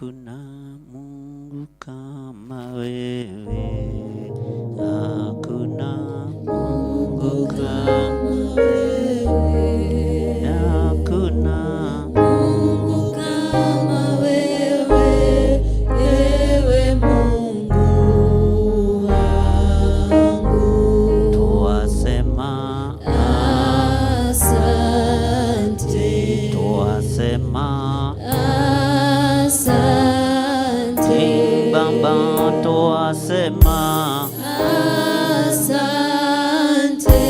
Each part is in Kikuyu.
Hakuna Mungu kama wewe, hakuna Mungu kama wewe, hakuna Mungu kama wewe, ewe Mungu wangu. Twasema Asante, twasema asante, Baba, twasema asante,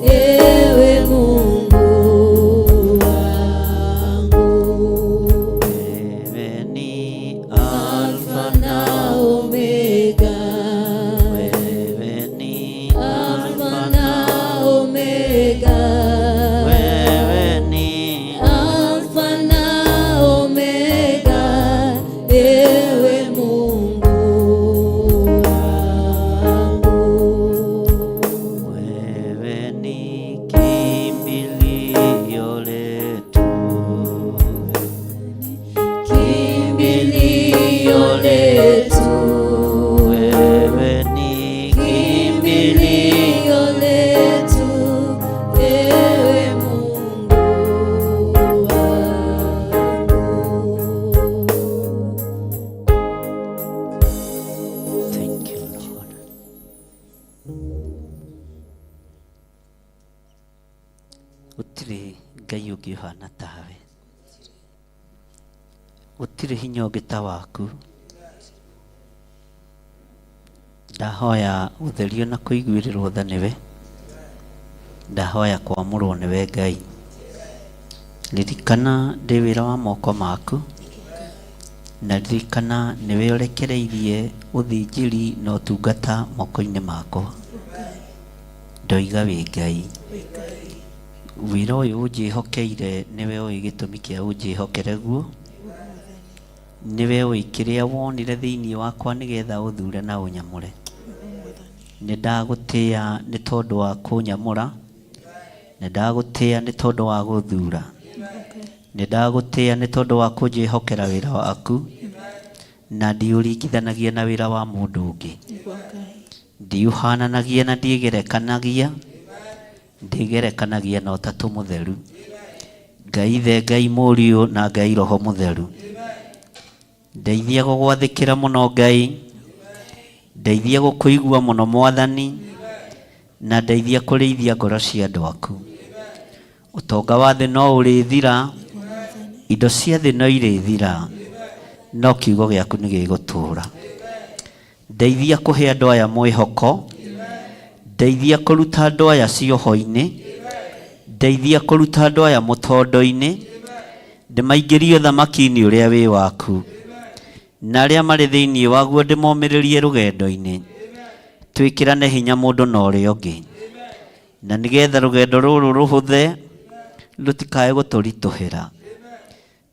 ewe Mungu wangu. Wewe ni Alfa Alfa na Omega, wewe ni Alfa na Omega, wewe ni Alfa na Omega, ewe Mungu wangu. Wewe ni kimbilio letu, Kimbilio letu, wewe ni kimbilio kimbilio letu, ewe Mungu wangu. Thank you, Lord. Gũtirĩ Ngai ũngĩ ũhana tawe, gũtirĩ hinya ũngĩ ta waku. Ndahoya gũtherio na kũiguĩrĩrwo tha nĩwe, ndahoya kwamũrwo nĩwe Ngai. Ririkana ndĩ wĩra wa moko maku, na ririkana nĩwe ũrekereirie ũthĩnjĩri na ũtungata moko-inĩ makwa. Ndoiga wĩ Ngai, wĩra ũyũ ũnjĩhokeire nĩwe ũĩ gĩtũmi kĩa ũnjĩhokere guo, nĩwe ũĩ kĩrĩa wonire thĩinĩ wakwa nĩgetha ũthure na ũnyamũre. Nĩ ndagũtĩa nĩ tondũ wa kũnyamũra, nĩ ndagũtĩa nĩ tondũ wa gũthura, nĩ ndagũtĩa nĩ tondũ wa kũnjĩhokera wĩra waku, na ndiũringithanagia na wĩra wa mũndũ ũngĩ, ndiũhananagia na ndiĩgerekanagia, ndĩgerekanagia na Ũtatũ Mũtheru, Ngai Ithe, Ngai Mũriũ na Ngai Roho Mũtheru. Ndeithia gũgwathĩkĩra mũno Ngai, ndeithia gũkũigua mũno Mwathani, na ndeithia kũrĩithia ngoro cia andũ aku. Ũtonga wa thĩ no ũrĩthira, indo cia thĩ no irĩthira, no kiugo gĩaku nĩ gĩgũtũũra. Ndeithia kũhe andũ aya mwĩhoko, ndeithia kũruta andũ aya cioho-inĩ, ndeithia kũruta andũ aya mũtondo-inĩ, ndĩmaingĩrie ũthamaki-inĩ ũrĩa wĩ waku, na arĩa marĩ thĩinĩ waguo ndĩmomĩrĩrie rũgendo-inĩ. Twĩkĩrane hinya mũndũ na ũrĩa ũngĩ, na nĩgetha rũgendo rũrũ rũhũthe, rũtikae gũtũritũhĩra.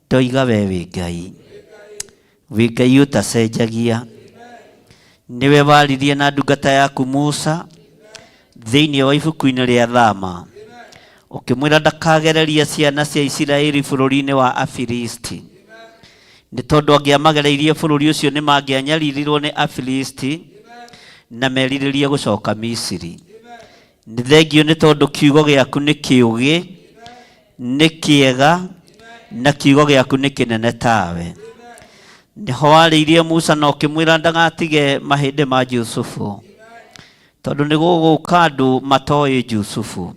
Ndoiga we wĩ Ngai, wĩ Ngai ũtacenjagia, nĩwe waririe na ndungata yaku Musa thĩinĩ wa ibuku-inĩ rĩa Thama, ũkĩmwĩra ndakagereria ciana cia Isiraeli bũrũri-inĩ wa Afilisti, nĩ tondũ angĩamagereirie bũrũri ũcio nĩ mangĩanyaririrwo nĩ Afilisti na merirĩrie gũcoka Misiri. Nĩ thengio nĩ tondũ kiugo gĩaku nĩ kĩũgĩ, nĩ kĩega, na kiugo gĩaku nĩ kĩnene tawe. Nĩho warĩirie Musa na ũkĩmwĩra ndagatige mahĩndĩ ma Jusufu, tondũ nĩ gũgũka andũ matoĩ Jusufu,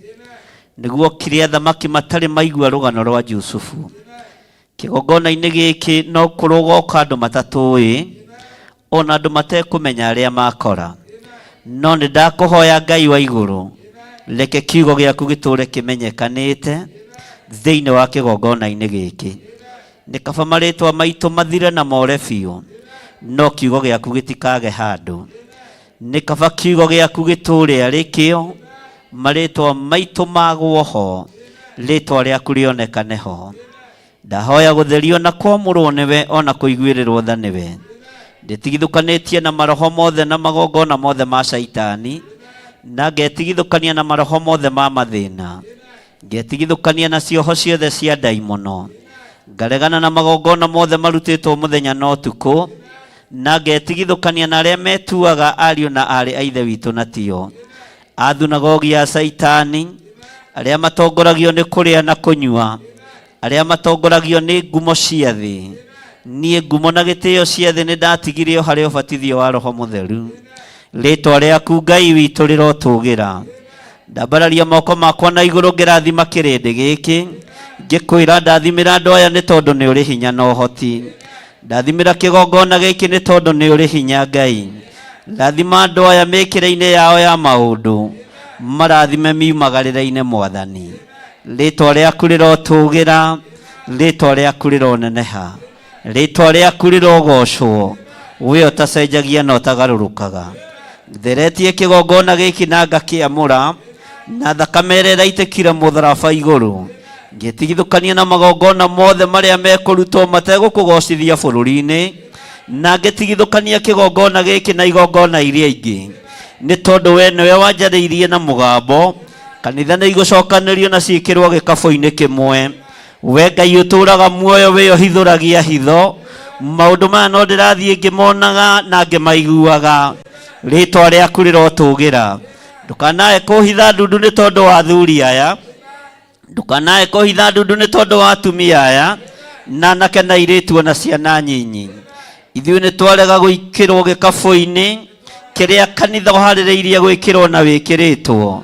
nĩguo kire athamaki matarĩ maigua rũgano rwa Jusufu. Kĩgongona-inĩ gĩkĩ no kũrũgoka andũ matatũĩ, ona andũ matekũmenya arĩa makora. No nĩ ndakũhoya Ngai wa igũrũ, reke kiugo gĩaku gĩtũũre kĩmenyekanĩte thĩinĩ wa kĩgongona-inĩ gĩkĩ. Nĩ kaba marĩtwa maitũ mathire na more biũ, no kiugo gĩaku gĩtikage handũ. Nĩ kaba kiugo gĩaku gĩtũũre arĩ kĩo, marĩtwa maitũ magwo ho, rĩtwa rĩaku rĩonekane ho. Ndahoya gũtherio na kwamũrwo nĩwe ona kũiguĩrĩrwo tha nĩwe. Ndĩtigithũkanĩtie na maroho mothe na magongona mothe ma caitani, na ngetigithũkania na maroho mothe ma mathĩna, ngetigithũkania na cioho ciothe cia ndaimono. Ngaregana na magongona mothe marutĩtwo mũthenya na ũtukũ, na ngetigithũkania na arĩa metuaga ariũ na aarĩ a Ithe witũ na tio. A thunagogi ya Caitani, arĩa matongoragio nĩ kũrĩa na kũnyua, arĩa matongoragio nĩ ngumo cia thĩ. Niĩ ngumo na gĩtĩo cia thĩ nĩ ndatigire o harĩ ũbatithio wa Roho Mũtheru. Rĩtwa rĩaku Ngai witũ rĩrotũgĩra. Ndambararia moko makwa na igũrũ ngĩrathima kĩrĩndĩ gĩkĩ, ngĩkwĩra ndathimĩra andũ aya nĩ tondũ nĩ ũrĩ hinya na ũhoti. Ndathimĩra kĩgongona gĩkĩ nĩ tondũ nĩ ũrĩ hinya Ngai. Rathima andũ aya mĩkĩre-inĩ yao ya maũndũ, marathime miumagarĩre-inĩ Mwathani. Rĩtwa rĩaku rĩrotũgĩra, rĩtwa rĩaku rĩroneneha, rĩtwa rĩaku rĩrogocwo, we ũtacenjagia na ũtagarũrũkaga. Theretie kĩgongona gĩkĩ na ngakĩamũra na thakame ĩrĩa ĩraitĩkire mũtharaba igũrũ, ngĩtigithũkania na magongona mothe marĩa mekũrutwo mategũkũgocithia bũrũri-inĩ, na ngĩtigithũkania kĩgongona gĩkĩ na igongona iria ingĩ, nĩ tondũ we nĩwe wanjarĩirie na mũgambo. Kanitha nĩ igũcokanĩrio na ciĩkĩrwo gĩkabũ-inĩ kĩmwe. We Ngai ũtũũraga muoyo, we ũhithũragia hitho, maũndũ maya no ndĩrathiĩ ngĩmonaga na ngĩmaiguaga. Rĩtwa rĩaku rĩrotũgĩra. Ndũkanae kũhitha ndundu nĩ tondũ wa athuri aya, ndũkanae kũhitha ndundu nĩ tondũ wa atumia aya, na anake na airĩtu ona ciana nyinyi. Ithuĩ nĩ twarega gwĩkĩrwo gĩkabũ-inĩ kĩrĩa kanitha ũharĩrĩirie gwĩkĩrwo na wĩkĩrĩtwo.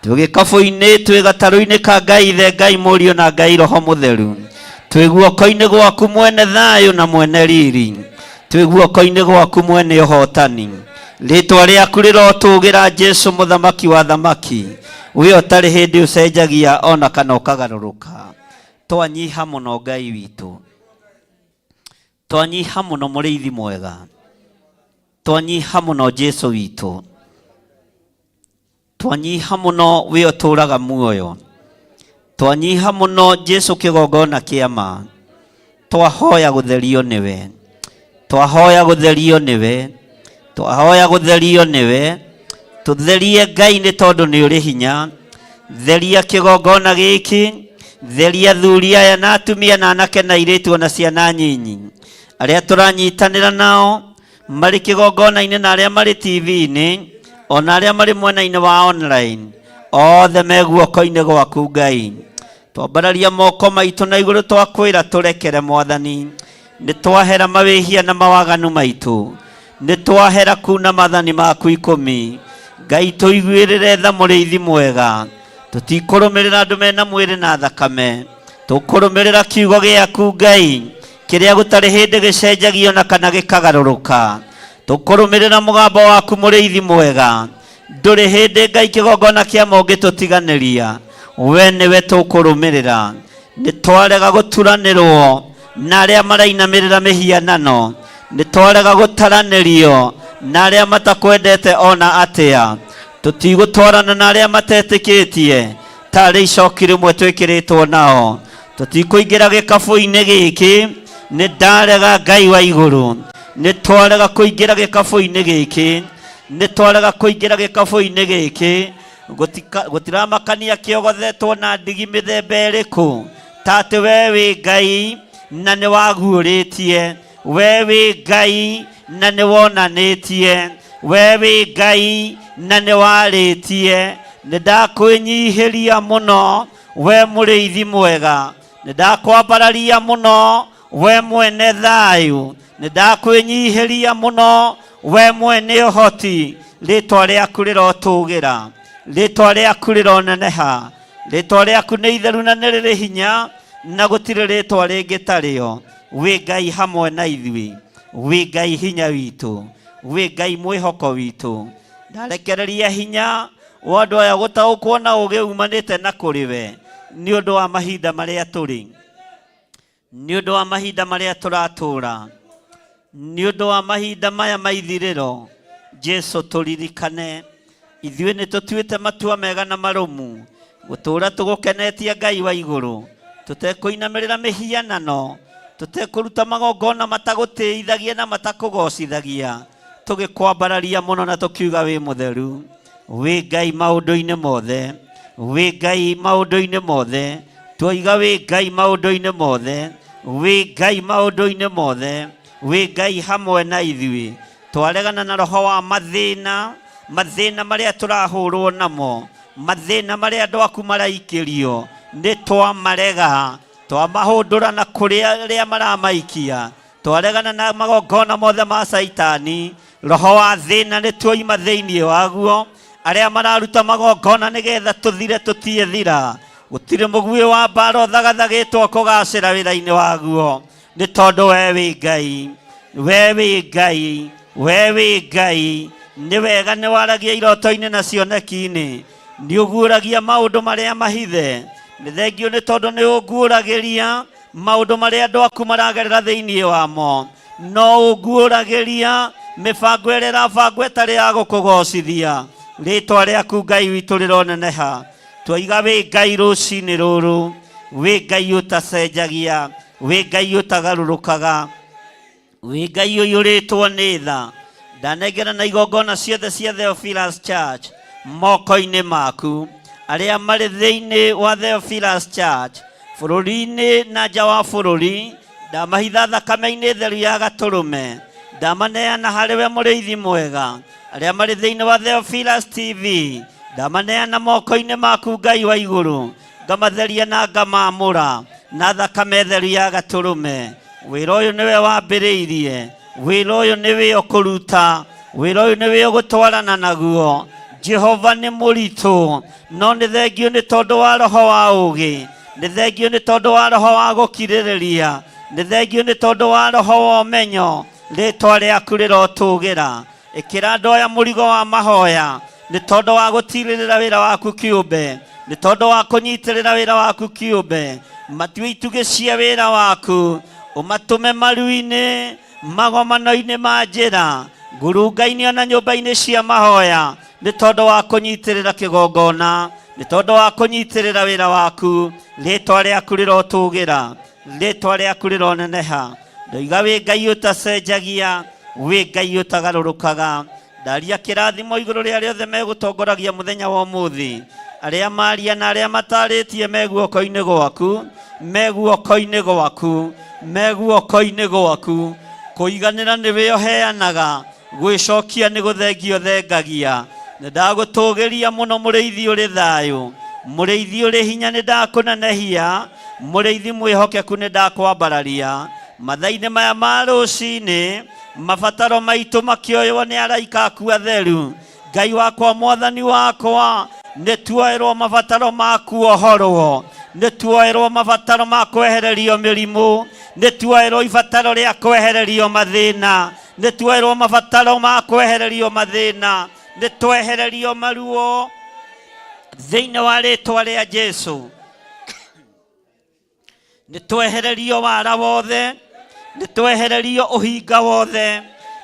Twĩ gĩkabũ-inĩ, twĩ gatarũ-inĩ ka Ngai Ithe, Ngai Mũriũ na Ngai Roho Mũtheru. Twĩ guoko-inĩ gwaku mwene thayũ na mwene riri. Twĩ guoko-inĩ gwaku mwene ũhotani. Rĩtwa rĩaku rĩrotũgĩra Jesu mũthamaki wa thamaki. We ũtarĩ hĩndĩ ũcenjagia ona kana ũkagarũrũka. Twanyiha mũno Ngai witũ. Twanyiha mũno mũrĩithi mwega. Twanyiha mũno Jesu witũ. Twanyiha mũno we ũtũũraga muoyo. Twanyiha mũno Jesu kĩgongona kĩa ma. Twahoya gũtherio nĩwe. Twahoya gũtherio nĩwe. Twahoya gũtherio nĩwe. Tũtherie Ngai nĩ tondũ nĩ ũrĩ hinya. Theria kĩgongona gĩkĩ. Theria athuri aya na atumia na anake na airĩtu ona ciana nyinyi. Arĩa tũranyitanĩra nao marĩ kĩgongona-inĩ na arĩa marĩ TV-inĩ ona arĩa marĩ mwena-inĩ wa online, othe me guoko-inĩ gwaku Ngai. Twambararia moko maitũ na igũrũ twakwĩra tũrekere Mwathani. Nĩ twahera mawĩhia na mawaganu maitũ. Nĩ twahera kuna mathani maku ikũmi. Ngai tũiguĩrĩre tha mũrĩithi mwega. Tũtikũrũmĩrĩra andũ mena mwĩrĩ na thakame. Tũkũrũmĩrĩra kiugo gĩaku Ngai, kĩrĩa gũtarĩ hĩndĩ gĩcenjagio na kana gĩkagarũrũka. Tũkũrũmĩrĩra mũgambo waku mũrĩithi mwega. Ndũrĩ hĩndĩ Ngai kĩgongona kĩa ma ũngĩtũtiganĩria. We nĩwe tũkũrũmĩrĩra. Nĩ twarega gũturanĩrwo na arĩa marainamĩrĩra mĩhianano. Nĩ twarega gũtaranĩrio na arĩa matakwendete ona atĩa. Tũtigũtwarana na arĩa matetĩkĩtie tarĩ icoki rĩmwe twĩkĩrĩtwo nao. Tũtikũingĩra gĩkabũ-inĩ gĩkĩ. Nĩ ndarega Ngai wa igũrũ. Nĩ twarega kũingĩra gĩkabũ-inĩ gĩkĩ. Nĩ twarega kũingĩra gĩkabũ-inĩ gĩkĩ. Gũtiramakania kĩogothetwo na ndigi mĩthemba ĩrĩkũ, ta atĩ we wĩ Ngai na nĩ waguũrĩtie, we wĩ Ngai na nĩ wonanĩtie, we wĩ Ngai na nĩ warĩtie. Nĩ ndakwĩnyihĩria mũno we mũrĩithi mwega, nĩ ndakwambararia mũno we mwene thayũ, nĩ ndakwĩnyihĩria mũno we mwene ũhoti. Rĩtwa rĩaku rĩrotũgĩra, rĩtwa rĩaku rĩroneneha, rĩtwa rĩaku nĩ itheru na nĩ rĩrĩ hinya, na gũtirĩ rĩtwa rĩngĩ tarĩo. Wĩ Ngai hamwe na ithuĩ, wĩ Ngai hinya witũ, wĩ Ngai mwĩhoko witũ. Ndarekereria hinya wa andũ aya gũtaũkwo na ũũgĩ umanĩte na kũrĩ we, nĩ ũndũ wa mahinda marĩa tũrĩ, nĩ ũndũ wa mahinda marĩa tũratũũra, nĩ ũndũ wa mahinda maya ma ithirĩro. Jesu tũririkane ithuĩ nĩ tũtuĩte matua mega na marũmu gũtũũra tũgũkenetie Ngai wa igũrũ, tũtekũinamĩrĩra mĩhianano, tũtekũruta magongona matagũtĩithagia na matakũgocithagia, tũgĩkwambararia mũno na tũkiuga wĩ mũtheru, wĩ Ngai maũndũ-inĩ mothe, wĩ Ngai maũndũ-inĩ mothe. Twoiga wĩ Ngai maũndũ-inĩ mothe, Wĩ Ngai maũndũ-inĩ mothe, wĩ Ngai hamwe na ithuĩ. Twaregana na roho wa mathĩna, mathĩna marĩa tũrahũrwo namo, mathĩna marĩa andũ aku maraikĩrio, nĩ twamarega, twamahũndũra na kũrĩ arĩa maramaikia. Twaregana na magongona mothe ma Caitani, roho wa thĩna nĩ tuoima thĩinĩ waguo. Arĩa mararuta magongona nĩgetha tũthire tũtiethira. Gũtirĩ mũguĩ wa mbara ũthagathagĩtwo kũgacĩra wĩra-inĩ waguo, nĩ tondũ we wĩ Ngai, we wĩ Ngai, we wĩ Ngai. Nĩ wega nĩ waragia iroto-inĩ na cioneki-inĩ, nĩ ũguũragia maũndũ marĩa mahithe. Nĩ thengio nĩ tondũ nĩ ũnguũragĩria maũndũ marĩa andũ aku maragerera thĩinĩ wamo. No ũnguũragĩria mĩbango ĩrĩa ĩrabangwo ĩtarĩ ya gũkũgocithia. Rĩtwa rĩaku Ngai witũ rĩroneneha. Twaiga wĩ Ngai rũcinĩ rũrũ, wĩ Ngai ũtacenjagia, wĩ Ngai ũtagarũrũkaga, wĩ Ngai ũiyũrĩtwo nĩ tha. Ndanengera na igongona ciothe cia Theophilus Church moko-inĩ maku. Arĩa marĩ thĩinĩ wa Theophilus Church bũrũri-inĩ na nja wa bũrũri, ndamahitha thakame-inĩ theru ya gatũrũme, ndamaneana harĩ we mũrĩithi mwega. Arĩa marĩ thĩinĩ wa Theophilus TV, ndamaneana moko-inĩ maku Ngai wa igũrũ, ngamatheria na ngamamũra na thakame theru ya gatũrũme. Wĩra ũyũ nĩwe wambĩrĩirie, wĩra ũyũ nĩwe ũkũruta, wĩra ũyũ nĩwe ũgũtwarana naguo. Jehova nĩ mũritũ, no nĩ thengio nĩ tondũ wa roho wa ũũgĩ, nĩ thengio nĩ tondũ wa roho wa gũkirĩrĩria, nĩ thengio nĩ tondũ wa roho wa ũmenyo. Rĩtwa rĩaku rĩrotũgĩra. Ĩkĩra andũ aya mũrigo wa mahoya nĩ tondũ wa gũtirĩrĩra wĩra waku kĩũmbe, nĩ tondũ wa kũnyitĩrĩra wĩra waku kĩũmbe. Matue itugĩ cia wĩra waku, ũmatũme maru-inĩ, magomano-inĩ ma njĩra, ngurunga-inĩ ona nyũmba-inĩ cia mahoya, nĩ tondũ wa kũnyitĩrĩra kĩgongona, nĩ tondũ wa kũnyitĩrĩra wĩra waku. Rĩtwa rĩaku rĩrotũgĩra, rĩtwa rĩaku rĩroneneha. Ndoiga wĩ Ngai ũtacenjagia, wĩ Ngai ũtagarũrũkaga. Ndaria kĩrathimo igũrũ rĩa arĩa othe megũtongoragia mũthenya wa ũmũthĩ, arĩa maria na arĩa matarĩtie me guoko-inĩ gwaku, me guoko-inĩ gwaku, me guoko-inĩ gwaku. Kũiganĩra nĩwe ũheanaga, gwĩcokia nĩ gũthengio thengagia. Nĩ ndagũtũgĩria mũno mũrĩithi ũrĩ thayũ, mũrĩithi ũrĩ hinya nĩ ndakũnenehia, mũrĩithi mwĩhokeku nĩ ndakwambararia. Mathaa-inĩ maya ma rũcinĩ, mabataro maitũ makĩoywo nĩ araika aku atheru. Ngai wakwa, mwathani wakwa, nĩ tuoerwo mabataro ma kuohorwo, nĩ tuoerwo mabataro ma kwehererio mĩrimũ, nĩ tuoerwo ibataro rĩa kwehererio mathĩna, nĩ tuoerwo mabataro ma kwehererio mathĩna, nĩ twehererio maruo thĩinĩ wa rĩtwa rĩa Jesu. Nĩ twehererio wara wothe, nĩ twehererio ũhinga wothe,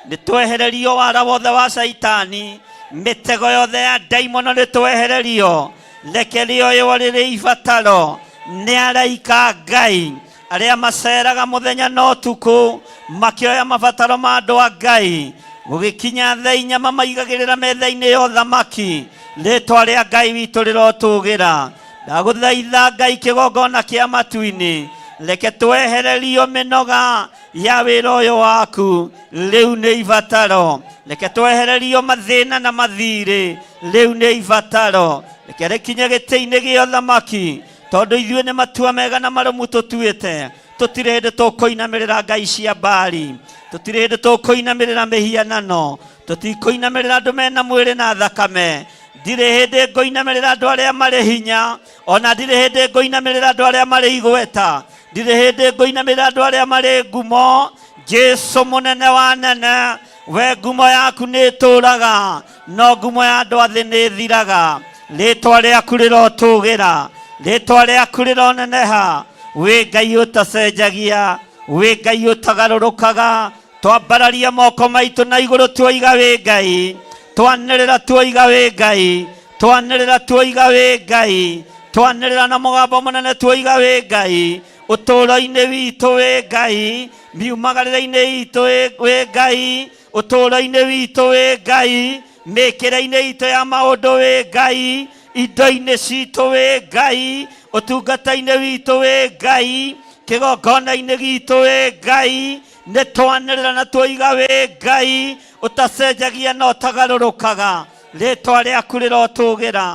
nĩ twehererio wara wothe wa Caitani, mĩtego yothe ya ndaimono nĩ twehererio. Reke rĩoywo rĩrĩ ibataro nĩ araika Ngai arĩa maceraga mũthenya na ũtukũ makĩoya mabataro ma andũ a Ngai. Gũgĩkinya thaa inya mamaigagĩrĩra metha-inĩ ya ũthamaki. Rĩtwa rĩa Ngai witũ rĩrotũgĩra. Ndagũthaitha Ngai kĩgongona kĩa matu-inĩ, reke twehererio mĩnoga ya wĩra ũyũ waku, rĩu nĩ ibataro. Reke twehererio mathĩna na mathirĩ, rĩu nĩ ibataro. Reke rĩkinye gĩtĩ-inĩ gĩa ũthamaki, tondũ ithuĩ nĩ matua mega na marũmu tũtuĩte. Tũtirĩ hĩndĩ tũkũinamĩrĩra ngai cia Baali, tũtirĩ hĩndĩ tũkũinamĩrĩra mĩhianano, tũtikũinamĩrĩra andũ mena mwĩrĩ na thakame. Ndirĩ hĩndĩ ngũinamĩrĩra andũ arĩa marĩ hinya, ona ndirĩ hĩndĩ ngũinamĩrĩra andũ arĩa marĩ igweta, ndirĩ hĩndĩ ngũinamĩrĩra andũ arĩa marĩ ngumo. Jesu mũnene wa nene, we ngumo yaku nĩ ĩtũraga, no ngumo ya andũ a thĩ nĩ ĩthiraga. Rĩtwa rĩaku rĩrotũgĩra, rĩtwa rĩaku rĩroneneha. Wĩ Ngai ũtacenjagia, wĩ Ngai ũtagarũrũkaga. Twambararia moko maitũ na igũrũ tuoiga wĩ Ngai, twanĩrĩra tuoiga wĩ Ngai, twanĩrĩra tuoiga wĩ Ngai, twanĩrĩra na mũgambo mũnene tuoiga wĩ Ngai. Ũtũũro-inĩ witũ wĩ Ngai, miumagarĩre-inĩ itũ wĩ Ngai, ũtũũro-inĩ witũ wĩ Ngai, mĩkĩre-inĩ itũ ya maũndũ wĩ Ngai, indo-inĩ citũ wĩ Ngai, ũtungata-inĩ witũ wĩ Ngai. Kĩgongona-inĩ gitũ wĩ Ngai, nĩ twanĩrĩra na twoiga wĩ Ngai ũtacenjagia na ũtagarũrũkaga. Rĩtwa rĩaku rĩrotũgĩra,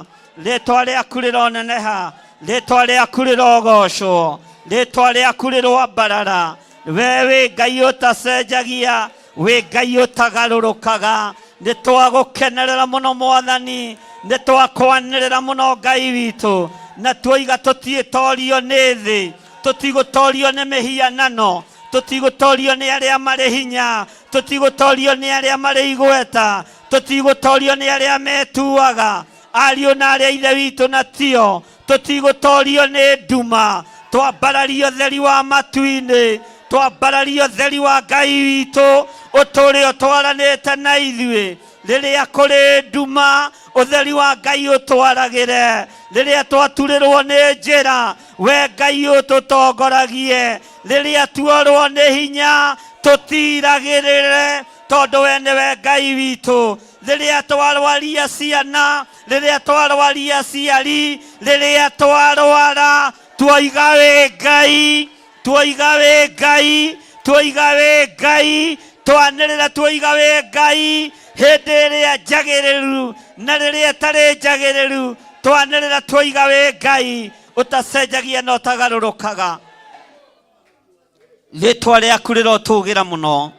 rĩtwa rĩaku rĩroneneha, rĩtwa rĩaku rĩrogocwo, rĩtwa rĩaku rĩroambarara. We wĩ Ngai ũtacenjagia, wĩ Ngai ũtagarũrũkaga. Nĩ twagũkenerera mũno Mwathani, nĩ twakwanĩrĩra mũno Ngai witũ, na tuoiga tũtiĩtorio nĩ thĩ, tũtigũtorio nĩ mĩhianano, tũtigũtorio nĩ arĩa marĩ hinya, tũtigũtorio nĩ arĩa marĩ igweta, tũtigũtorio nĩ arĩa metuaga ariũ na arĩa ithe witũ na tio, tũtigũtorio nĩ nduma. Twambarario theri wa matu-inĩ, twambarario theri wa Ngai witũ ũtũũre ũtwaranĩte na ithuĩ. Rĩrĩa kũrĩ nduma, ũtheri wa Ngai ũtwaragĩre. Rĩrĩa twaturĩrwo nĩ njĩra, we Ngai ũtũtongoragie. Rĩrĩa tuorwo nĩ hinya, tũtiragĩrĩre, tondũ we nĩwe Ngai witũ. Rĩrĩa twarwaria ciana, rĩrĩa twarwaria aciari, rĩrĩa twarwara, tuoiga wĩ Ngai, tuoiga wĩ Ngai, tuoiga wĩ Ngai, twanĩrĩra tuoiga wĩ Ngai hĩndĩ ĩrĩa njagĩrĩru na rĩrĩa ĩtarĩ njagĩrĩru, twanĩrĩra tuoiga wĩ Ngai ũtacenjagia na ũtagarũrũkaga. Rĩtwa rĩaku rĩrotũgĩra mũno,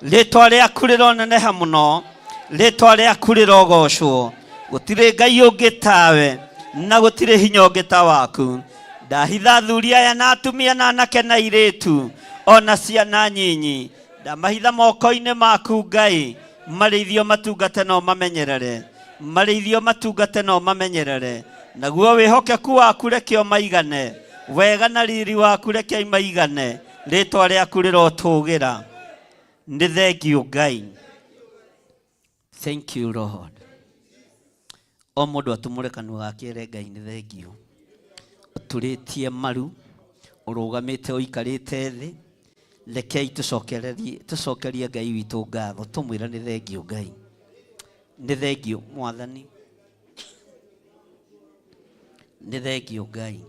rĩtwa rĩaku rĩroneneha mũno, rĩtwa rĩaku rĩrogocwo. Gũtirĩ Ngai ũngĩ tawe na gũtirĩ hinya ũngĩ ta waku. Ndahitha athuri aya na atumia na anake na airĩtu ona ciana nyinyi, ndamahitha moko-inĩ maku Ngai, marĩithio matungate na ũmamenyerere, marĩithio matungate na ũmamenyerere. Naguo wĩhokeku waku reke ũmaigane, wega na riri waku reke imaigane. Rĩtwa rĩaku rĩrotũgĩra. Nĩ thengiũ Ngai. Thank you Lord. O mũndũ atumũre kanua gake ere Ngai nĩ thengiũ. Ũturĩtie maru, ũrũgamĩte ũikarĩte thĩ, rekei tũcokerie Ngai witũ ngatho, tũmwĩre nĩ thengiũ Ngai. Nĩ thengiũ Mwathani. Nĩ thengiũ Ngai.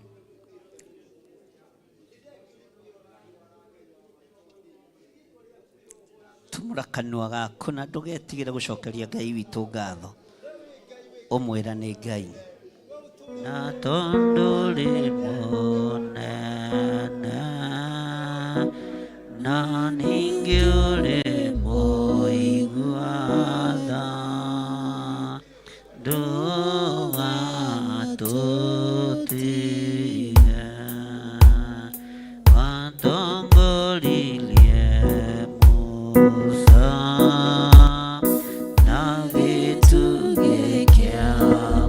Tumũra kanua gaku na ndũgetigĩre gũcokeria Ngai witũ ngatho, ũmwĩra nĩ Ngai. Na tondũ rĩ mũnene, na ningĩ ũrĩ mũigua tha, ndũgatũtige. Watongoririe Musa na gĩtugĩ kĩa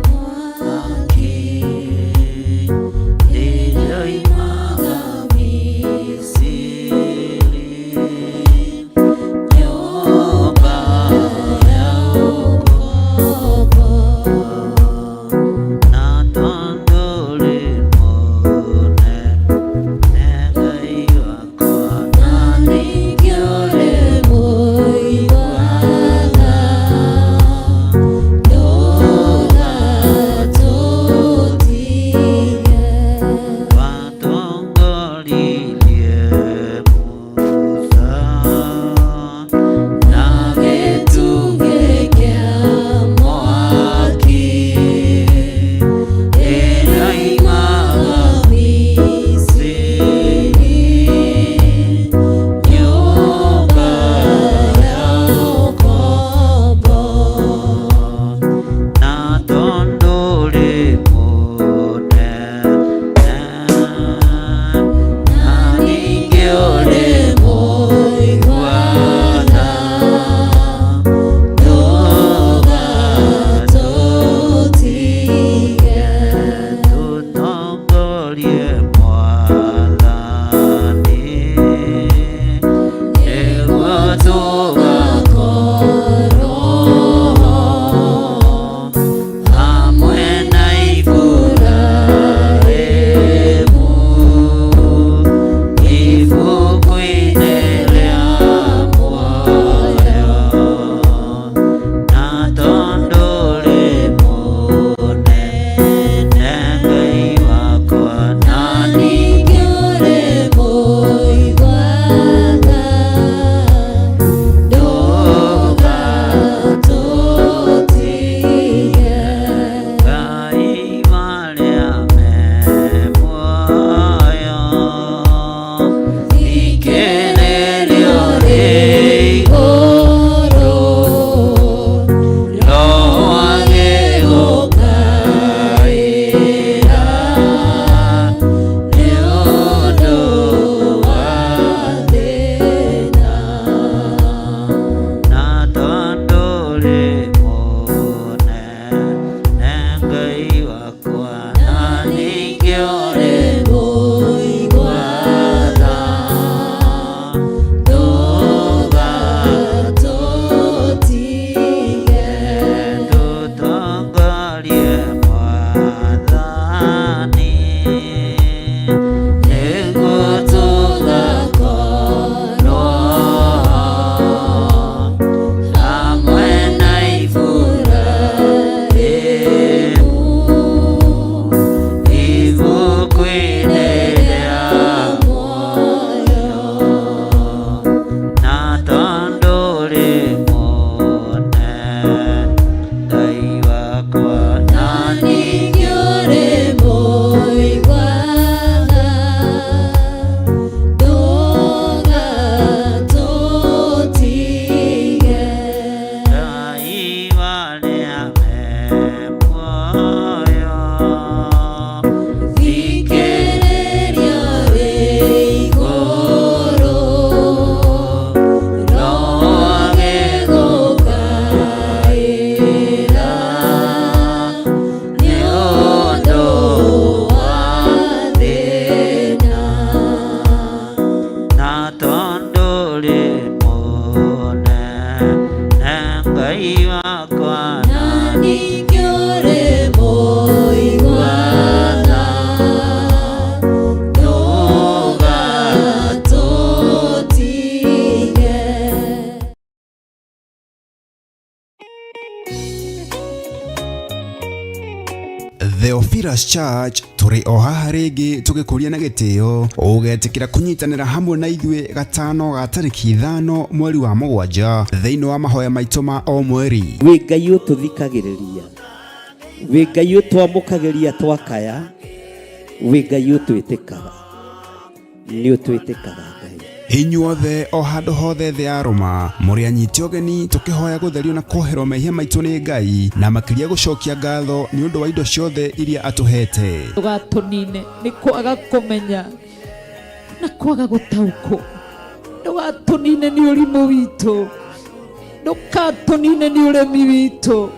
mwaki. Theophilus Church tũrĩ o haha rĩngĩ tũgĩkũria na gĩtĩo ũgetĩkĩra kũnyitanĩra hamwe na ithuĩ gatano ga tarĩki 5 mweri wa 7 thĩinĩ wa mahoya maitũ ma o mweri. Wĩ Ngai ũtũthikagĩrĩria, wĩ Ngai ũtwamũkagĩria twakaya, wĩ Ngai ũtwĩtĩkaga, nĩ ũtwĩtĩkaga Ngai. Inyuothe o handũ hothe thĩ ya Rũma mũrĩ anyite ũgeni tũkĩhoya gũtherio na kuoherwo mehia maitũ nĩ Ngai na makĩria gũcokia ngatho nĩ ũndũ wa indo ciothe iria atũhete. Ndũgatũnine nĩ kwaga kũmenya na kwaga gũtaũkwo, ndũgatũnine nĩ ũrimũ witũ, ndũgatũnine nĩ ũremi witũ,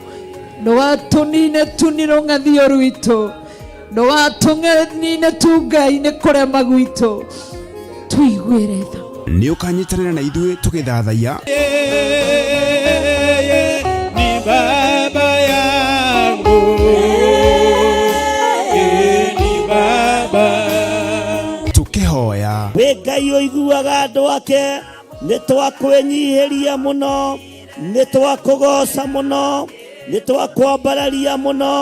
ndũgatũnine tu nĩ rũng'athio rwitũ, ndũgatũnine tu Ngai nĩ kũrema gwitũ, tũiguĩre tha. Nĩ ũkanyitanĩra na ithuĩ tũgĩthathaiya Yeye ni baba yangu, yeye ni baba. Tũkĩhoya Wĩ Ngai ũiguaga andũ ake, nĩ twakwĩnyihĩria mũno, nĩ twakũgoca mũno, nĩ twakwambararia mũno,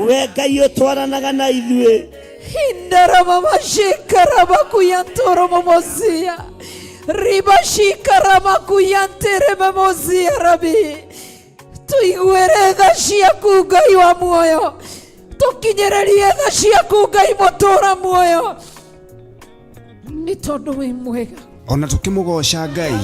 we Ngai ũtwaranaga na ithuĩ. Hindaramamashikaramakuyantoromomosia ribashikaramakuyanteramomosia rabi, tũiguĩre tha ciaku Ngai wa muoyo, tũkinyĩrĩrie tha ciaku Ngai mũtũra muoyo, nĩ tondũ wĩ mwega. Ona tũkĩmũgoca Ngai.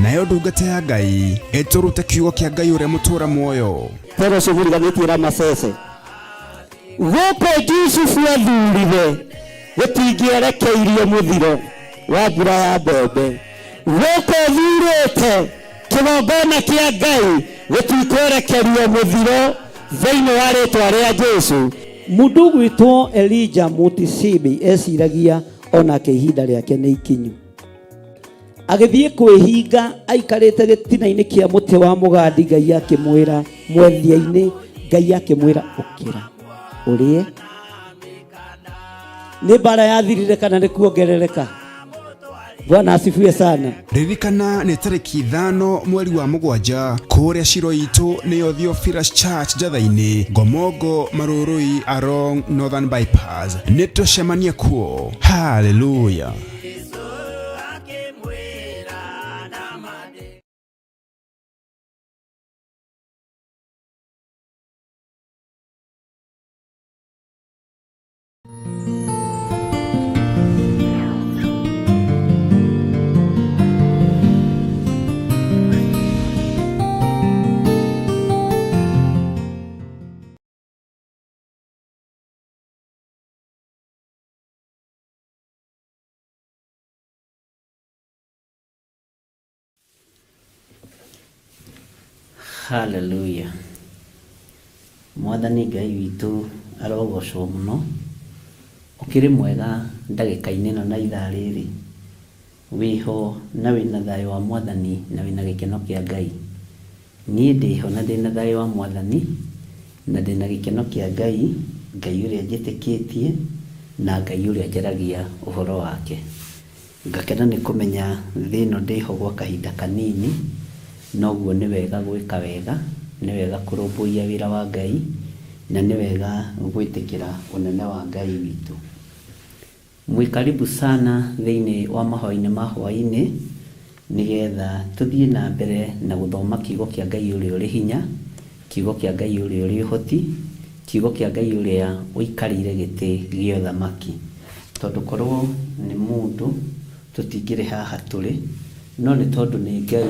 Nayo ndungata ya Ngai ĩtũrute kiugo kĩa Ngai ũrĩa mũtũra muoyo. Toro ũcio mũriganĩtie Ramasese gũkũ Jusufu athurire gũtingĩerekeirio mũthiro wa mbura ya mbembe, gũkũ thurĩte kĩgongona kĩa Ngai gũtikwerekerio mũthiro thĩinĩ wa rĩtwa rĩa Jesu. Mũndũ ũgwĩtwo Elijah Mutisibi eciragia onake ihinda rĩake nĩ ikinyu, agĩthiĩ kwĩhinga aikarĩte gĩtina-inĩ kĩa mũtĩ wa mũgandi. Ngai akĩmwĩra mwethia-inĩ, Ngai akĩmwĩra ũkĩra ũrĩe. Nĩ mbara yathirire kana nĩ kuongerereka? Bwana asifiwe sana. Ririkana nĩ tarĩki 5 mweri wa 7 kũrĩa ciro itũ nĩyo Theophilus Church Njatha-inĩ, Ngomongo, Marurui along Northern Bypass. Nĩ tũcemanie kuo. Hallelujah. Hallelujah. Mwathani Ngai witũ arogocwo mũno, ũkĩrĩ mwega ndagĩka-inĩ ĩno na ithaa rĩrĩ, wĩho na wĩna thayũ wa Mwathani na wĩna gĩkeno kĩa Ngai. Niĩ ndĩho na ndĩna thayũ wa Mwathani na ndĩna gĩkeno kĩa Ngai, Ngai ũrĩa njĩtĩkĩtie na Ngai ũrĩa njaragia ũhoro wake. Ngakena nĩ kũmenya thĩ ĩno ndĩho gwa kahinda kanini, noguo nĩ wega gwĩka wega, nĩ wega kũrũmbũiya wĩra wa Ngai, na nĩ wega gwĩtĩkĩra ũnene wa Ngai witũ. Mwĩ karibu sana thĩinĩ wa mahoya-inĩ ma hwaĩ-inĩ, nĩgetha tũthiĩ na mbere na gũthoma kiugo kĩa Ngai ũrĩa ũrĩ hinya, kiugo kĩa Ngai ũrĩa ũrĩ ũhoti, kiugo kĩa Ngai ũrĩa ũikarĩire gĩtĩ gĩa ũthamaki. Tondũ korwo nĩ mũndũ tũtingĩrĩ haha tũrĩ, no nĩ tondũ nĩ Ngai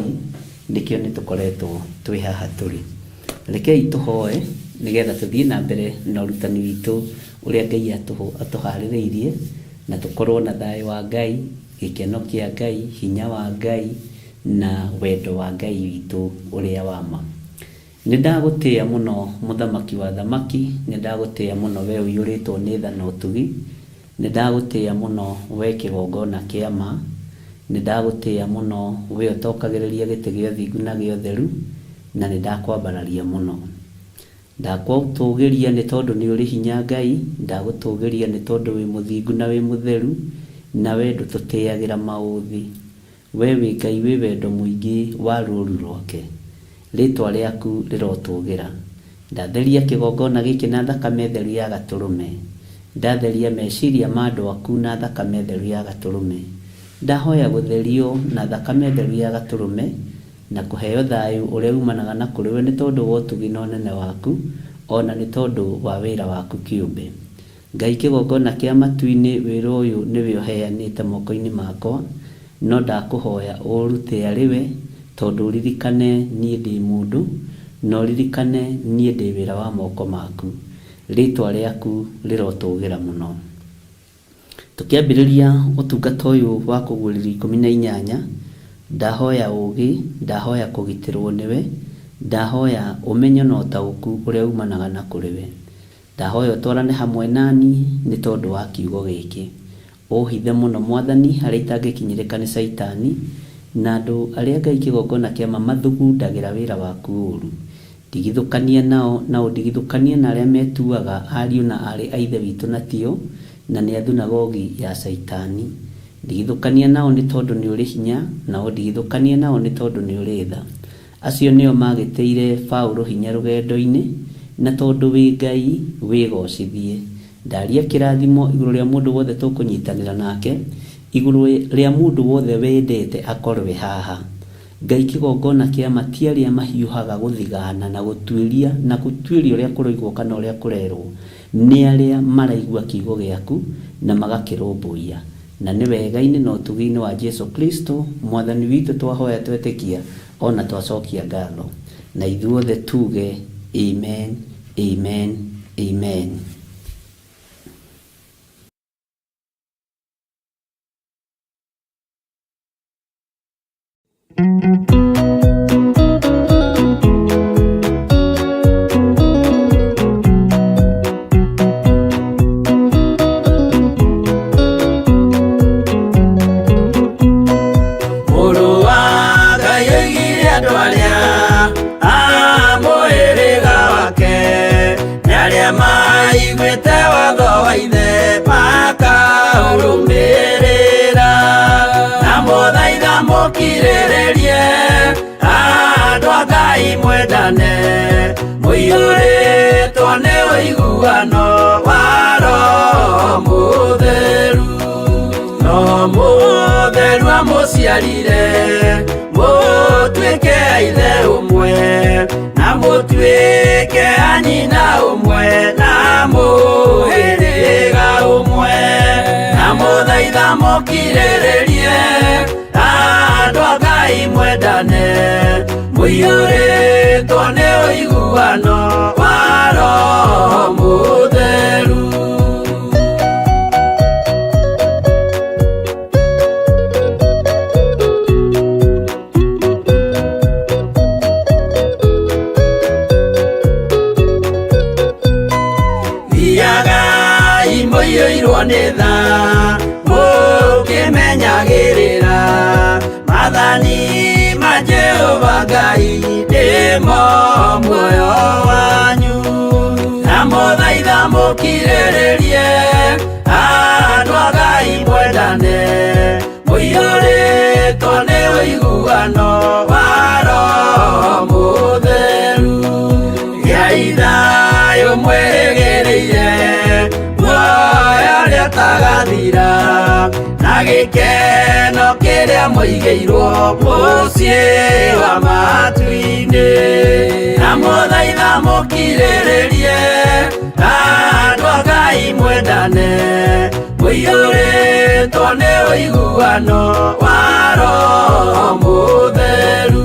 nĩkĩo nĩ tũkoretwo twĩ haha tũrĩ. Rekei tũhoe nĩgetha tũthiĩ na mbere na ũrutani witũ ũrĩa Ngai atũharĩrĩirie, na tũkorwo na thayũ wa Ngai, gĩkeno kĩa Ngai, hinya wa Ngai na wendo wa Ngai witũ ũrĩa wa ma. Nĩ ndagũtĩĩa mũno mũthamaki wa thamaki, nĩ ndagũtĩĩa mũno we ũiyũrĩtwo nĩ tha na ũtugi, nĩ ndagũtĩĩa mũno we kĩgongona kĩa ma, nĩ ndagũtĩĩa mũno we ũtokagĩrĩria gĩtĩ gĩa ũthingu na gĩa ũtheru, na nĩ ndakwambararia mũno. Ndakwatũgĩria nĩ tondũ nĩ ũrĩ hinya Ngai, ndagũtũgĩria nĩ tondũ wĩ mũthingu na wĩ mũtheru, na we ndũtũtĩagĩra maũthĩ. We wĩ Ngai wĩ wendo mũingĩ wa rũũru rwake. Rĩĩtwa rĩaku rĩrotũũgĩra. Ndatheria kĩgongona gĩkĩ na thakame theru ya Gatũrũme. Ndatheria meciria ma andũ aku na thakame theru ya Gatũrũme. Ndahoya gũtherio na thakame theru ya Gatũrũme, na kũheo thayũ ũrĩa umanaga na kũrĩ we nĩ tondũ wa ũtugi na ũnene waku, o na nĩ tondũ wa wĩra waku kĩũmbe. Ngai kĩgongona kĩa matu-inĩ wĩra ũyũ nĩwe ũheanĩte moko-inĩ makwa, no ndakũhoya ũũrute arĩ we, tondũ ũririkane niĩ ndĩ mũndũ, na ũririkane niĩ ndĩ wĩra wa moko maku. Rĩĩtwa rĩaku rĩrotũgĩra mũno. Tũkĩambĩrĩria ũtungata ũyũ wa kũguũrĩrio 18, ndahoya ũũgĩ, ndahoya kũgitĩrwo nĩwe, ndahoya ũmenyo na ũtaũku ũrĩa umanaga na kũrĩ we. Ndahoya ũtwarane hamwe naniĩ nĩ tondũ wa kiugo gĩkĩ. Ũhithe mũno Mwathani harĩa itangĩkinyĩrĩka nĩ Caitani na andũ arĩa Ngai kĩgongona kĩa ma mathugundagĩra wĩra waku ũũru. Ndigithũkania nao na ũndigithũkanie na arĩa metuaga ariũ na aarĩ a Ithe witũ na tio, na nĩ a thunagogi ya Caitani. Ndigithũkania nao nĩ tondũ nĩ ũrĩ hinya, na ũndigithũkanie nao nĩ tondũ nĩ ũrĩ tha. Acio nĩo maagĩtĩire Paũlũ hinya rũgendo-inĩ, na tondũ wĩ Ngai, wĩgoocithie. Ndaria kĩrathimo igũrũ rĩa mũndũ wothe tũkũnyitanĩra nake, igũrũ rĩa mũndũ wothe wendete akorwe haha. Ngai kĩgongona kĩa ma ti arĩa mahiũhaga gũthigana na gũtuĩria na gũtuĩria ũrĩa kũroigwo kana ũrĩa kũrerwo, nĩ arĩa maraigua kiugo gĩaku na magakĩrũmbũiya. Na nĩ wega-inĩ na ũtugi-inĩ wa Jesu Kristo Mwathani witũ twahoya twetĩkia o na twacokia ngatho. Na ithuothe tuge, Amen, amen, amen. Mũrũ wa Ngai oigire andũ arĩa a mũhĩrĩga wake nĩ arĩa maiguĩte watho wa ithe makaũrũmĩrĩra na mũthaitha mũkirĩrĩrie andũ a Ngai mwendane mũiyũrĩtwo nĩ ũiguano wa Roho Mũtheru no mũtheru amũciarire mũtuĩke a ithe ũmwe na mũtuĩke a nyina ũmwe na mũhĩrĩga ũmwe na mũthaitha mũkirĩrĩrie andũ a Ngai mwendane mũiyũrĩtwo nĩ ũiguano wa Roho Mũtheru. Thiagai mũiyũirwo nĩ tha mũkĩmenyagĩrĩra maathani ma Jehova Ngai nĩmo muoyo wanyu na mũthaitha mũkirĩrĩrie andũ a Ngai mwendane mũiyũrĩtwo nĩ ũiguano wa Roho Mũtheru gĩai thayũ mwĩrĩgĩrĩire muoyo ũrĩa ũtagathira na gĩkeno kĩrĩa mũigĩirwo mũciĩ wa matu-inĩ na mũthaitha mũkirĩrĩrie andũ a Ngai mwendane mũiyũrĩtwo nĩ ũiguano wa Roho Mũtheru.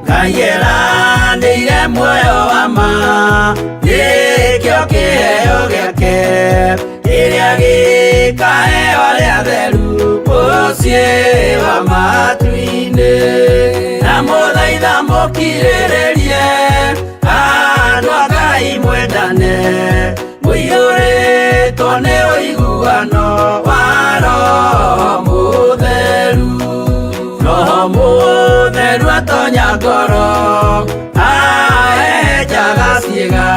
Ngai eranĩire muoyo wa ma nĩkĩo kĩheo gĩake kĩrĩa gĩkaheo arĩa atheru mũciĩ wa matu-inĩ na mũthaitha mũkirĩrĩrie andũ a Ngai mwendane mũiyũrĩtwo nĩ ũiguano wa Roho Mũtheru. Roho Mũtheru Agatonya ngoro ahehenjaga ciĩga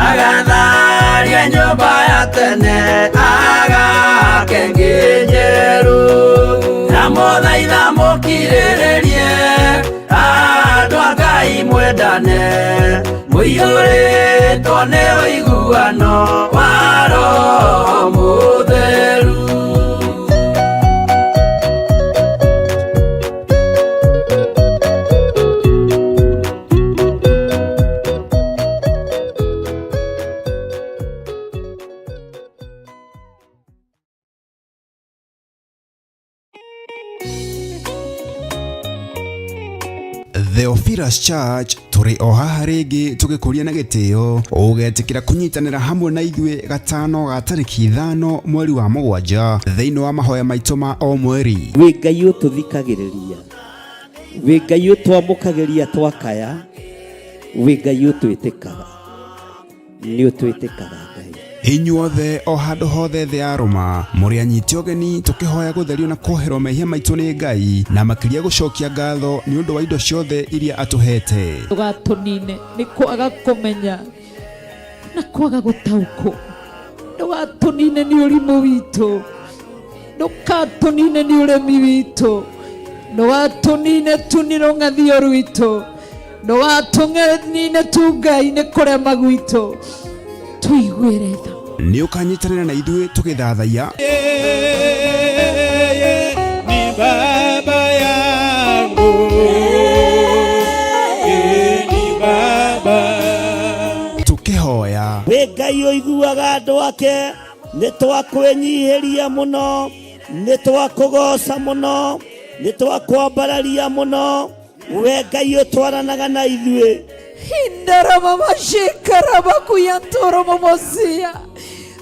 agatharia nyũmba ya tene agake ĩngĩ njerũ ndamũthaitha mũkirĩrĩrie andũ a Ngai mwendane mũiyũrĩtwo nĩ ũiguano wa Roho Mũtheru. Theophilus Church tũrĩ o haha rĩngĩ tũgĩkũria na gĩtĩo ũgetĩkĩra kũnyitanĩra hamwe na ithuĩ gatano ga tarĩki 5 mweri wa 7 thĩinĩ wa mahoya maitũ ma o mweri. Wĩ Ngai ũtũthikagĩrĩria, wĩ Ngai ũtwamũkagĩria twakaya, wĩ Ngai ũtwĩtĩkaga, nĩ ũtwĩtĩkaga Ngai. Inyuothe o handũ hothe thĩ ya Rũma mũrĩ anyiti ũgeni tũkĩhoya gũtherio na kwoherwo mehia maitũ nĩ Ngai na makĩria gũcokia ngatho nĩ ũndũ wa indo ciothe iria atũhete. Ndũgatũnine nĩ kwaga kũmenya na kwaga gũtaũkwo, ndũgatũnine nĩ ũrimũ witũ, ndũgatũnine nĩ ũremi witũ, ndũgatũnine tu nĩ rũng'athio rwitũ, ndũgatũnine tu Ngai nĩ kũrema gwitũ, tũiguĩre tha. Nĩ ũkanyitanĩra na ithuĩ tũgĩthathaiya. Yeye ni baba yangu, yeye ni baba. Tũkĩhoya. Wĩ Ngai ũiguaga andũ ake, nĩ twakwĩnyihĩria mũno, nĩ twakũgoca mũno, nĩ twakwambararia mũno, we Ngai ũtwaranaga na ithuĩ. Indaramamashikaramakuyantoromomosia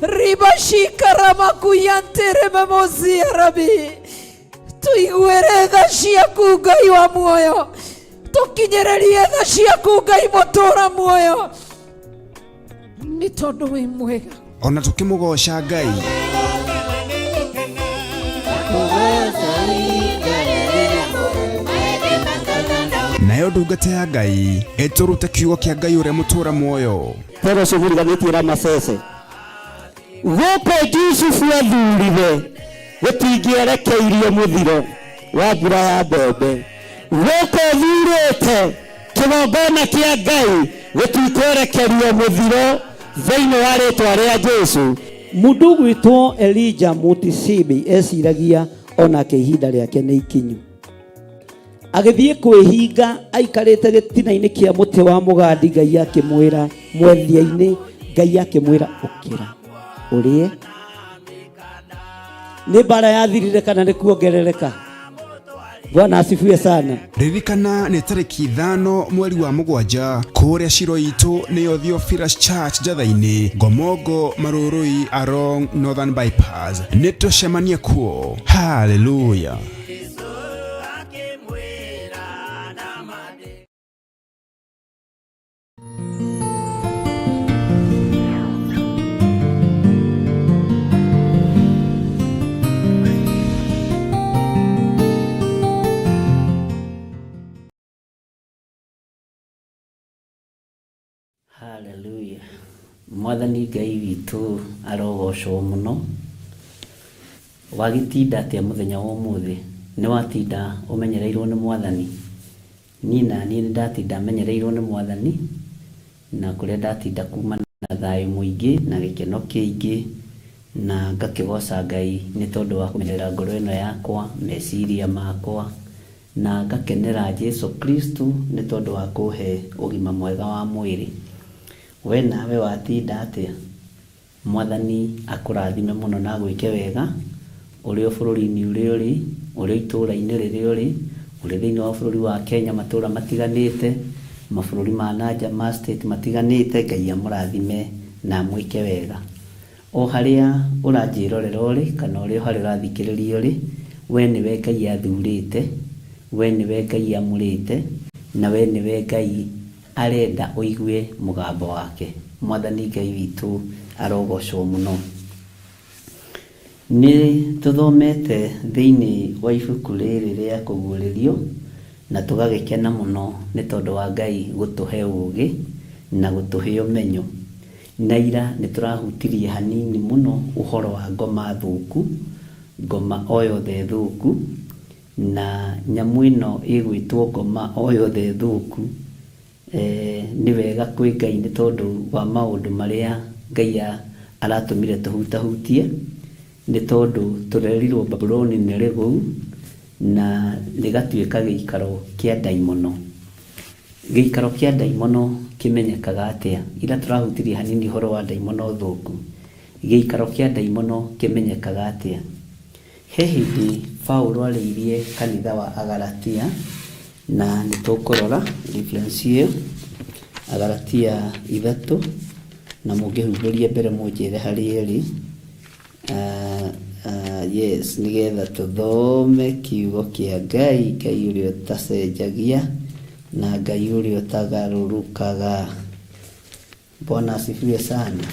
ribashikaramakuyanteramomosia rabi tuiguĩre tha ciaku Ngai wa muoyo, tũkinyĩrĩrie tha ciaku Ngai mũtũra muoyo, nĩ tondũ wĩ mwega. Ona tũkĩmũgoca Ngai. Nayo ndungata ya Ngai ĩtũrute kiugo kĩa Ngai ũrĩa mũtũra muoyo. Toro ũcio mũriganĩtie Ramasese gũkũ Jusufu athurire gũtingĩerekeirio mũthiro wa mbura ya mbembe, gũkũ thurĩte kĩgongona kĩa Ngai gũtikwerekerio mũthiro thĩinĩ wa rĩtwa rĩa Jesũ. Mũndũ ũgwĩtwo Elijah Mutisibi eciragia onake ihinda rĩake nĩ ikinyu, agĩthiĩ kwĩhinga aikarĩte gĩtina-inĩ kĩa mũtĩ wa mũgandi. Ngai akĩmwĩra mwethia-inĩ, Ngai akĩmwĩra ũkĩra ũrĩe. Nĩ mbara yathirire kana nĩ kuongerereka? Bwana asifiwe sana. Ririkana nĩ tarĩki 5 mweri wa 7 kũrĩa Shiro itũ nĩyo Theophilus Church Njatha-inĩ Ngomongo Marũrũi along Northern Bypass. Nĩ tũcemanie kuo. Hallelujah. Hallelujah. Mwathani Ngai witũ arogocwo mũno. Wagĩtinda atĩa mũthenya wa ũmũthĩ? Nĩ watinda ũmenyereirwo nĩ Mwathani? Niĩ na niĩ nĩ ndatinda menyereirwo nĩ Mwathani, na kũrĩa ndatinda kuma na thayũ mũingĩ na gĩkeno kĩingĩ, na ngakĩgoca Ngai nĩ tondũ wa kũmenyerera ngoro ĩno yakwa, meciria makwa, na ngakenera Jesu Kristo nĩ tondũ wa kũhe ũgima mwega wa mwĩrĩ. We nawe watinda atĩa? Mwathani akũrathime mũno na agwĩke wega ũrĩ o bũrũri-inĩ ũrĩa ũrĩ, ũrĩ itũũra-inĩ rĩrĩa ũrĩ, ũrĩ thĩinĩ wa bũrũri wa Kenya matũũra matiganĩte, mabũrũri ma nanja ma state matiganĩte. Ngai amũrathime na amwĩke wega. O harĩa ũranjĩrorera ũrĩ kana ũrĩ o harĩa ũrathikĩrĩria ũrĩ, we nĩwe Ngai athurĩte, we nĩwe Ngai amũrĩte, na we nĩwe Ngai arenda ũigue mũgambo wake. Mwathani Ngai witũ arogocwo mũno. Nĩ tũthomete thĩinĩ wa ibuku rĩrĩ rĩa kũguũrĩrio, Na tũgagĩkena mũno nĩ tondũ wa Ngai gũtũhe ũgĩ na gũtũhe ũmenyo. Na ira nĩ tũrahutirie hanini mũno ũhoro wa ngoma thũku, ngoma o yothe thũku, na nyamũ ĩno ĩgwĩtwo ngoma o yothe thũku. Nĩ wega kwĩ Ngai nĩ tondũ wa maũndũ marĩa Ngai aratũmire tũhutahutie, nĩ tondũ tũrerirwo Babuloni nĩ rĩgũu na rĩgatuĩka gĩikaro kĩa ndaimono. Gĩikaro kĩa ndaimono kĩmenyekaga atĩa? Ira tũrahutirie hanini ũhoro wa ndaimono thũku. Gĩikaro kĩa ndaimono kĩmenyekaga atĩa? He hĩndĩ Paulo arĩirie kanitha wa Agalatia, na nĩ tũkũrora reference ĩyo, Agalatia 3, na mũngĩhumbũria mbere mũnjĩre harĩa ĩrĩ. Yes, nĩgetha tũthome kiugo kĩa Ngai, Ngai ũrĩa ũtacenjagia na Ngai ũrĩa ũtagarũrũkaga. Bwana asifiwe sana.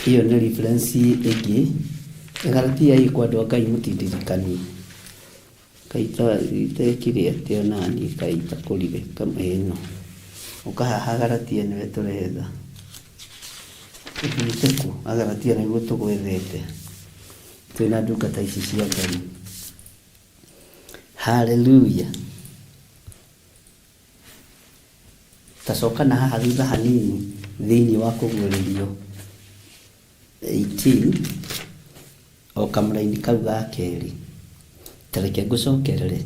Ĩyo nĩ reference ĩngĩ. Galatia ĩ kwa andũ a Ngai mũtindirikanie. Ngai itekire atĩa nani Ngai itakũrire kama ĩno. Ũka haha Galatia nĩwe tũretha. Ũthiĩte kũ? Agalatia nĩguo tũgwethete. Twĩna ndungata ici cia Ngai. Hallelujah. Tacoka na haha thutha hanini thĩinĩ wa kũguũrĩrio 18 o kamũraini kau ga kerĩ. Ta reke ngũcokerere.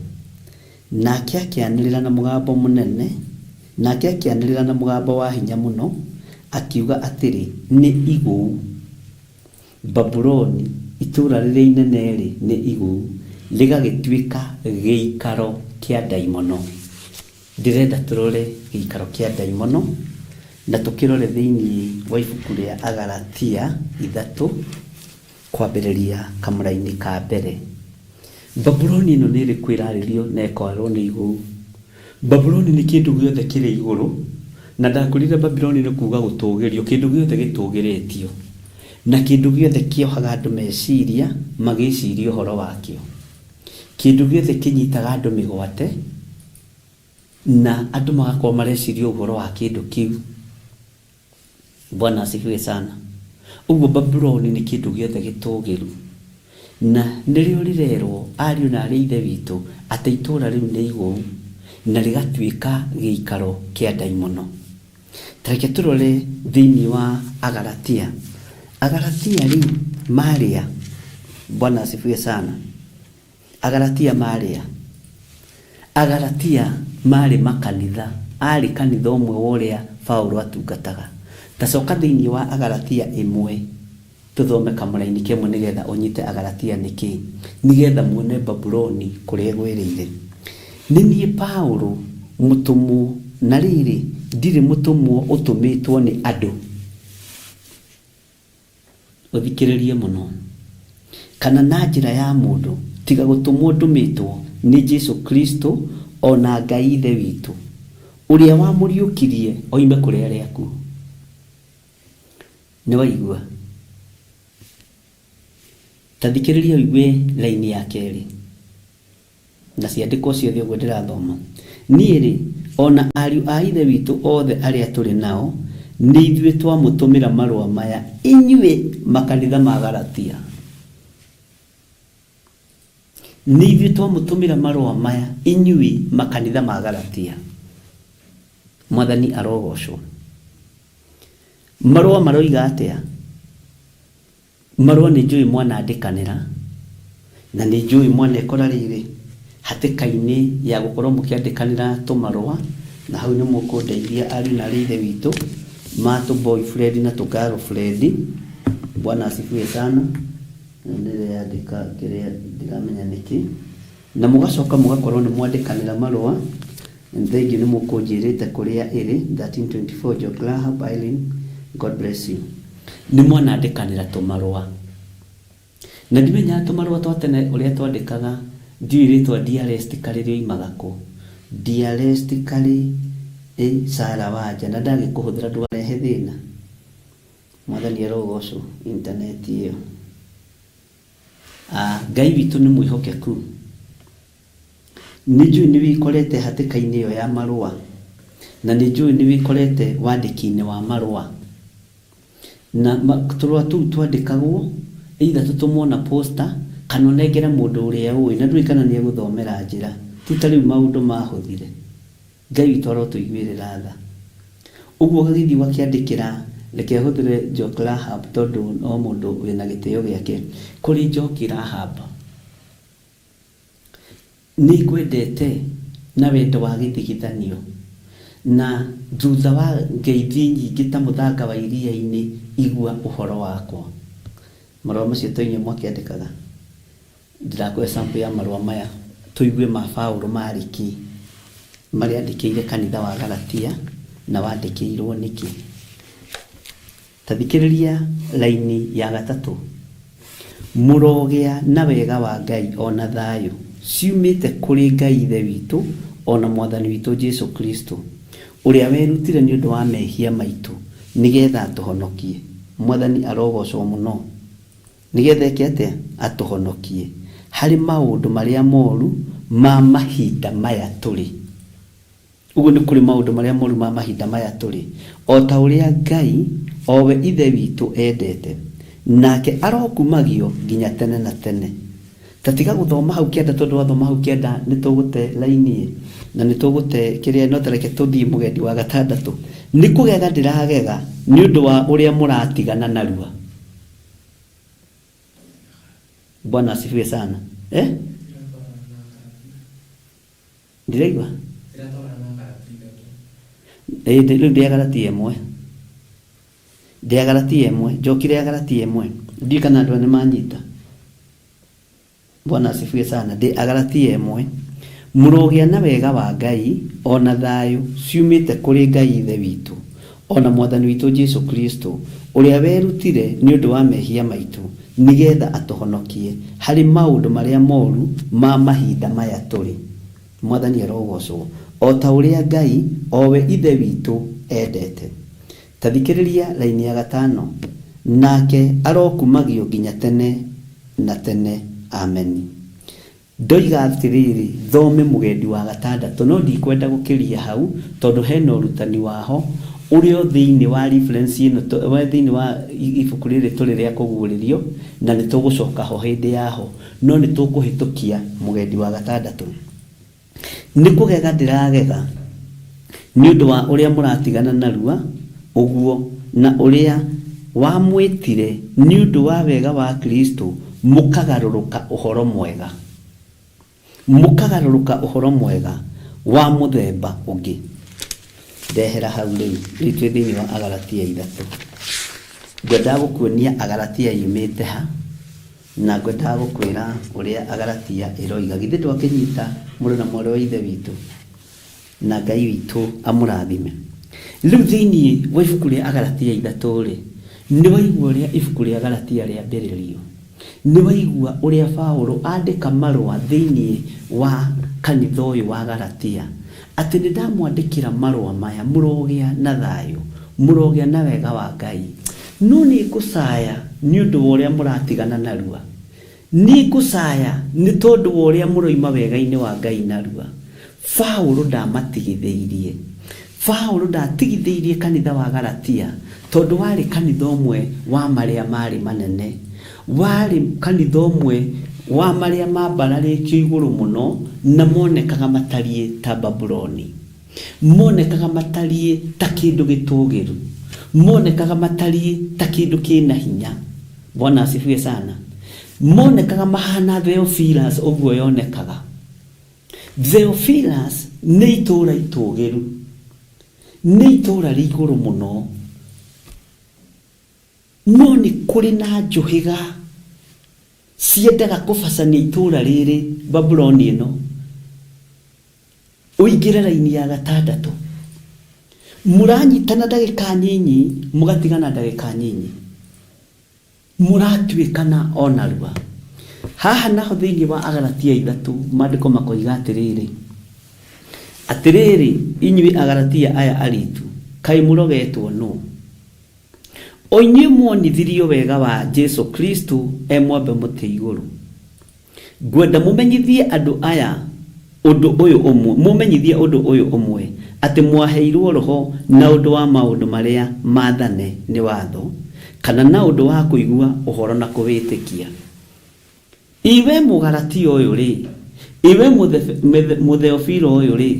Nake akĩanĩrĩra na mũgambo mũnene, nake akĩanĩrĩra na mũgambo wa hinya mũno, akiuga atĩrĩ, nĩ igũu. Babuloni, itũũra rĩrĩa inene-rĩ, nĩ igũu, rĩgagĩtuĩka gĩikaro kĩa ndaimono. Ndĩrenda tũrore gĩikaro kĩa ndaimono, na tũkĩrore thĩinĩ wa ibuku rĩa Agalatia 3, kwambĩrĩria kamũraini ka mbere. Babuloni ĩno nĩ ĩrĩkũ ĩrarĩrio na ĩkorwo nĩ igũu? Babuloni nĩ kĩndũ gĩothe kĩrĩ igũrũ, na ndakwĩrire Babuloni nĩ kuga gũtũgĩrio, kĩndũ gĩothe gĩtũgĩrĩtio, na kĩndũ gĩothe kĩohaga andũ meciria magĩciria ũhoro wakĩo, kĩndũ gĩothe kĩnyitaga andũ mĩgwate na andũ magakorwo mareciria ũhoro wa kĩndũ kĩu. Bwana asifiwe sana. Ũguo Babuloni nĩ kĩndũ gĩothe gĩtũgĩru, na nĩrĩo rĩrerwo ariũ na arĩ ithe witũ atĩ itũũra rĩu nĩ igũu na rĩgatuĩka gĩikaro kĩa ndaimono. Ta reke tũrore thĩinĩ wa Agalatia. Agalatia rĩu marĩa, Bwana asifiwe sana. Agalatia marĩa, Agalatia marĩ makanitha, arĩ kanitha ũmwe wa ũrĩa Paulo atungataga. Ta coka thĩinĩ wa Agalatia 1, tũthome kamũraini kemwe nĩgetha ũnyite Agalatia nĩkĩ, nĩgetha muone Babuloni kũrĩa ĩgwĩrĩire. Nĩ niĩ Paulo mũtũmwo, na rĩrĩ, ndirĩ mũtũmwo ũtũmĩtwo nĩ andũ. Ũthikĩrĩrie mũno. Kana na njĩra ya mũndũ, tiga gũtũmwo ndũmĩtwo nĩ Jesu Kristo o na Ngai Ithe witũ, ũrĩa wamũriũkirie oime kũrĩ arĩa akuũ. Nĩ waigua? Ta thikĩrĩria ũigue laini ya kerĩ. Na ciandĩkwo ciothe ũguo ndĩrathoma. Niĩ-rĩ, o na ariũ a Ithe witũ othe arĩa tũrĩ nao, nĩ ithuĩ twamũtũmĩra marũa maya inyuĩ makanitha ma Galatia. Nĩ ithuĩ twamũtũmĩra marũa maya inyuĩ makanitha ma Galatia. Mwathani arogocwo. Marũa maroiga atĩa? Marũa nĩ njũĩ mwanandĩkanĩra, na nĩ njũĩ mwanekora rĩrĩ hatĩka-inĩ ya gũkorwo mũkĩandĩkanĩra tũmarũa, na hau nĩ mũkũndeithia ariũ na arĩ ithe witũ ma tũ boyfriend na tũ girlfriend. Bwana asifiwe sana. Ndĩreyandĩka kĩrĩa ndiramenya nĩkĩ. Na mũgacoka mũgakorwo nĩ mwandĩkanĩra marũa. Thengiũ nĩ mũkũnjĩrĩte kũrĩa ĩrĩ 1324 Jograhab Eileen. God bless you. Nĩ mwanandĩkanĩra tũmarũa. Na ndimenyaga tũmarũa twa tene ũrĩa twandĩkaga, ndiũĩ rĩtwa dearest karĩ rĩoimaga kũ. Dearest karĩ Sarah Wanja, na ndagĩkũhũthĩra ndũgarehe thĩna. Mwathani arogocwo intaneti ĩyo. Ngai witũ nĩ mwĩhokeku. Nĩ njũĩ nĩ wĩkorete hatĩka-inĩ ĩyo ya marũa, na nĩ njũĩ nĩ wĩkorete wandĩki-inĩ wa marũa. Na tũrũa tũu twandĩkagwo either tũtũmwo na posta kana ũnengere mũndũ ũrĩa ũĩ na ndũĩ kana nĩ egũthomera njĩra. Ti ta rĩu maũndũ mahũthire. Ngai witũ arotũiguĩrĩra tha. Ũguo ũgagĩthiĩ ũgakĩandĩkĩra, reke hũthĩre Njoki Rahab tondũ no mũndũ wĩna gĩtĩo gĩake, kũrĩ Njoki Rahab. Nĩngwendete na wendo wa gĩthigithanio, na thutha wa ngeithi nyingĩ ta mũthanga wa iria-inĩ, igua ũhoro wakwa. Marũa macio to inyuĩ mwakĩandĩkaga? Ndĩrakũhe sample ya marũa maya tũigue ma Paũlũ marĩ kĩ, marĩa andĩkĩire kanitha wa Galatia na wandĩkĩirwo nĩkĩ. Ta thikĩrĩria raini ya gatatũ, Mũrogĩa na wega wa Ngai o na thayũ, ciumĩte kũrĩ Ngai Ithe witũ o na Mwathani witũ Jesu Kristo, ũrĩa werutire nĩ ũndũ wa mehia maitũ, nĩ getha atũhonokie. Mwathani arogocwo mũno. Nĩ getha eke atĩa? Atũhonokie harĩ maũndũ marĩa moru ma mahinda maya tũrĩ. Ũguo nĩ kũrĩ maũndũ marĩa moru ma mahinda maya tũrĩ, o ta ũrĩa Ngai, o we Ithe witũ, endete. Nake arokumagio nginya tene na tene. Ta tiga gũthoma hau kĩanda tondũ wathoma hau kĩanda nĩ tũgũte raini-ĩ, na nĩ tũgũte kĩrĩa, no ta reke tũthiĩ mũgendi wa gatandatũ. Nĩ kũgega ndĩragega nĩ ũndũ wa ũrĩa mũratigana narua. Bwana asifiwe sana. Eh? Ndiraigua. Ĩĩ rĩu ndĩ Agalatia ĩmwe. Ndĩ Agalatia ĩmwe. Njokire Agalatia ĩmwe. Ndiũĩ kana andũ aya nĩ manyita. Bwana asifiwe sana. Ndĩ Agalatia ĩmwe. Mũrogĩa na wega wa Ngai o na thayũ ciumĩte kũrĩ Ngai Ithe witũ o na Mwathani witũ Jesu Kristo, ũrĩa werutire nĩ ũndũ wa mehia maitũ nĩgetha atũhonokie harĩ maũndũ marĩa moru ma mahinda maya tũrĩ. Mwathani arogocwo, o ta ũrĩa Ngai, o we Ithe witũ, endete. Ta thikĩrĩria raini ya gatano, Nake arokumagio nginya tene na tene. Ameni. Ndoiga atĩrĩrĩ, thome mũgendi wa gatandatũ, no ndikwenda gũkĩria hau, tondũ hena ũrutani waho ũrĩa ũ thĩinĩ wa reference ĩno, wĩ thĩinĩ wa ibuku rĩrĩ tũrĩ rĩa Kũguũrĩrio, na nĩ tũgũcoka ho hĩndĩ yaho. No nĩ tũkũhĩtũkia mũgendi wa gatandatũ. Nĩ kũgega ndĩragega nĩ ũndũ wa ũrĩa mũratigana narua ũguo, na ũrĩa wamwĩtire nĩ ũndũ wa wega wa Kristo mũkagarũrũka ũhoro mwega, mũkagarũrũka ũhoro mwega wa mũthemba ũngĩ. Ndehera hau rĩu, rĩu twĩ thĩinĩ wa Agalatia ithatũ. Ngwendaga gũkuonia Agalatia yumĩte ha. Na ngwendaga gũkwĩra ũrĩa Agalatia ĩroiga. Githĩ ndwakĩnyita, mũrũ na mwarĩ wa Ithe witũ? Na Ngai witũ amũrathime. Rĩu thĩinĩ wa ibuku rĩa Agalatia ithatũ-rĩ, nĩwaigua ũrĩa ibuku rĩa Galatia rĩambĩrĩrio. Nĩwaigua ũrĩa Paulo andĩka marũa thĩinĩ wa kanitha ũyũ wa Galatia, atĩ nĩndamwandĩkĩra marũa maya mũrogĩa na thayũ, mũrogĩa na wega wa Ngai. No nĩngũcaya nĩ ũndũ wa ũrĩa mũratigana narua. Nĩngũcaya nĩ tondũ wa ũrĩa mũroima wega-inĩ wa Ngai narua. Paulo ndamatigithĩirie. Paulo ndatigithĩirie kanitha wa Galatia tondũ warĩ kanitha ũmwe wa marĩa maarĩ manene. Warĩ kanitha ũmwe wa marĩa mambararĩtio igũrũ mũno na monekaga matariĩ ta Babuloni. Monekaga matariĩ ta kĩndũ gĩtũũgĩru. Monekaga matariĩ ta kĩndũ kĩna hinya. Bwana asifiwe sana. Monekaga mahana Theophilus ũguo yonekaga. Theophilus nĩ itũũra itũũgĩru. Nĩ itũũra rĩ igũrũ mũno. No nĩ kũrĩ na njũhĩga ciendaga kũbacania itũũra rĩrĩ, Babuloni ĩno. Ũingĩre raini ya gatandatũ. Mũranyitana ndagĩka nyinyi, mũgatigana ndagĩka nyinyi. Mũratuĩkana o narua. Haha naho thĩinĩ wa Agalatia ithatũ, maandĩko makoiga atĩrĩrĩ, Atĩrĩrĩ, inyuĩ Agalatia aya aritu, kaĩ mũrogetwo nũ? O inyuĩ mwonithirio wega wa Jesu Kristo e mwambe mũtĩ igũrũ. Ngwenda mũmenyithie andũ aya. Ũndũ ũyũ ũmwe, mũmenyithie ũndũ ũyũ ũmwe, atĩ mwaheirwo Roho na ũndũ wa maũndũ marĩa maathane nĩ watho, kana na ũndũ wa kũigua ũhoro na kũwĩtĩkia. Iwe Mũgalatia ũyũ-rĩ, iwe Mũtheofilo ũyũ-rĩ,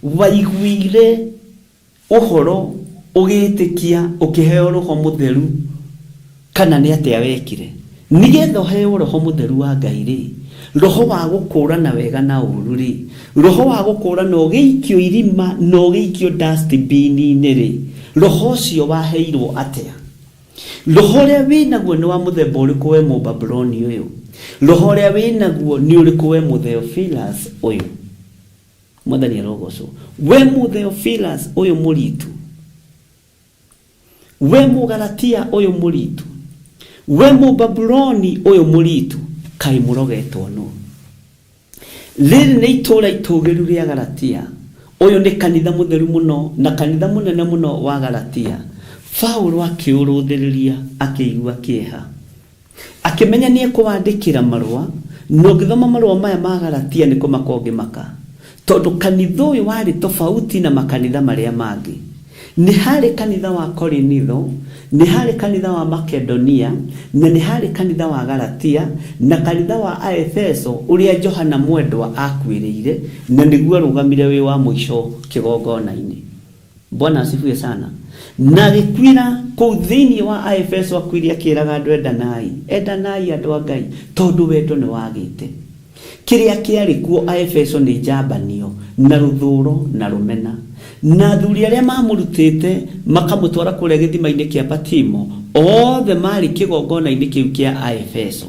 waiguire ũhoro ũgĩtĩkia ũkĩheo Roho Mũtheru kana nĩ atĩa wekire? Nĩgetha ũheo Roho Mũtheru wa Ngai-rĩ, Roho wa gũkũrana wega na ũũru-rĩ, Roho wa gũkũrana ũgĩikio irima na ũgĩikio dustbin-inĩ-rĩ, Roho ũcio waheirwo atĩa? Roho ũrĩa wĩ naguo nĩ wa mũthemba ũrĩkũ we Mũbabuloni ũyũ? Roho ũrĩa wĩ naguo nĩ ũrĩkũ we Mũtheophilus ũyũ? Mwathani arogocwo. We Mũtheophilus ũyũ mũritu, we Mũgalatia ũyũ mũritu, we Mũbabuloni ũyũ mũritu, kaĩ mũrogetwo nũ? Rĩrĩ nĩ itũũra itũũgĩru rĩa Galatia. Ũyũ nĩ kanitha mũtheru mũno na kanitha mũnene mũno wa Galatia. Paulo akĩũrũthĩrĩria akĩigua kĩeha. Akĩmenya nĩ ekũwandĩkĩra marũa, na ũngĩthoma marũa maya ma Galatia nĩ kũmaka ũngĩmaka. Tondũ kanitha ũyũ warĩ tofauti na makanitha marĩa mangĩ. Nĩ harĩ kanitha wa Korinitho, nĩ harĩ kanitha wa Makedonia, na nĩ harĩ kanitha wa Galatia, na kanitha wa Aefeso ũrĩa Johana mwendwa akuĩrĩire, na nĩguo arũgamire wĩ wa mũico kĩgongona-inĩ. Bwana asifiwe sana. Na agĩkuĩra kũu thĩinĩ wa Aefeso akuire akĩraga andũ endanai, endanai andũ a Ngai, tondũ wendo nĩ wagĩte. Kĩrĩa kĩarĩ kuo Aefeso nĩ njambanio, na rũthũũro, na rũmena. Na athuri arĩa maamũrutĩte makamũtwara kũrĩa gĩthima-inĩ kĩa Patimo, othe maarĩ kĩgongona-inĩ kĩu kĩa Aefeso.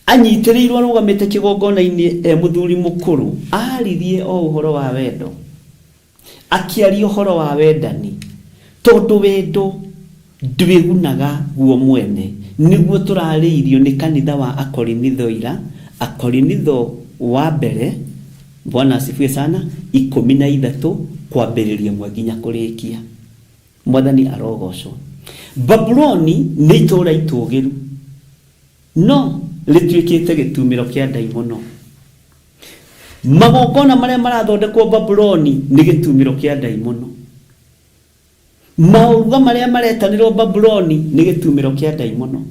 Anyitĩrĩirwo arũgamĩte kĩgongona-inĩ e mũthuri mũkũrũ, aaririe o ũhoro wa wendo. Akĩaria ũhoro wa wendani, tondũ wendo ndwĩgunaga guo mwene, nĩguo tũrarĩirio nĩ kanitha wa Akorinitho ira, Akorinitho wa mbere, Bwana asifiwe sana, 13 kwambĩrĩria ĩmwe nginya kũrĩkia. Mwathani arogocwo. Babuloni nĩ itũũra itũũgĩru, no rĩtuĩkĩte gĩtumĩro kĩa ndaimono. Magongona marĩa marathondekwo Babuloni nĩ gĩtumĩro kĩa ndaimono. Maũruga marĩa maretanĩrwo Babuloni nĩ gĩtumĩro kĩa ndaimono.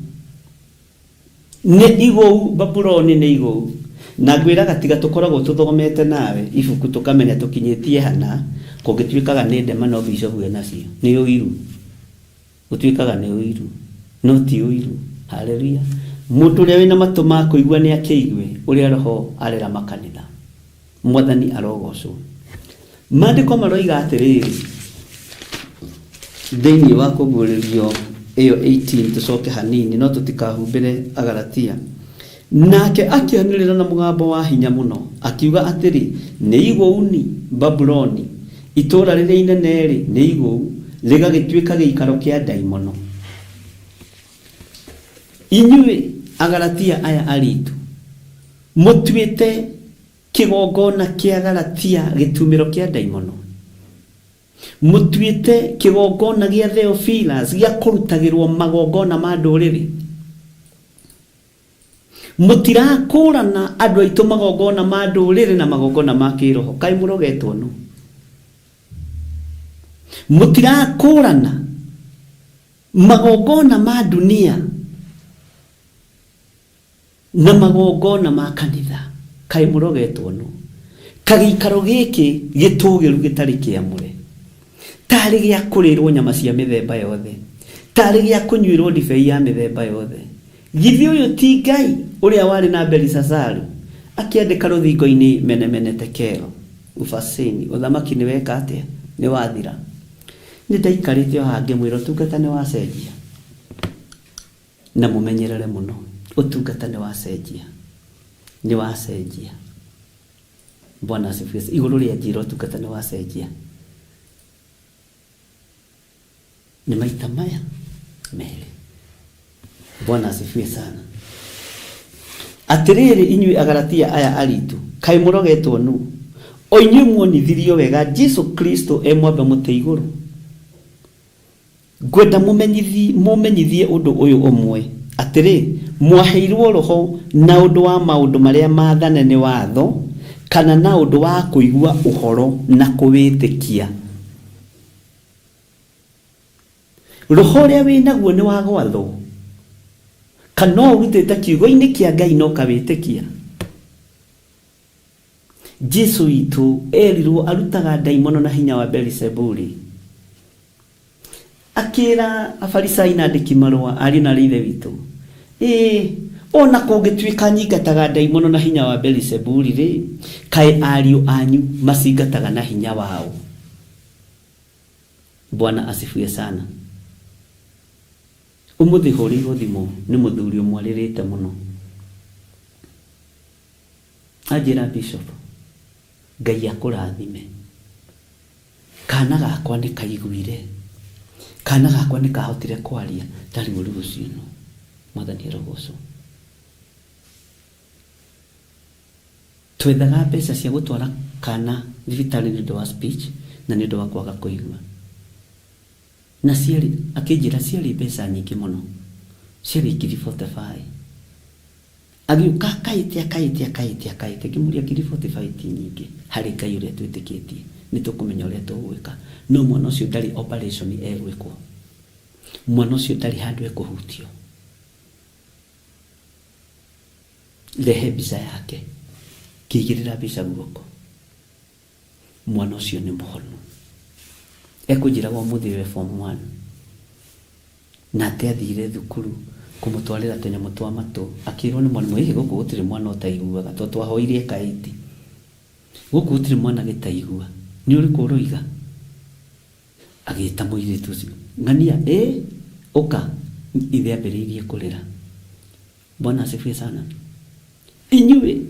Nĩ igũu Babuloni nĩ igũu. Na ngwĩraga tiga tũkoragwo tũthomete nawe ibuku tũkamenya tũkinyĩtie hana, kũngĩtuĩkaga nĩ ndema no bishofu enacio. Nĩ ũiru. Gũtuĩkaga nĩ ũiru, no ti ũiru. Haleluya! Mũndũ ũrĩa wĩna matũ ma kũigua nĩ akĩigue ũrĩa Roho arera makanitha. Mwathani arogocwo. Maandĩko maroiga atĩrĩrĩ, thĩinĩ wa Kũguũrĩrio ĩyo 18, tũcoke hanini, no tũtikahumbĩre Agalatia. Nake akĩanĩrĩra na mũgambo wa hinya mũno, akiuga atĩrĩ, Nĩ igũuni, Babuloni, itũũra rĩrĩa inene-rĩ, nĩ igũu, rĩgagĩtuĩka gĩikaro kĩa ndaimono. Inyuĩ Agalatia aya aritu, mũtuĩte kĩgongona kĩa Galatia gĩtumĩro kĩa ndaimono? Mũtuĩte kĩgongona gĩa Theophilus gĩa kũrutagĩrwo magongona ma ndũrĩrĩ? Mũtirakũũrana andũ aitũ magongona ma ndũrĩrĩ na magongona ma kĩroho. Kaĩ mũrogetwo nũ? Mũtirakũũrana magongona ma dunia na magongona ma kanitha. Kaĩ mũrogetwo nũ? Kagĩikaro gĩkĩ gĩtũgĩru gĩtarĩ kĩamũre, tarĩ gĩa kũrĩrwo nyama cia mĩthemba yothe, tarĩ gĩa kũnyuĩrwo ndibei ya mĩthemba yothe. Githĩ ũyũ ti Ngai ũrĩa warĩ na Belishazaru akĩandĩka rũthingo-inĩ Mene Mene Tekel Ufarsini, ũthamaki nĩ weka atĩa? Nĩ wathira. Nĩ ndaikarĩte o haha ngĩmwĩra ũtungata nĩ wacenjia. Na mũmenyerere mũno, ũtungata nĩ wacenjia. Nĩ wacenjia. Bwana asifiwe. Igũrũ rĩa njĩra ũtungata nĩ wacenjia. Nĩ maita maya merĩ. Bwana asifiwe sana. Atĩrĩrĩ inyuĩ Agalatia aya aritu, kaĩ mũrogetwo nũ? O inyuĩ muonithirio wega Jesu Kristo e mwambe mũtĩ igũrũ. Ngwenda mũmenyithi, mũmenyithie ũndũ ũyũ ũmwe, atĩrĩ, mwaheirwo Roho na ũndũ wa maũndũ marĩa maathane nĩ watho, Kana na ũndũ wa kũigua ũhoro na kũwĩtĩkia. Roho ũrĩa wĩ naguo nĩ wa gwathwo, kana no ũrutĩte kiugo-inĩ kĩa Ngai na ũkawĩtĩkia. Jesu witũ erirwo arutaga ndaimono na hinya wa Beelizebuli. Akĩra Afarisai na andĩki marũa, ariũ na aarĩ a Ithe witũ, ĩĩ, o na kũngĩtuĩka nyingataga ndaimono na hinya wa Beelizebuli-rĩ, kaĩ ariũ anyu macingataga na hinya waũ? Bwana asifiwe sana. Ũmũthĩ hũrĩirwo thimũ nĩ mũthuri ũmwe arĩrĩte mũno. Anjĩra Bishop, Ngai akũrathime. Kana gakwa nĩ kaiguire. Kana gakwa nĩ kahotire kwaria. Ndarigwo rĩu ũcio nũ. Mwathani arogocwo. Twethaga mbeca cia gũtwara kana thibitarĩ nĩ ũndũ wa speech na nĩ ũndũ wa kwaga kũigua. Na ciarĩ, akĩnjĩra ciarĩ mbeca nyingĩ mũno. Ciarĩ ngiri 45. Agĩũka akaĩte akaĩte akaĩte akaĩte. Ngĩmũria ngiri 45 ti nyingĩ harĩ Ngai ũrĩa twĩtĩkĩtie. Nĩ tũkũmenya ũrĩa tũgwĩka. No mwana ũcio ndarĩ operation egwĩkwo. Mwana ũcio ndarĩ handũ ekũhutio. Rehe mbica yake. Ngĩigĩrĩra mbica guoko. Mwana ũcio nĩ mũhonu. Ekũnjĩraga ũmũthĩ we form 1. Na atĩ athire thukuru kũmũtwarĩra tũnyamũ twa matũ. Akĩrwo nĩ mwarimũ, ĩhĩ gũkũ gũtirĩ mwana ũtaiguaga. Tondũ twahoire eka 8. Gũkũ gũtirĩ mwana gĩtaigua. Nĩ ũrĩkũ ũroiga? Agĩta mũirĩtu ũcio. Ng'ania, ĩ, ũka. Ithe ambĩrĩirie kũrĩra. Bwana asifiwe sana. Inyuĩ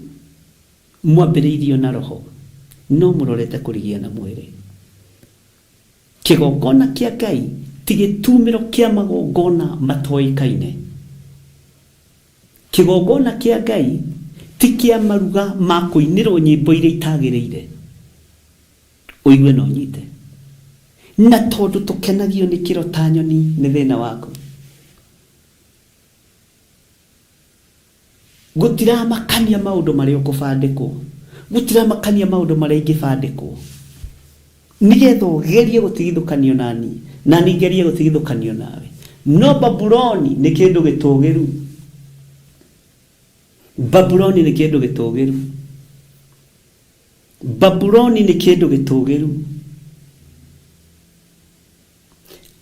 mwambĩrĩirio na roho, no mũrorete kũrigia na mwĩrĩ. Kĩgongona kĩa Ngai ti gĩtumĩro kĩa magongona matoĩkaine. Kĩgongona kĩa Ngai ti kĩa maruga ma kũinĩrwo nyĩmbo iria itagĩrĩire. Ũigue na ũnyite. Na tondũ tũkenagio nĩ kĩro ta nyoni nĩ thĩna waku. Gũtiramakania maũndũ marĩa ũkũbandĩkwo. Gũtiramakania maũndũ marĩa ingĩbandĩkwo. Nĩgetha ũgerie gũtigithũkanio nani, na niĩ ngerie gũtigithũkanio nawe. No Babuloni nĩ kĩndũ gĩtũgĩru. Babuloni nĩ kĩndũ gĩtũgĩru. Babuloni nĩ kĩndũ gĩtũgĩru.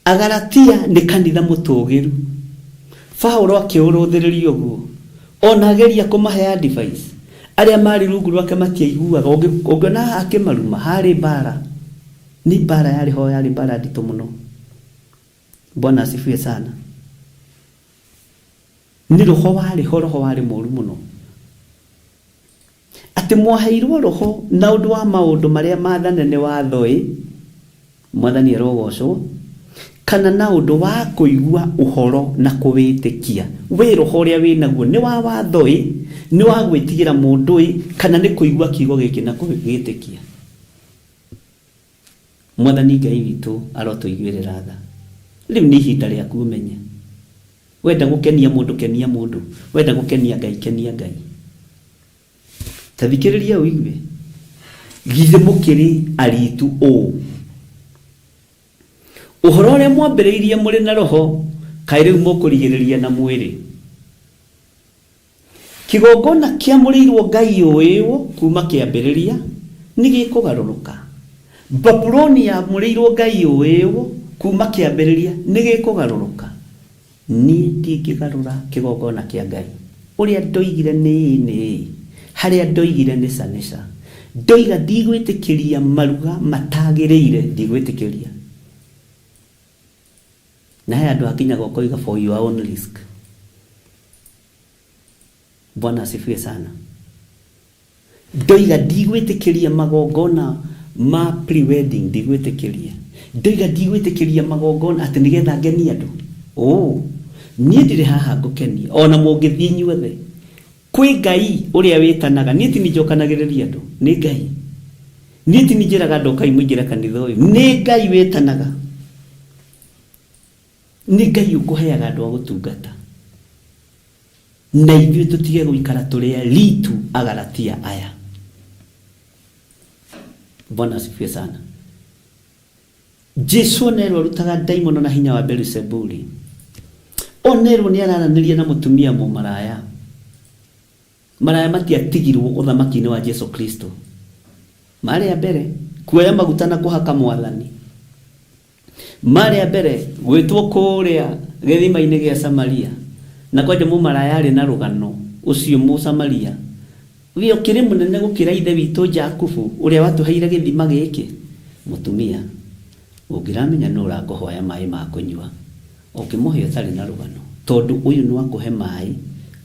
Agalatia nĩ kanitha mũtũgĩru. Paulo akĩũrũthĩrĩria ũguo. Ona ageria kũmahe advice. Arĩa marĩ rungu rwake matiaiguaga. Ũngĩona haha akĩmaruma, harĩ mbara. Nĩ mbara yarĩ ho, yarĩ mbara nditũ mũno. Bwana asifiwe sana. Nĩ roho warĩ ho, roho warĩ mũru mũno. Atĩ mwaheirwo roho na ũndũ wa maũndũ marĩa maathane nĩ watho ĩ, Mwathani arogocwo, kana na ũndũ wa kũigua ũhoro na kũwĩtĩkia. Wĩ roho ũrĩa wĩ naguo nĩ wa watho ĩ, nĩ wa gwĩtigĩra mũndũ ĩ, kana nĩ kũigua kiugo gĩkĩ na kũgĩtĩkia. Mwathani Ngai witũ arotũiguĩrĩra tha. Rĩu nĩ ihinda rĩaku ũmenye. Wenda gũkenia mũndũ kenia mũndũ, wenda gũkenia Ngai kenia Ngai. Ta thikĩrĩria ũigue. Githĩ mũkĩrĩ aritu ũũ? Ũhoro ũrĩa mwambĩrĩirie mũrĩ na roho, kaĩ rĩu mũkũrigĩrĩria na mwĩrĩ? Kĩgongona kĩamũrĩirwo Ngai ũĩwo kuma kĩambĩrĩria nĩ gĩkũgarũrũka. Babuloni yamũrĩirwo Ngai ũĩwo kuma kĩambĩrĩria nĩ gĩkũgarũrũka. Niĩ ndingĩgarũra kĩgongona kĩa Ngai. Ũrĩa ndoigire nĩ ĩĩ nĩ ĩĩ, harĩa ndoigire nĩ ca nĩ ca. Ndoiga ndigwĩtĩkĩria maruga matagĩrĩire, ndigwĩtĩkĩria. Na he andũ hakinyaga ũkoiga for your own risk. Bwana asifiwe sana. Ndoiga ndigwĩtĩkĩria magongona ma pre-wedding, ndigwĩtĩkĩria. Ndoiga ndigwĩtĩkĩria magongona atĩ nĩgetha ngenie andũ. Oh, niĩ ndirĩ haha ngũkenie, ona mũngĩthiĩ inyuothe. Kwĩ Ngai ũrĩa wĩtanaga, niĩ ti niĩ njokanagĩrĩria andũ, nĩ Ngai. Niĩ ti niĩ njĩraga andũ ũkai mũingĩre kanitha ũyũ, nĩ Ngai wĩtanaga. Nĩ Ngai ũkũheaga andũ a gũtungata. Na ithuĩ tũtige gũikara tũrĩ aritu Agalatia aya. Bwana asifiwe sana. Jesu onerwo arutaga ndaimono na hinya wa Beelzebuli. Onerwo nĩ araranĩria na mũtumia mũmaraya. Maraya matiatigirwo ũthamaki-inĩ wa Jesu Kristo. Marĩ a mbere kuoya maguta na kũhaka mwathani. Marĩ a mbere gwĩtwo kũrĩa gĩthima-inĩ gĩa Samaria. Na kwanja mũmaraya arĩ na rũgano ũcio Mũsamaria. We ũkĩrĩ mũnene gũkĩra ithe witũ Jakubu ũrĩa watũheire gĩthima gĩkĩ. Mũtumia ũngĩramenya nũ ũrakũhoya maĩ ma kũnyua ũngĩmũhe ũtarĩ na rũgano tondũ ũyũ nĩ wakũhe maĩ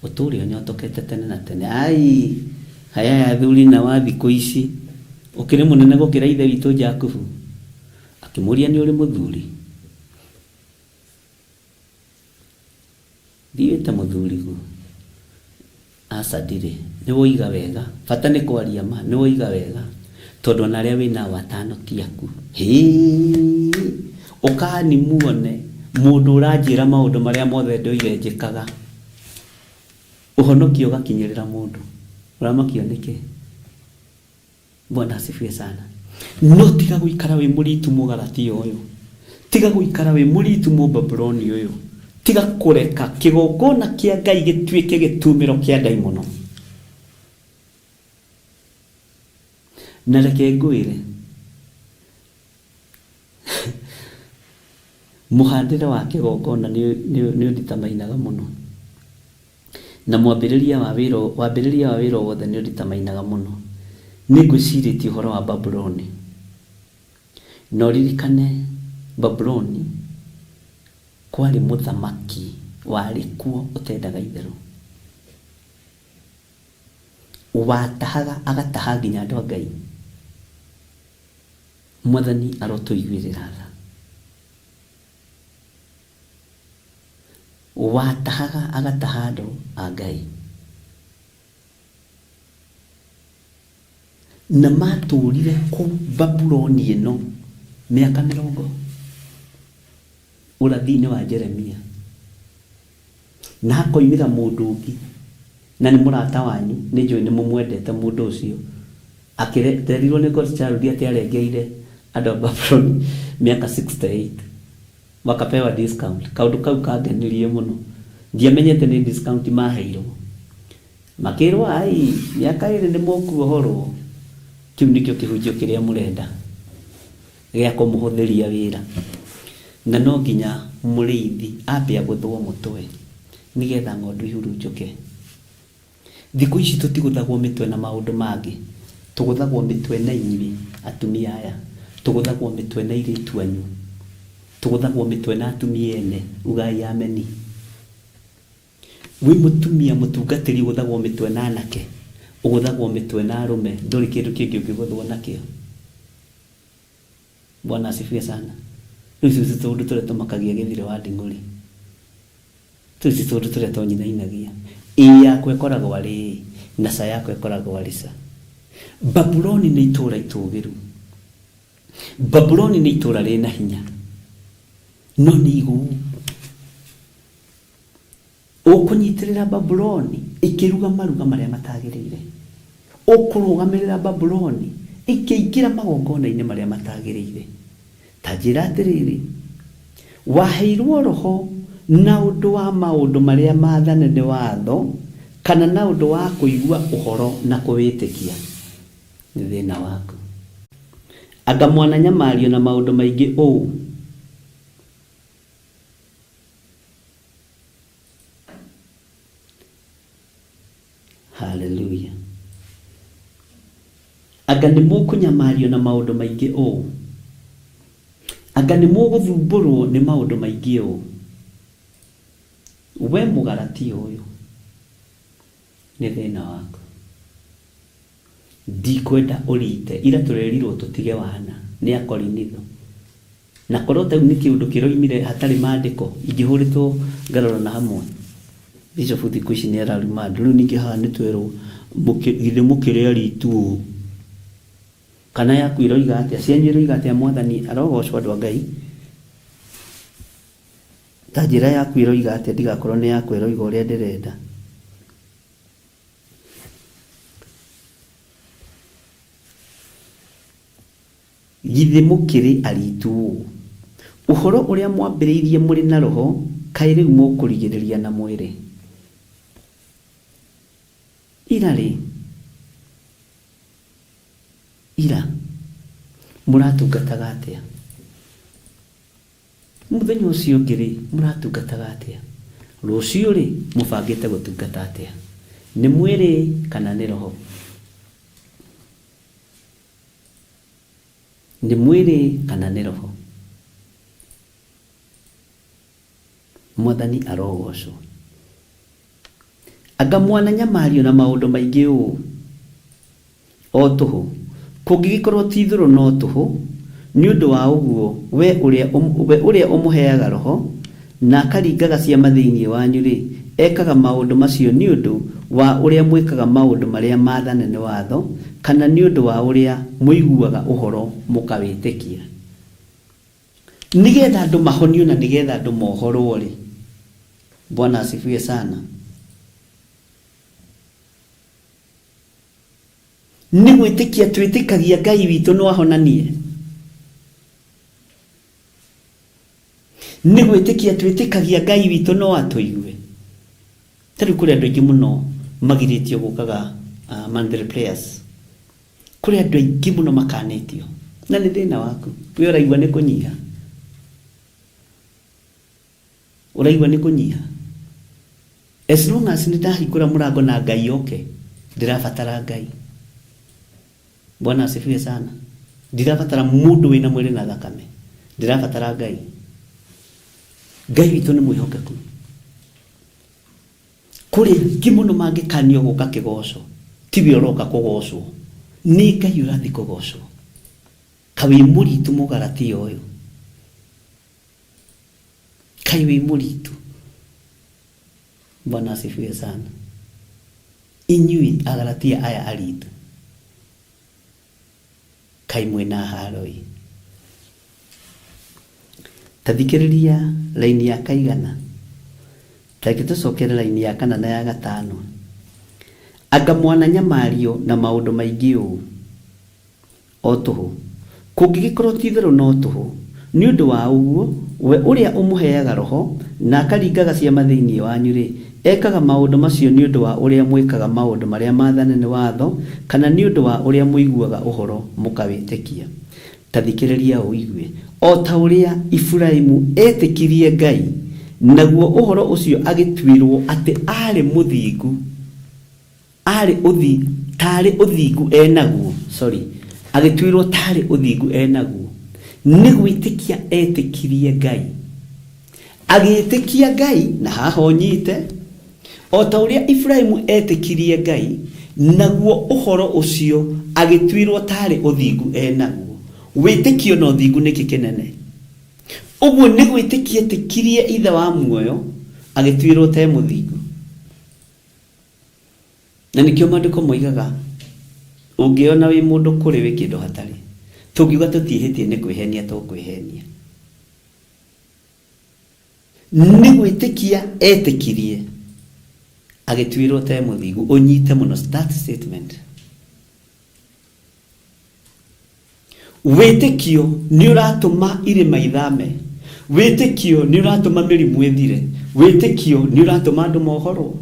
ũtũre ũnyotokete tene na tene. Ai haya athuri na wa thikũ ici ũkĩrĩ mũnene gũkĩra ithe witũ Jakubu. Akĩmũria nĩ ũrĩ mũthuri. Ndiwĩte mũthuri guo. Aca ndirĩ. Nĩ woiga wega. Bata nĩ kwaria ma. Nĩ woiga wega. Tondũ ona arĩa wĩnao atano ti aku. Hĩĩ. Ũkani muone mũndũ ũranjĩra maũndũ marĩa mothe ndũire njĩkaga. Ũhonokio ũgakinyĩrĩra mũndũ. Ũramakio nĩkĩ? Bwana asifiwe sana. No tiga gũikara wĩ mũritu mũgalatia ũyũ. Tiga gũikara wĩ mũritu mũbabuloni ũyũ. Tiga kũreka kĩgongona kĩa Ngai gĩtuĩke gĩtumĩro kĩa ndaimono. Na reke ngwĩre mũhandĩre wa kĩgongona nĩ ũnditamainaga mũno. Na mwambĩrĩria wa wĩra wambĩrĩria wa wĩra wothe nĩ ũnditamainaga mũno. Nĩ ngwĩcirĩtie ũhoro wa Babuloni. Na ũririkane Babuloni kwarĩ mũthamaki warĩ kuo ũtendaga itherũ. Watahaga agataha nginya andũ a Ngai. Mwathani arotũiguĩrĩra tha. Watahaga agataha andũ a Ngai. Na matũrire kũu Babuloni ĩno mĩaka mĩrongo ũrathi-inĩ wa Jeremia. Na hakoimĩra mũndũ ũngĩ na nĩ mũrata wanyu nĩ njũĩ nĩ mũmwendete mũndũ ũcio. Akĩrerirwo nĩ Godchild atĩ arengeire andũ a Babuloni mĩaka 68 wakapewa discount. Kaũndũ kau kangenirie mũno. Ndiamenyete nĩ discount maheirwo. Makĩrwo ai mĩaka ĩrĩ nĩ mũkuohorwo. Kĩu nĩkĩo kĩhunjio kĩrĩa mũrenda gĩa kũmũhũthĩria wĩra. Na no nginya mũrĩithi ambe agũthwo mũtwe nĩgetha ng'ondu ihurunjũke. Thikũ ici tũtigũthagwo mĩtwe na maũndũ mangĩ. Tũgũthagwo mĩtwe na inyuĩ atumia aya. Tũgũthagwo mĩtwe na airĩtu anyu. Tũgũthagwo mĩtwe na atumia ene. Ugai ameni. Wĩ mũtumia mũtungatĩri ũgũthagwo mĩtwe na anake. Ũgũthagwo mĩtwe na arũme. Ndũrĩ kĩndũ kĩngĩ ũngĩgũthwo nakĩo. Bwana asifiwe sana. Rĩu icio ti tũũndũ tũrĩa tũmakagia gĩthire wa nding'ũri. Tũu ti tũũndũ tũrĩa tonyinainagia. Ĩ yakwa ĩkoragwo arĩ ĩ na ca yakwa ĩkoragwo arĩ ca. Babuloni nĩ itũũra itũũgĩru. Babuloni nĩ itũũra rĩna hinya. No nĩ igũu. Ũkũnyitĩrĩra Babuloni ĩkĩruga maruga marĩa matagĩrĩire. Ũkũrũgamĩrĩra Babuloni ĩkĩingĩra magongona-inĩ marĩa matagĩrĩire. Ta njĩra atĩrĩrĩ, waheirwo roho na ũndũ wa maũndũ marĩa maathane nĩ watho kana na ũndũ wa kũigua ũhoro na kũwĩtĩkia? Nĩ thĩna waku. Anga mwananyamario na maũndũ maingĩ ũũ? Haleluya. Anga nĩ mũkũnyamario na maũndũ maingĩ ũũ? Anga nĩ mũgũthumbũrwo nĩ maũndũ maingĩ ũũ? We mũgalatia ũyũ, nĩ thĩna waku. Ndikwenda ũrite. Ira tũrerirwo tũtige wana nĩ akorinitho. Na korwo ta rĩu nĩ kĩũndũ kĩroimire hatarĩ maandĩko ingĩhũrĩtwo ngarora na hamwe. Bishop thikũ ici nĩ araruma andũ. Rĩu ningĩ haha nĩ twerwo githĩ mũkĩrĩ aritu ũũ. Kana yaku ĩroiga atĩa? Cianyu iroiga atĩa? Mwathani arogocwo andũ a Ngai. Ta njĩra yaku ĩroiga atĩa? Ndigakorwo nĩ yakwa ĩroiga ũrĩa ndĩrenda. Githĩ mũkĩrĩ ariitu ũũ? Ũhoro ũrĩa mwambĩrĩirie mũrĩ na Roho, kaĩ rĩu mũkũrigĩrĩria na mwĩrĩ? Ira-rĩ, ira mũratungataga atĩa? Mũthenya ũcio ũngĩ-rĩ, mũratungataga atĩa? Rũciũ-rĩ, mũbangĩte gũtungata atĩa? Nĩ mwĩrĩ kana nĩ roho? Nĩ mwĩrĩ kana nĩ roho? Mwathani arogocwo. Anga mwananyamario na maũndũ maingĩ ũũ o tũhũ? Kũngĩgĩkorũo ti-itherũ no tũhũ, nĩ ũndũ wa ũguo we ũrĩa, we ũrĩa ũmũheaga Roho, na akaringaga ciama thĩinĩ wanyu-rĩ, ekaga maũndũ macio nĩ ũndũ wa ũrĩa mwĩkaga maũndũ marĩa maathane nĩ watho, kana nĩ ũndũ wa ũrĩa mũiguaga ũhoro mũkawĩtĩkia? Nĩgetha andũ mahonio na nĩgetha andũ mohorwo-rĩ, Bwana asifiwe sana, nĩ gwĩtĩkia twĩtĩkagia Ngai witũ no ahonanie? Nĩ gwĩtĩkia twĩtĩkagia Ngai witũ no atũigue? Ta rĩu kũrĩ andũ aingĩ mũno magirĩtio gũkaga monthly prayers. Kũrĩ andũ aingĩ mũno makanĩtio. Na nĩ thĩna waku. We ũraigua nĩ kũnyiha? Ũraigua nĩ kũnyiha? As long as nĩ ndahingũra mũrango na Ngai oke, ndĩrabatara Ngai. Bwana asifiwe sana. Ndirabatara mũndũ wĩna mwĩrĩ na thakame. Ndĩrabatara Ngai. Ngai witũ nĩ mwĩhokeku. Kũrĩ aingĩ mũno mangĩkanio gũka kĩgoco, tiwe ũroka kũgocwo. Nĩ Ngai ũrathiĩ kũgocwo. Ka wĩ mũritu mũgaratia ũyũ. Kaĩ wĩ mũritu. Bwana asifiwe sana. Inyuĩ agaratia aya aritu. Kaĩ mwĩna haro-ĩ. Ta thikĩrĩria raini ya kaigana. Ta reke tũcokere raini ya kana na ya gatano. Anga mwananyamario na maũndũ maingĩ ũũ o tũhũ? Kũngĩgĩkorwo ti-itherũ no tũhũ. Nĩ ũndũ wa ũguo, we ũrĩa ũmũheaga Roho, na akaringaga ciama thĩinĩ wanyu-rĩ, ekaga maũndũ macio nĩ ũndũ wa ũrĩa mwĩkaga maũndũ marĩa maathane nĩ watho, kana nĩ ũndũ wa ũrĩa mũiguaga ũhoro mũkawĩtĩkia? Ta thikĩrĩria ũigue. O ta ũrĩa Iburahimu etĩkirie Ngai, naguo ũhoro ũcio agĩtuĩrũo atĩ aarĩ mũthingu. Arĩ ũthi, taarĩ ũthingu e naguo, sorry, agĩtuĩrwo taarĩ ũthingu e naguo, nĩ gwĩtĩkia etĩkirie Ngai. Agĩĩtĩkia Ngai, na haha ũnyite, o ta ũrĩa Iburahimu etĩkirie Ngai, naguo ũhoro ũcio agĩtuĩrwo taarĩ ũthingu e naguo. Wĩtĩkio na ũthingu nĩkĩ kĩnene? Ũguo nĩ gwĩtĩkia etĩkirie Ithe wa muoyo, agĩtuĩrwo ta e mũthingu. Na nĩkĩo maandĩko moigaga, Ũngĩĩona wĩ mũndũ kũrĩ wĩ kĩndũ hatarĩ. Tũngiuga tũtiĩhĩtie nĩ kwĩhenia tũkwĩhenia. Nĩ gwĩtĩkia etĩkirie, agĩtuĩrwo ta e mũthingu. Ũnyite mũno that statement. Wĩtĩkio nĩ ũratũma irĩma ithame. Wĩtĩkio nĩ ũratũma mĩrimũ ĩthire. Wĩtĩkio nĩ ũratũma andũ mohorwo.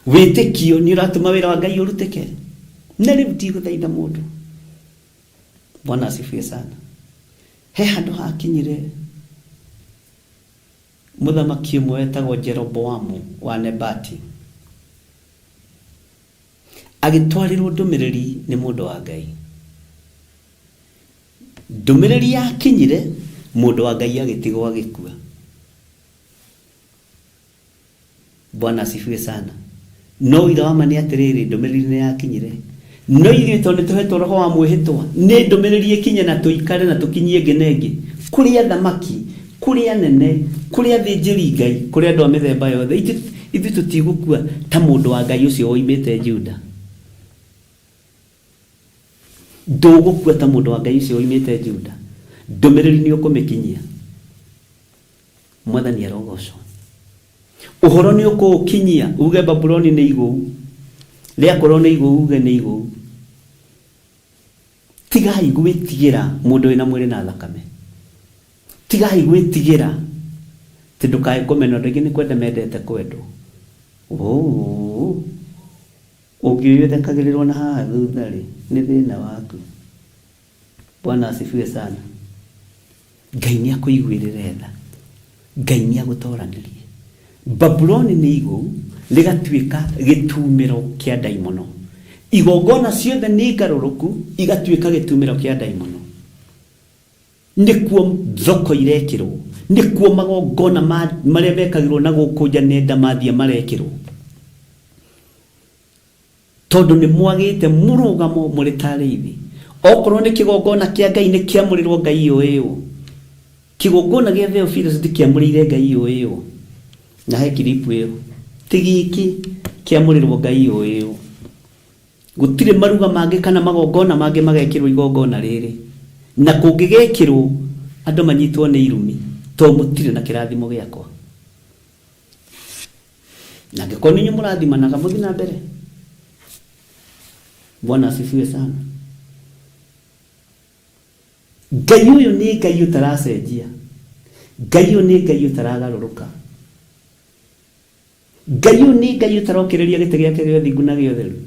Wĩtĩkio nĩ ũratũma wĩra wa Ngai ũrutĩke. Na rĩu ndigũthaitha mũndũ. Bwana asifiwe sana. He handũ hakinyire mũthamaki ũmwe wetagwo Jeroboamu wa Nebati. Agĩtwarĩrwo ndũmĩrĩri nĩ mũndũ wa Ngai. Ndũmĩrĩri yakinyire, mũndũ wa Ngai agĩtigwo agĩkua. Bwana asifiwe sana. No ũira wa ma nĩ atĩrĩrĩ, ndũmĩrĩri nĩ yakinyire. No ithuĩ tondũ nĩ tũhetwo roho wa mwĩhĩtwa, nĩ ndũmĩrĩri ĩkinye na tũikare na tũkinyie ĩngĩ na ĩngĩ. Kũrĩ athamaki, Kũrĩ anene, kũrĩ athĩnjĩri Ngai, kũrĩ andũ a mĩthemba yothe, ithuĩ tũtigũkua ta mũndũ wa Ngai ũcio woimĩte Juda. Ndũgũkua ta mũndũ wa Ngai ũcio woimĩte Juda. Ndũmĩrĩri nĩ ũkũmĩkinyia. Mwathani arogocwo. Ũhoro nĩ ũkũũkinyia, uge Babuloni nĩ igũu. Rĩakorwo nĩ igũu, uge nĩ igũu. Tigai gwĩtigĩra mũndũ wĩna mwĩrĩ na thakame. Tigai gwĩtigĩra atĩ ndũkae kũmenwo. Andũ aingĩ nĩ kwenda mendete kwendwo. Oo, ũngĩũĩ ũthekagĩrĩrwo na haha thutha rĩ, nĩ thĩna waku. Bwana asifiwe sana. Ngai nĩ akũiguĩrĩre tha. Ngai nĩ agũtoranĩrie. Babuloni nĩ igũu rĩgatuĩka gĩtumĩro kĩa ndaimono. Igongona ciothe nĩ ngarũrũku igatuĩka gĩtumĩro kĩa ndaimono. Nĩkuo thoko irekĩrwo, nĩkuo magongona marĩa mekagĩrwo na gũkũ nja nenda mathiĩ marekĩrwo. Tondũ nĩ mwagĩte mũrũgamo mũrĩ ta arĩithi. Okorwo nĩ kĩgongona kĩa Ngai nĩ kĩamũrĩrwo Ngai yũĩ ũ. Kĩgongona gĩa Theophilus ndĩkĩamũrĩire Ngai yũĩ ũ. Na he kiripu ĩyo. Ti gĩkĩ kĩamũrĩrwo Ngai yũĩ ũ. Gũtirĩ maruga mangĩ kana magongona mangĩ magekĩrwo igongona rĩrĩ. Na kũngĩgekĩrwo andũ manyitwo nĩ irumi tondũ mũtirĩ na kĩrathimo gĩakwa. Na angĩkorwo nĩ inyuĩ mũrathimanaga mũthiĩ na mbere. Bwana asifiwe sana. Ngai ũyũ nĩ Ngai ũtaracenjia. Ngai ũyũ nĩ Ngai ũtaragarũrũka. Ngai ũyũ nĩ Ngai ũtarokĩrĩria gĩtĩ gĩake gĩa ũthingu na gĩa ũtheru.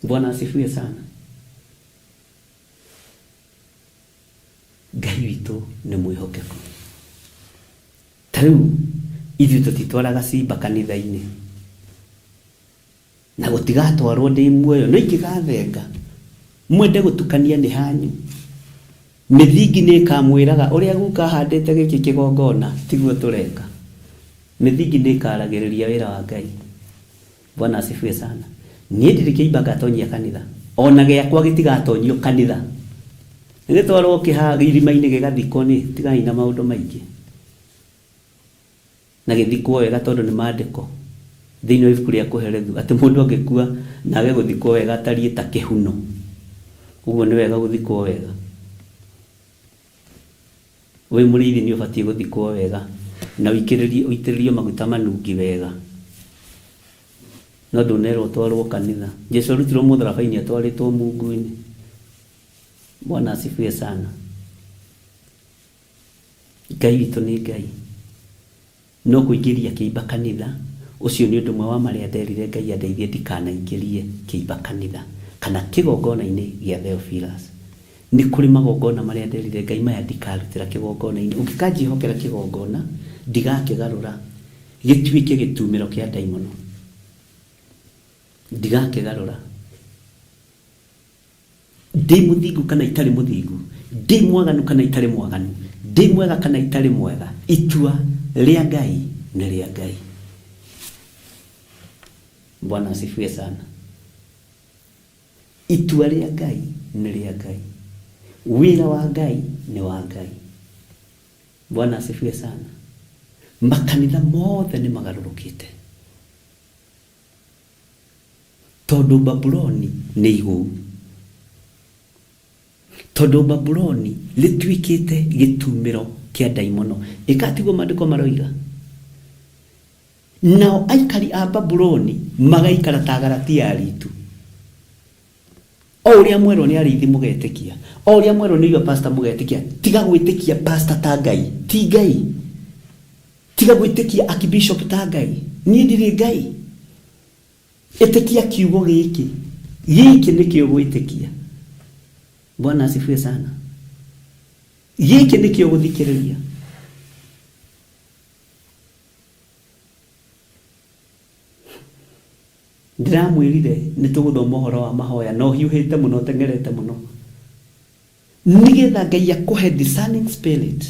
Bwana asifiwe sana. Ngai witũ nĩ mwĩhokeku. Ta rĩu ithuĩ tũtitwaraga simba kanitha-inĩ na gũtigatwarwo ndĩ muoyo, no ingĩgathenga mwende gũtukania nĩ hanyu. Mĩthingi nĩ ĩkamwĩraga ũrĩa guka ahandĩte gĩkĩ kĩgongona tiguo tũreka. Mĩthingi nĩ ĩkaragĩrĩria wĩra wa Ngai. Bwana asifiwe sana. Niĩ ndirĩ kĩimba ngatonyia kanitha. Ona gĩakwa gĩtigatonyio kanitha. Gĩtwarwo irima-inĩ gĩgathikwo nĩ tigai na maũndũ maingĩ. Na gĩthikwo wega tondũ nĩ maandĩko thĩinĩ wa ibuku rĩa Kũherethu atĩ mũndũ angĩkua na age gũthikwo wega atariĩ ta kĩhuno. Ũguo nĩ wega gũthikwo wega. Wĩ mũrĩithi nĩ ũbatiĩ gũthikwo wega na ũitĩrĩrio maguta manungi wega. No ndũnerwo ũtwarwo kanitha. Jesu arutirwo mũtharaba-inĩ atwarĩtwo mungu-inĩ. Bwana asifiwe sana. Ngai witũ nĩ Ngai. No kũingĩria kĩimba kanitha, ũcio nĩ ũndũ ũmwe wa marĩa nderire Ngai andeithie ndikanaingĩrie kĩimba kanitha kana kĩgongona-inĩ gĩa Theophilus. Nĩ kũrĩ magongona marĩa nderire Ngai maya ndikarutĩra kĩgongona-inĩ. Ũngĩkanjĩhokera kĩgongona, ndigakĩgarũra gĩtuĩke gĩtumĩro kĩa ndaimono. Ndigakĩgarũra. Ndĩ mũthingu kana itarĩ mũthingu, ndĩ mwaganu kana itarĩ mwaganu, ndĩ mwega kana itarĩ mwega, itua rĩa Ngai nĩ rĩa Ngai. Bwana asifiwe sana. Itua rĩa Ngai nĩ rĩa Ngai. Wĩra wa Ngai nĩ wa Ngai. Bwana asifiwe sana. Makanitha mothe nĩ magarũrũkĩte. Tondũ Babuloni nĩ igũu. Tondũ Babuloni rĩtuĩkĩte gĩtumĩro kĩa ndaimono. Ĩka tiguo maandĩko maroiga? Nao aikari a Babuloni magaikara ta Galatia ya ritu. O ũrĩa mwerwo nĩ arĩithi mũgetĩkia. O ũrĩa mwerwo nĩ your pastor mũgetĩkia. Tiga gwĩtĩkia pastor ta Ngai. Ti Ngai. Tiga gwĩtĩkia archbishop ta Ngai. Niĩ ndirĩ Ngai. Ĩtĩkia kiugo gĩkĩ. Gĩkĩ nĩkĩo gwĩtĩkia. Bwana asifiwe sana. Gĩkĩ nĩkĩo gũthikĩrĩria. Ndĩramwĩrire nĩ tũgũthoma ũhoro wa mahoya na ũhiũhĩte mũno ũteng'erete mũno. Nĩgetha Ngai akũhe discerning spirit.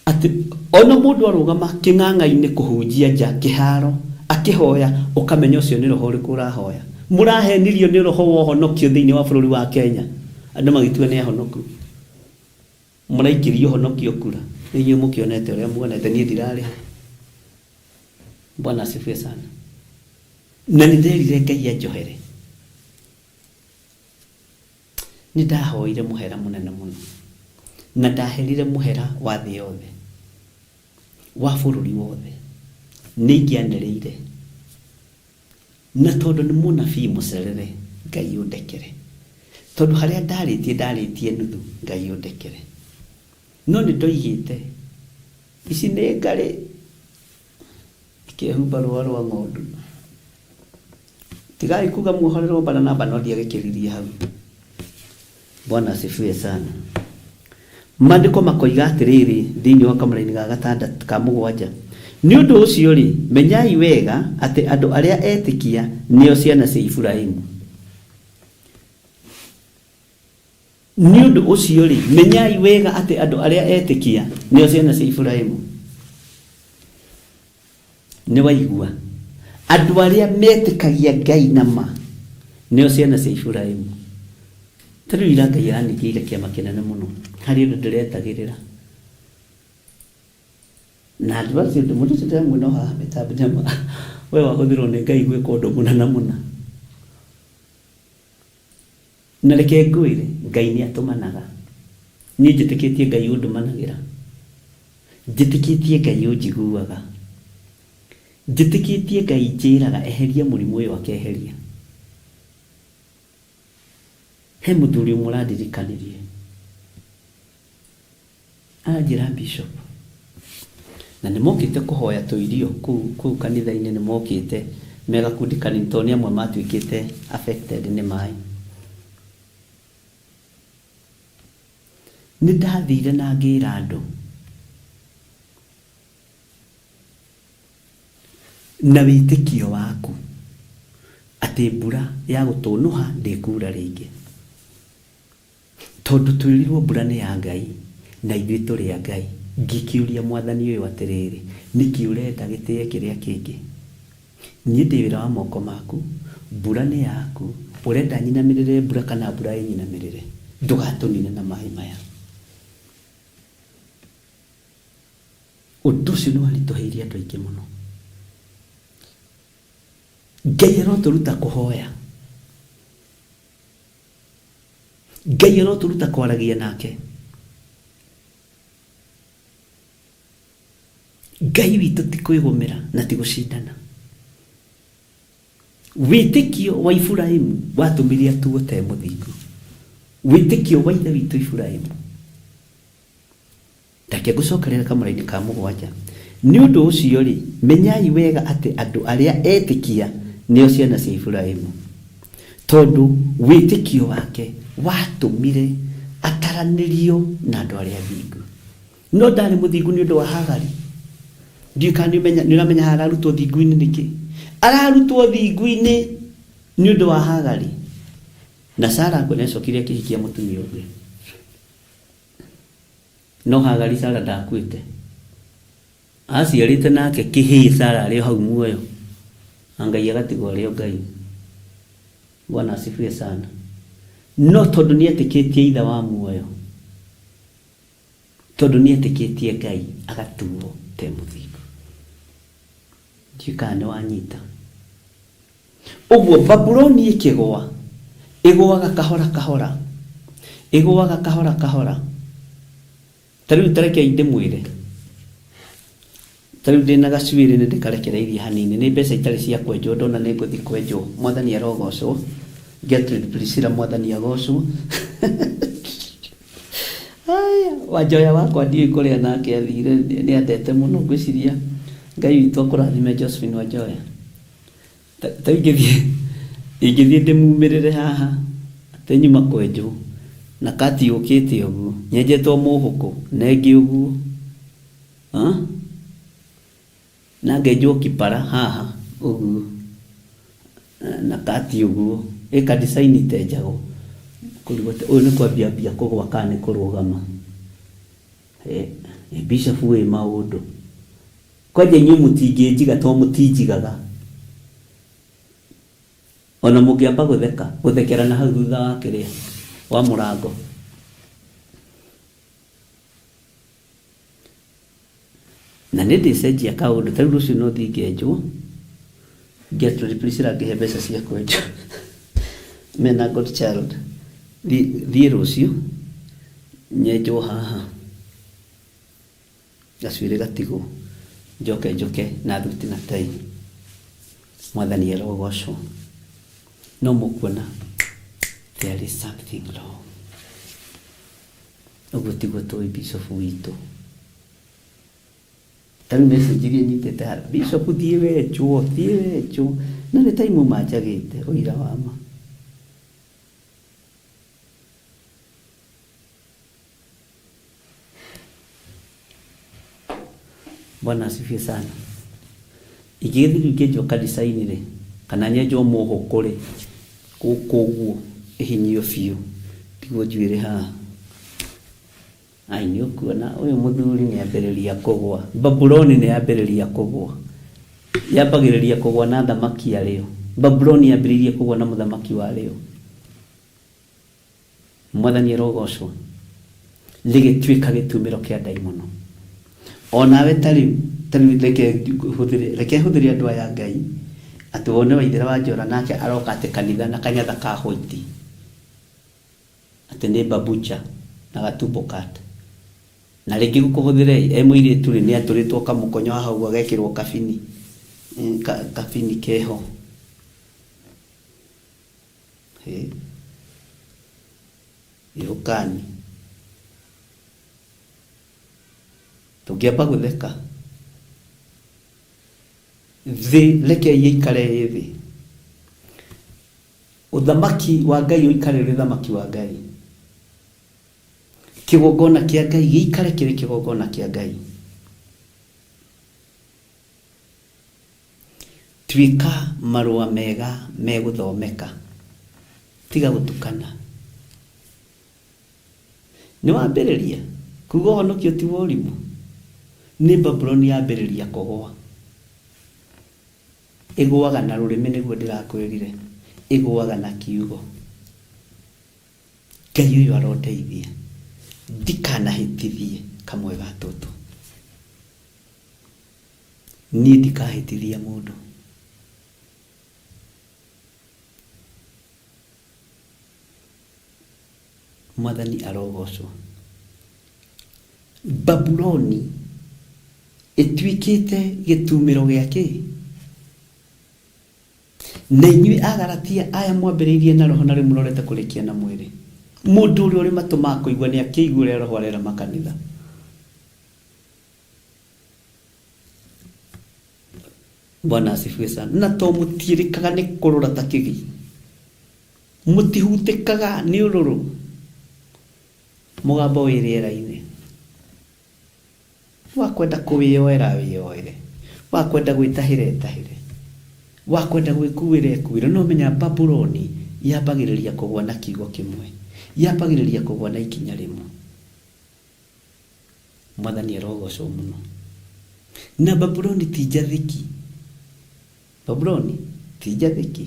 Atĩ ona mũndũ arũgama kĩng'ang'a-inĩ kũhunjia nja kĩharo akĩhoya ũkamenya ũcio nĩ roho ũrĩkũ ũrahoya. Mũrahenirio nĩ roho wa ũhonokio thĩinĩ wa bũrũri wa Kenya. Andũ magĩtua nĩ ahonoku. Mũraikĩria ũhonokio kura. Nĩ inyuĩ mũkĩonete ũrĩa muonete niĩ ndirarĩ ho. Bwana asifiwe sana. Na nĩ nderire Ngai anjohere. Nĩ ndahoire mũhera mũnene mũno. Na ndaherire mũhera wa thĩ yothe. Wa bũrũri wothe. Nĩ ingĩanĩrĩire. Na tondũ nĩ mũnabii mũcerere, Ngai ũndekere. Tondũ harĩa ndarĩtie ndarĩtie nuthu, Ngai ũndekere. No nĩ ndoigĩte ici nĩ ngarĩ ikehumba rũa rwa ng'ondu. Tigai kuga muohorerwo Baranaba no ndiagĩkĩririe hau. Bwana asifiwe sana. Maandĩko makoiga atĩrĩrĩ thĩinĩ wa kamũraini ga gatandatũ ka mũgwanja, nĩ ũndũ ũcio-rĩ, menyai wega atĩ andũ arĩa etĩkia nĩo ciana cia Iburahimu. Nĩ ũndũ ũcio-rĩ, menyai wega atĩ andũ arĩa etĩkia nĩo ciana cia Iburahimu. Nĩ waigua? Andũ arĩa metĩkagia Ngai na ma nĩo ciana cia Iburahimu. Ta rĩu ira Ngai araningĩire kĩama kĩnene mũno harĩ ũndũ ndĩretagĩrĩra. Na andũ acio, mũndũ ũcio ndĩramuona o haha mĩtambo-inĩ ma, we wahũthĩrwo nĩ Ngai gwĩka ũndũ mũna na mũna. Na reke ngwĩre, Ngai nĩ atũmanaga. Niĩ njĩtĩkĩtie Ngai ũndũmanagĩra. Njĩtĩkĩtie Ngai ũnjiguaga. Njĩtĩkĩtie Ngai njĩraga eheria mũrimũ ũyũ akeheria. He mũthuri ũmwe ũrandirikanirie. Aranjĩra bishop. Na nĩ mokĩte kũhoya tũirio kũu kũu kanitha-inĩ nĩ mokĩte me gakundi kanini tondũ nĩ amwe matuĩkĩte affected nĩ maĩ. Nĩ ndathire na ngĩra andũ na wĩtĩkio waku atĩ mbura ya gũtũnũha ndĩkura rĩngĩ. Tondũ twĩrirwo mbura nĩ ya Ngai, na ithuĩ tũrĩ a Ngai. Ngĩkĩũria Mwathani ũyũ atĩrĩrĩ, nĩkĩ ũrenda gĩtĩe kĩrĩa kĩngĩ? Niĩ ndĩ wĩra wa moko maku, mbura nĩ yaku, ũrenda nyinamĩrĩre mbura kana mbura ĩnyinamĩrĩre? Ndũgatũnine na maĩ maya. Ũndũ ũcio nĩ waritũhĩirie andũ aingĩ mũno. Ngai arotũruta kũhoya. Ngai arotũruta kwaragia nake. Ngai witũ ti kwĩgũmĩra na ti gũcindana. Wĩtĩkio wa Iburahimu watũmire atuo te mũthingu. Wĩtĩkio wa ithe witũ Iburahimu. Reke ngũcokerere kamũrainĩ ka mũgwanja. Nĩ ũndũ ũcio-rĩ, menyai wega atĩ andũ arĩa etĩkia nĩo ciana cia Iburahimu. Tondũ wĩtĩkio wake watũmire ataranĩrio na andũ arĩa athingu. No ndarĩ mũthingu nĩ ũndũ wa Hagari. Ndiũĩ kana nĩ ũramenya haha ararutwo thingu-inĩ nĩkĩ. Ararutwo thingu-inĩ nĩ ũndũ wa Hagari. Na Sara akua nĩacokire akĩhikia mũtumia ũngĩ. No Hagari Sara ndakuĩte. Aciarĩte nake kĩhĩĩ Sara arĩ o hau muoyo. Na Ngai agatigwo arĩ o Ngai. Bwana asifiwe sana. No tondũ nĩetĩkĩtie ithe wa muoyo, tondũ nĩetĩkĩtie Ngai, agatuo te mũthingu. Ndiũĩ kana nĩwanyita. Ũguo Babuloni ĩkĩgũa, ĩgũaga kahora kahora, ĩgũaga kahora kahora. Ta rĩu ta rekei ndĩmwĩre, ta rĩu ndĩna gacuĩrĩ nĩ ndĩkarekereirie hanini, nĩ mbeca itarĩ cia kwenjwo ndona nĩ ngũthiĩ kwenjwo. Mwathani arogocwo. Gertrude Priscilla Mwathani agocwo. Aya, Wanjoya wakwa ndiũĩ kũrĩa nake athire, nĩ andete mũno ngwĩciria Ngai witũ akũrathime Josephine Wanjoya. Ta ingĩthiĩ ingĩthiĩ ndĩmumĩrĩre haha atĩ nyuma kwenjwo na kati yũkĩte ũguo nyenjetwo mũhũkũ na ĩngĩ ũguo ah? na ngenjwo kipara haha ũguo na kati ũguo ĩ ka design itenjagwo kũrigwo atĩ ũyũ nĩ kwambia ambia kũgwa kana nĩ kũrũgama. Eh, bishop wĩ maũndũ. Kwanja inyuĩ mũtingĩnjiga tondũ mũtinjigaga. Ona mũngĩamba gũtheka, gũthekera na hau thutha wa kĩrĩa, wa mũrango. Na nĩ ndĩcenjia kaũndũ, ta rĩu rũciũ no thiĩ ngenjwo, Gertrude Priscilla angĩhe mbeca cia kwenjwo mena God child, thiĩ rũciũ nyenjwo haha. Gacuĩrĩ gatigwo, njoke njũke na thuti na tai. Mwathani arogocwo. No mũkuona there is something wrong. Ũguo tiguo tũĩ bishop witũ. Ta rĩu message iria nyitĩte haha, bishop thiĩ wenjwo, thiĩ wenjwo. Na nĩ time manjagĩte ũira wa ma. Bwana asifiwe sana. Ingĩgĩthiĩ rĩu ngĩenjwo kanitha-inĩ rĩ, kana nyenjwo mũhũkũ rĩ, gũkũ ũguo ĩhinyio biũ, ndigwo njuĩrĩ haha. Ai nĩ ũkuona ũyũ mũthuri nĩ ambĩrĩria kũgwa. Babuloni nĩ yambĩrĩria kũgwa. Yambagĩrĩria kũgwa na athamaki arĩo. Babuloni yambĩrĩirie kũgwa na mũthamaki warĩo. Mwathani arogocwo. Rĩgĩtuĩka gĩtumĩro kĩa ndaimono. O nawe ta rĩu, ta rĩu reke hũthĩre, reke hũthĩre andũ aya a Ngai, atĩ wone Waithera wa Njora nake aroka atĩ kanitha na kanyatha ka hwaiti, atĩ nĩ babucha na gatumbo cut. Na rĩngĩ gũkũhũthĩra ĩ, e mũirĩtu rĩ, nĩ atũrĩtwo kamũkonyo haha ũguo agekĩrwo kabini, kabini keho. Hĩ, ĩũkani. Tũngĩamba gũtheka. Thĩ rekei ĩikare ĩ thĩ. Ũthamaki wa Ngai ũikare ũrĩ ũthamaki wa Ngai. Kĩgongona kĩa Ngai gĩikare kĩrĩ kĩgongona kĩa Ngai. Tuĩka marũa mega megũthomeka. Tiga gũtukana. Nĩ wambĩrĩria kuuga ũhonokio ti wa ũrimũ? Nĩ Babuloni yambĩrĩria kũgũa. Ĩgũaga na rũrĩmĩ nĩguo ndĩrakwĩrire. Ĩgũaga na kiugo. Ngai ũyũ arondeithia ndikanahĩtithie kamwe ga tũtũ. Niĩ ndikahĩtithia mũndũ. Mwathani arogocwo. Babuloni ĩtuĩkĩte gĩtumĩro gĩa kĩ? Na inyuĩ Agalatia aya mwambĩrĩirie na Roho na rĩu mũrorete kũrĩkia na mwĩrĩ. Mũndũ ũrĩa ũrĩ matũ ma kũigua nĩakĩigue ũrĩa Roho arera makanitha. Bwana asifiwe sana. Na to mũtiĩrĩkaga nĩ kũrũra ta kĩgi. Mũtihutĩkaga nĩ ũrũrũ. Mũgambo wĩ rĩera-inĩ. Wakwenda kũwĩyoera wĩyoere. Wakwenda gwĩtahĩra etahĩre. Wakwenda gwĩkuĩra ekuĩre. No menya Babuloni yambagĩrĩria kũgwa na kiugo kĩmwe. Yambagĩrĩria kũgwa na ikinya rĩmwe. Mwathani arogocwo mũno. Na Babuloni ti njathĩki. Babuloni ti njathĩki.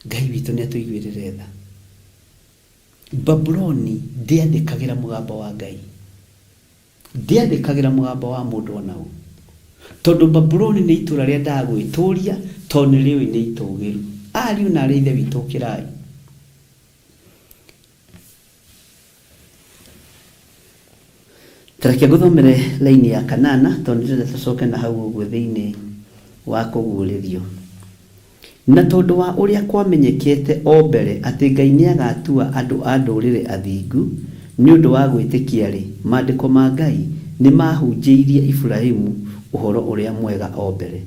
Ngai witũ nĩ atũiguĩrĩre tha. Babuloni ndĩathĩkagĩra mũgambo wa Ngai. Ndĩathĩkagĩra mũgambo wa mũndũ o na ũ. Tondũ Babuloni nĩ itũũra rĩendaga gwĩtũũria, tondũ nĩ rĩũĩ nĩ itũũgĩru. Ariũ na aarĩ a Ithe witũ ũkĩrai. Ta reke ngũthomere laini ya kanana tondũ ndĩrenda tũcoke na hau ũguo thĩinĩ wa kũguũrĩrio. Na tondũ wa ũrĩa kwamenyekete o mbere atĩ Ngai nĩagatua andũ a Ndũrĩrĩ athingu nĩ ũndũ wa gwĩtĩkia-rĩ, Maandĩko ma Ngai nĩmaahunjĩirie Iburahimu Ũhoro-ũrĩa-Mwega o mbere.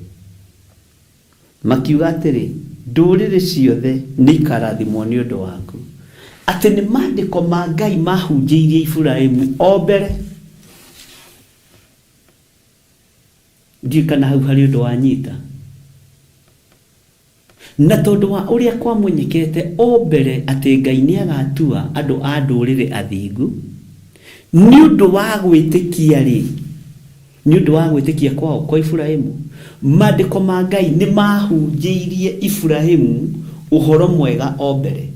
Makiuga atĩrĩ, Ndũrĩrĩ ciothe nĩikarathimwo nĩ ũndũ waku. Atĩ nĩ Maandĩko ma Ngai maahunjĩirie Iburahimu o mbere. Ndiũĩ kana hau harĩ ũndũ wanyita. Na tondũ wa ũrĩa kwamenyekete o mbere atĩ Ngai nĩagatua andũ a Ndũrĩrĩ athingu, nĩ ũndũ wa gwĩtĩkia-rĩ, nĩ ũndũ wa gwĩtĩkia kwao, kwa Iburahimu, Maandĩko ma Ngai nĩmaahunjĩirie Iburahimu ũhoro mwega o mbere,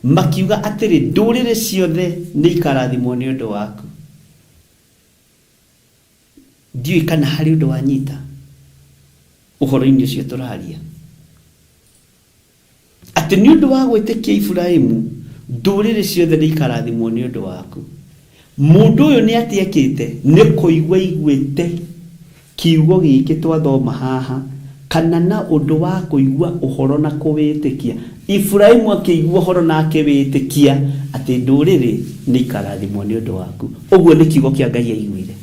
makiuga atĩrĩ, Ndũrĩrĩ ciothe nĩikarathimwo nĩ ũndũ waku. Ndiũĩ kana harĩ ũndũ wanyita ũhoro-inĩ ũcio tũraria. Atĩ nĩ ũndũ wa gwĩtĩkia Iburahimu, ndũrĩrĩ ciothe nĩ ikarathimwo nĩ ũndũ waku. Mũndũ ũyũ nĩ atĩa ekĩte? Nĩ kũigua aiguĩte Kiugo gĩkĩ twathoma haha, kana na ũndũ wa kũigua ũhoro na kũwĩtĩkia. Iburahimu akĩigua ũhoro na akĩwĩtĩkia atĩ ndũrĩrĩ nĩ ikarathimwo nĩ ũndũ waku. Ũguo nĩ kiugo kĩa Ngai aiguire.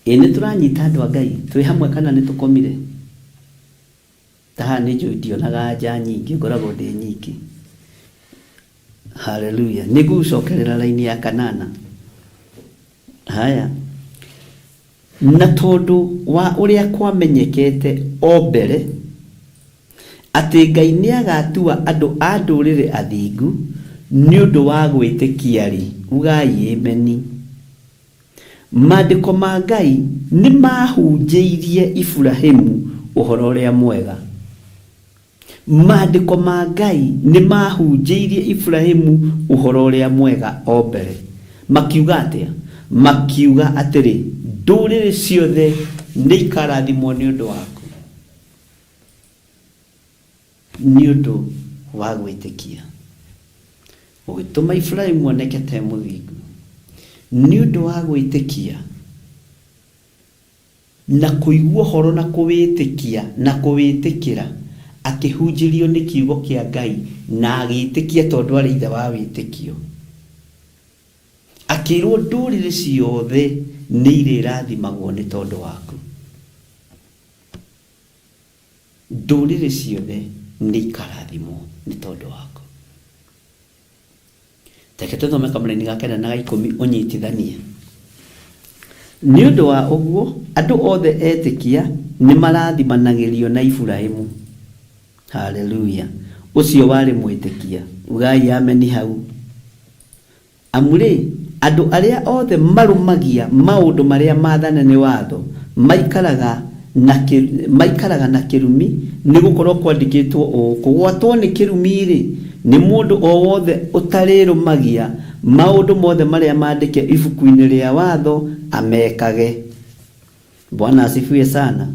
Ĩ nĩ tũranyita andũ a Ngai twĩ hamwe kana nĩ tũkomire? Ta haha nĩ njũĩ ndionaga anja nyingĩ, ngoragwo ndĩ nyiki. Haleluya. Nĩ ngũgũcokerera raini ya kanana. Haya. Na tondũ wa ũrĩa kwamenyekete o mbere atĩ Ngai nĩagatua andũ a ndũrĩrĩ athingu nĩ ũndũ wa gwĩtĩkia-rĩ, ugai ameni. Maandĩko ma Ngai nĩmahunjĩirie Iburahimu ũhoro ũrĩa mwega. Maandĩko ma Ngai nĩmahunjĩirie Iburahimu ũhoro ũrĩa mwega o mbere. Makiuga atĩa? Makiuga atĩrĩ, Ndũrĩrĩ ciothe nĩikarathimwo nĩ ũndũ waku. Nĩ ũndũ wa gwĩtĩkia. Ũgĩtũma Iburahimu oneke ta e mũthingu. Nĩ ũndũ wa gwĩtĩkia. Na kũigua ũhoro na kũwĩtĩkia na kũwĩtĩkĩra, akĩhunjĩrio nĩ kiugo kĩa Ngai na agĩtĩkia tondũ arĩ ithe wa wĩtĩkio. Akĩrwo ndũrĩrĩ ciothe nĩ irĩrathimagwo nĩ tondũ waku. Ndũrĩrĩ ciothe nĩ ikarathimwo nĩ tondũ waku. Reke tũthome kamũraini ga kenda na ga ikũmi ũnyitithanie. Nĩ ũndũ wa ũguo, andũ othe etĩkia nĩ marathimanagĩrio na Iburahimu. Haleluya! Ũcio warĩ mwĩtĩkia. Ugai ameni hau. Amu-rĩ, andũ arĩa othe marũmagia maũndũ marĩa maathane nĩ watho maikaraga na maikaraga na kĩrumi, nĩ gũkorũo kwandĩkĩtwo ũũ, Kũgwatwo nĩ kĩrumi-rĩ, nĩ mũndũ o wothe ũtarĩrũmagia maũndũ mothe marĩa maandĩke ibuku-inĩ rĩa watho amekage. Bwana asifiwe sana.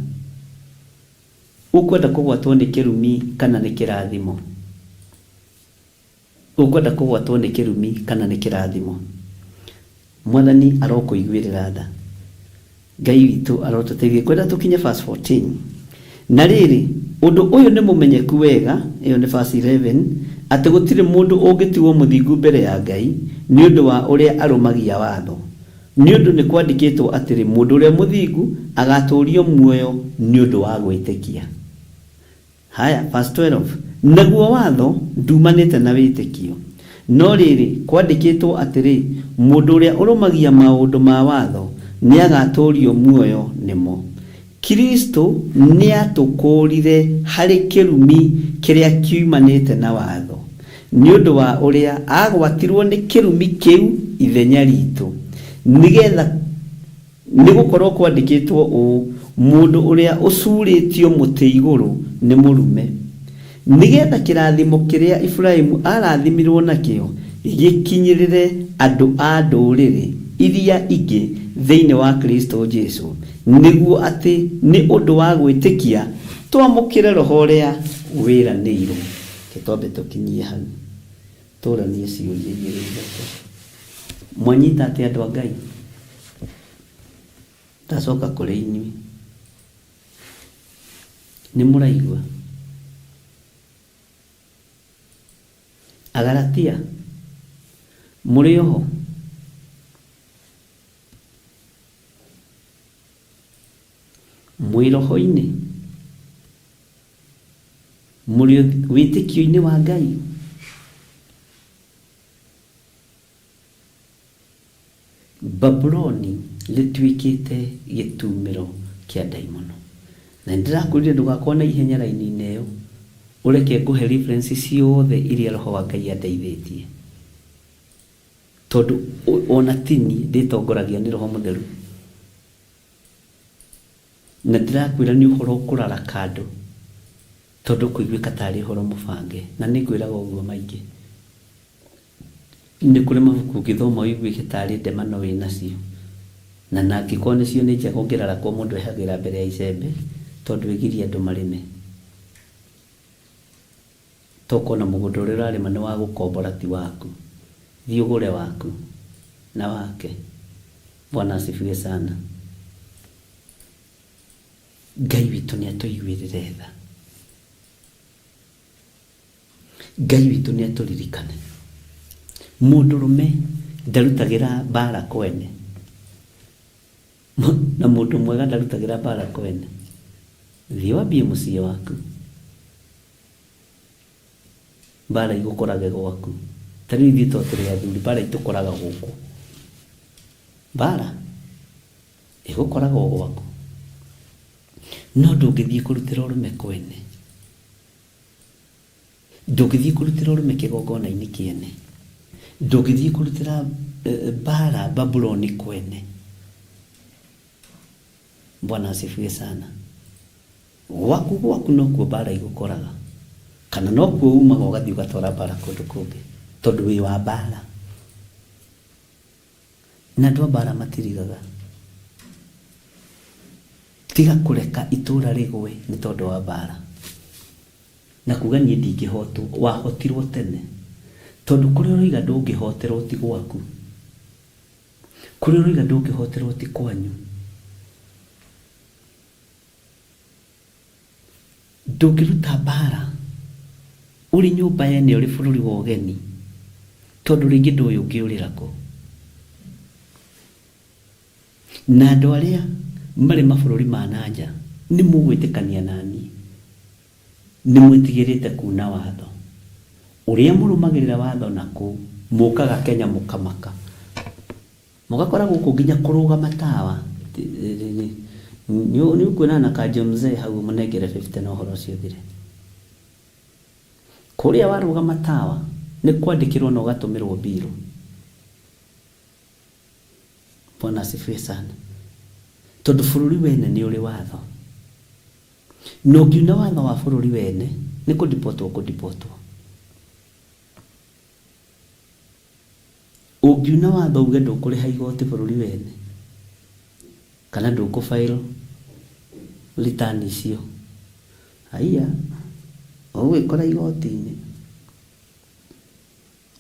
Ũkwenda kũgwatwo nĩ kĩrumi kana nĩ kĩrathimo? Ũkwenda kũgwatwo nĩ kĩrumi kana nĩ kĩrathimo? Mwathani arokũiguĩrĩra tha. Ngai witũ arotũteithia. Ngwenda tũkinye verse 14. Na rĩrĩ, ũndũ ũyũ nĩ mũmenyeku wega, ĩyo nĩ verse 11, atĩ gũtirĩ mũndũ ũngĩtuwo mũthingu mbere ya Ngai nĩ ũndũ wa ũrĩa arũmagia watho. Nĩ ũndũ nĩkwandĩkĩtwo atĩrĩ, Mũndũ ũrĩa mũthingu agaatũũrio muoyo nĩ ũndũ wa gwĩtĩkia. Haya, verse 12, Naguo watho nduumanĩte na wĩtĩkio, no rĩrĩ, kwandĩkĩtwo atĩrĩ, Mũndũ ũrĩa ũrũmagia maũndũ ma watho nĩagatũũrio muoyo nĩmo. Kristo nĩaatũkũũrire harĩ kĩrumi kĩrĩa kĩoimanĩte na watho, nĩ ũndũ wa ũrĩa aagwatirũo nĩ kĩrumi kĩu ithenya riitũ, nĩ getha Nĩ gũkorũo kwandĩkĩtwo ũũ, Mũndũ ũrĩa ũcuurĩtio mũtĩ igũrũ nĩ mũrume. Nĩ getha kĩrathimo kĩrĩa Iburahimu aarathimirũo nakĩo gĩkinyĩrĩre andũ a ndũrĩrĩ iria ingĩ thĩinĩ wa Kristo Jesu, nĩguo atĩ nĩ ũndũ wa gwĩtĩkia twamũkĩre roho ũrĩa wĩranĩirũo. Reke twambe tũkinyie hau, tũranie ciũria igĩrĩ ithatũ. Mwanyita atĩa andũ a Ngai? Ndacoka kũrĩ inyuĩ. Nĩ mũraigua? Agalatia, mũrĩ oho? Mwĩ roho-inĩ? Mũrĩ wĩtĩkio-inĩ wa Ngai? Babuloni rĩtuĩkĩte gĩtumĩro kĩa ndaimono. Na nĩndĩrakwĩrire ndũgakorwo na ihenya raini-inĩ ĩyo, ũreke ngũhe reference ciothe iria Roho wa Ngai andeithĩtie. Tondũ ona tini ndĩtongoragia nĩ Roho Mũtheru. Na ndĩrakwĩra nĩ ũhoro ũkũraraka andũ, tondũ ũkũiguĩka tarĩ ũhoro mũbange. Na nĩngwĩraga ũguo maingĩ. Nĩ kũrĩ mabuku ũngĩthoma ũiguĩke tarĩ ndemano wĩ nacio. Na na angĩkorwo nĩcio nĩ njega ũngĩrarakwo mũndũ ehagĩra mbere ya icembe tondũ ĩgirie andũ marĩme. To ũkona mũgũnda ũrĩa ũrarĩma nĩ wa gũkombora ti waku. Thiĩ ũgũre waku na wake. Bwana asifiwe sana. Ngai witũ nĩ atũiguĩrĩre tha. Ngai witũ nĩ atũririkane. Mũndũrũme ndarutagĩra mbara kwene, na mũndũ mwega ndarutagĩra mbara kwene. Thiĩ wambie mũciĩ waku, mbara igũkorage gwaku. Ta rĩu ithuĩ to tũrĩ athuri, mbara itũkoraga gũkũ, mbara ĩgũkoraga o gwaku. No ndũngĩthiĩ kũrutĩra ũrũme kwene, ndũngĩthiĩ kũrutĩra ũrũme kĩgongona-inĩ kĩene, ndũngĩthiĩ kũrutĩra mbara Babuloni kwene. Bwana asifiwe sana. Gwaku gwaku nokuo mbara igũkoraga, kana nokuo umaga ũgathiĩ ũgatwara mbara kũndũ kũngĩ, tondũ wĩ wa mbara. Na andũ a mbara matirigaga. Tiga kũreka itũra rĩgwe nĩ tondũ wa mbara. Na kuga niĩ ndingĩhotwo, wahotirwo tene. Tondũ kũrĩa ũroiga ndũngĩhoterwo ti gwaku. Kũrĩa ũroiga ndũngĩhoterwo ti kwanyu. Ndũngĩruta mbara ũrĩ nyũmba yene ũrĩ bũrũri wa ũgeni, tondũ rĩngĩ ndũĩ ũngĩũrĩra kũ. Na andũ arĩa marĩ mabũrũri ma na nja nĩ mũgwĩtĩkania na niĩ, nĩ mwĩtigĩrĩte kuna watho. Ũrĩa mũrũmagĩrĩra watho na kũu, mũkaga Kenya mũkamaka. Mũgakora gũkũ nginya kũrũgama tawa, nĩ ũkuonana na kanjũ mzee hau ũmũnengere 50 na ũhoro ũcio ũthire. Kũrĩa warũgama tawa nĩ kwandĩkĩrwo na ũgatũmĩrwo mbirũ. Bwana asifiwe sana. Tondũ bũrũri wene nĩ ũrĩ watho. Na ũngiuna watho wa bũrũri wene nĩ kũdipotwo ũkũdipotwo. Ũngiuna watho uge ndũkũrĩha igoti bũrũri wene, kana ndũkũ file return icio, haiya, ũgwĩkora igoti-inĩ.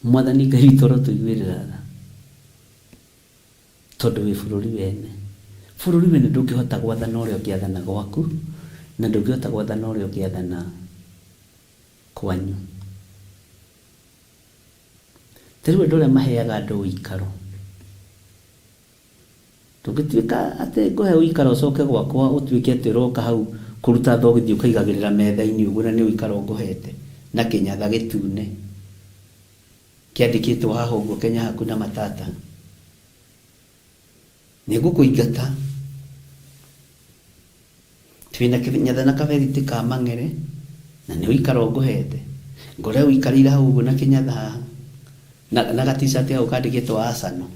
Mwathani Ngai witũ arotũiguĩrĩra tha, tondũ wĩ bũrũri wene. Bũrũri wene ndũngĩhota gwathana ũrĩa ũngĩathana gwaku, na ndũngĩhota gwathana ũrĩa ũngĩathana kwanyu. Ta rĩu andũ arĩa maheaga andũ ũikaro, ndũngĩtuĩka atĩ ngũhe ũikaro ũcoke gwakwa ũtuĩke atĩ ũroka hau kũruta thogithi ũkaigagĩrĩra metha-inĩ ũguo na nĩ ũikaro ngũhete na kĩnyatha gĩtune kĩandĩkĩtwo haha ũguo Kenya hakuna matata. Nĩ ngũkũingata. Twĩna kĩnyatha na kaberiti ka mang'ere na nĩ ũikaro ngũhete. Ngore ũikarĩire hau ũguo na kĩnyatha haha na ga t-shirt hau kandĩkĩtwo Arsenal.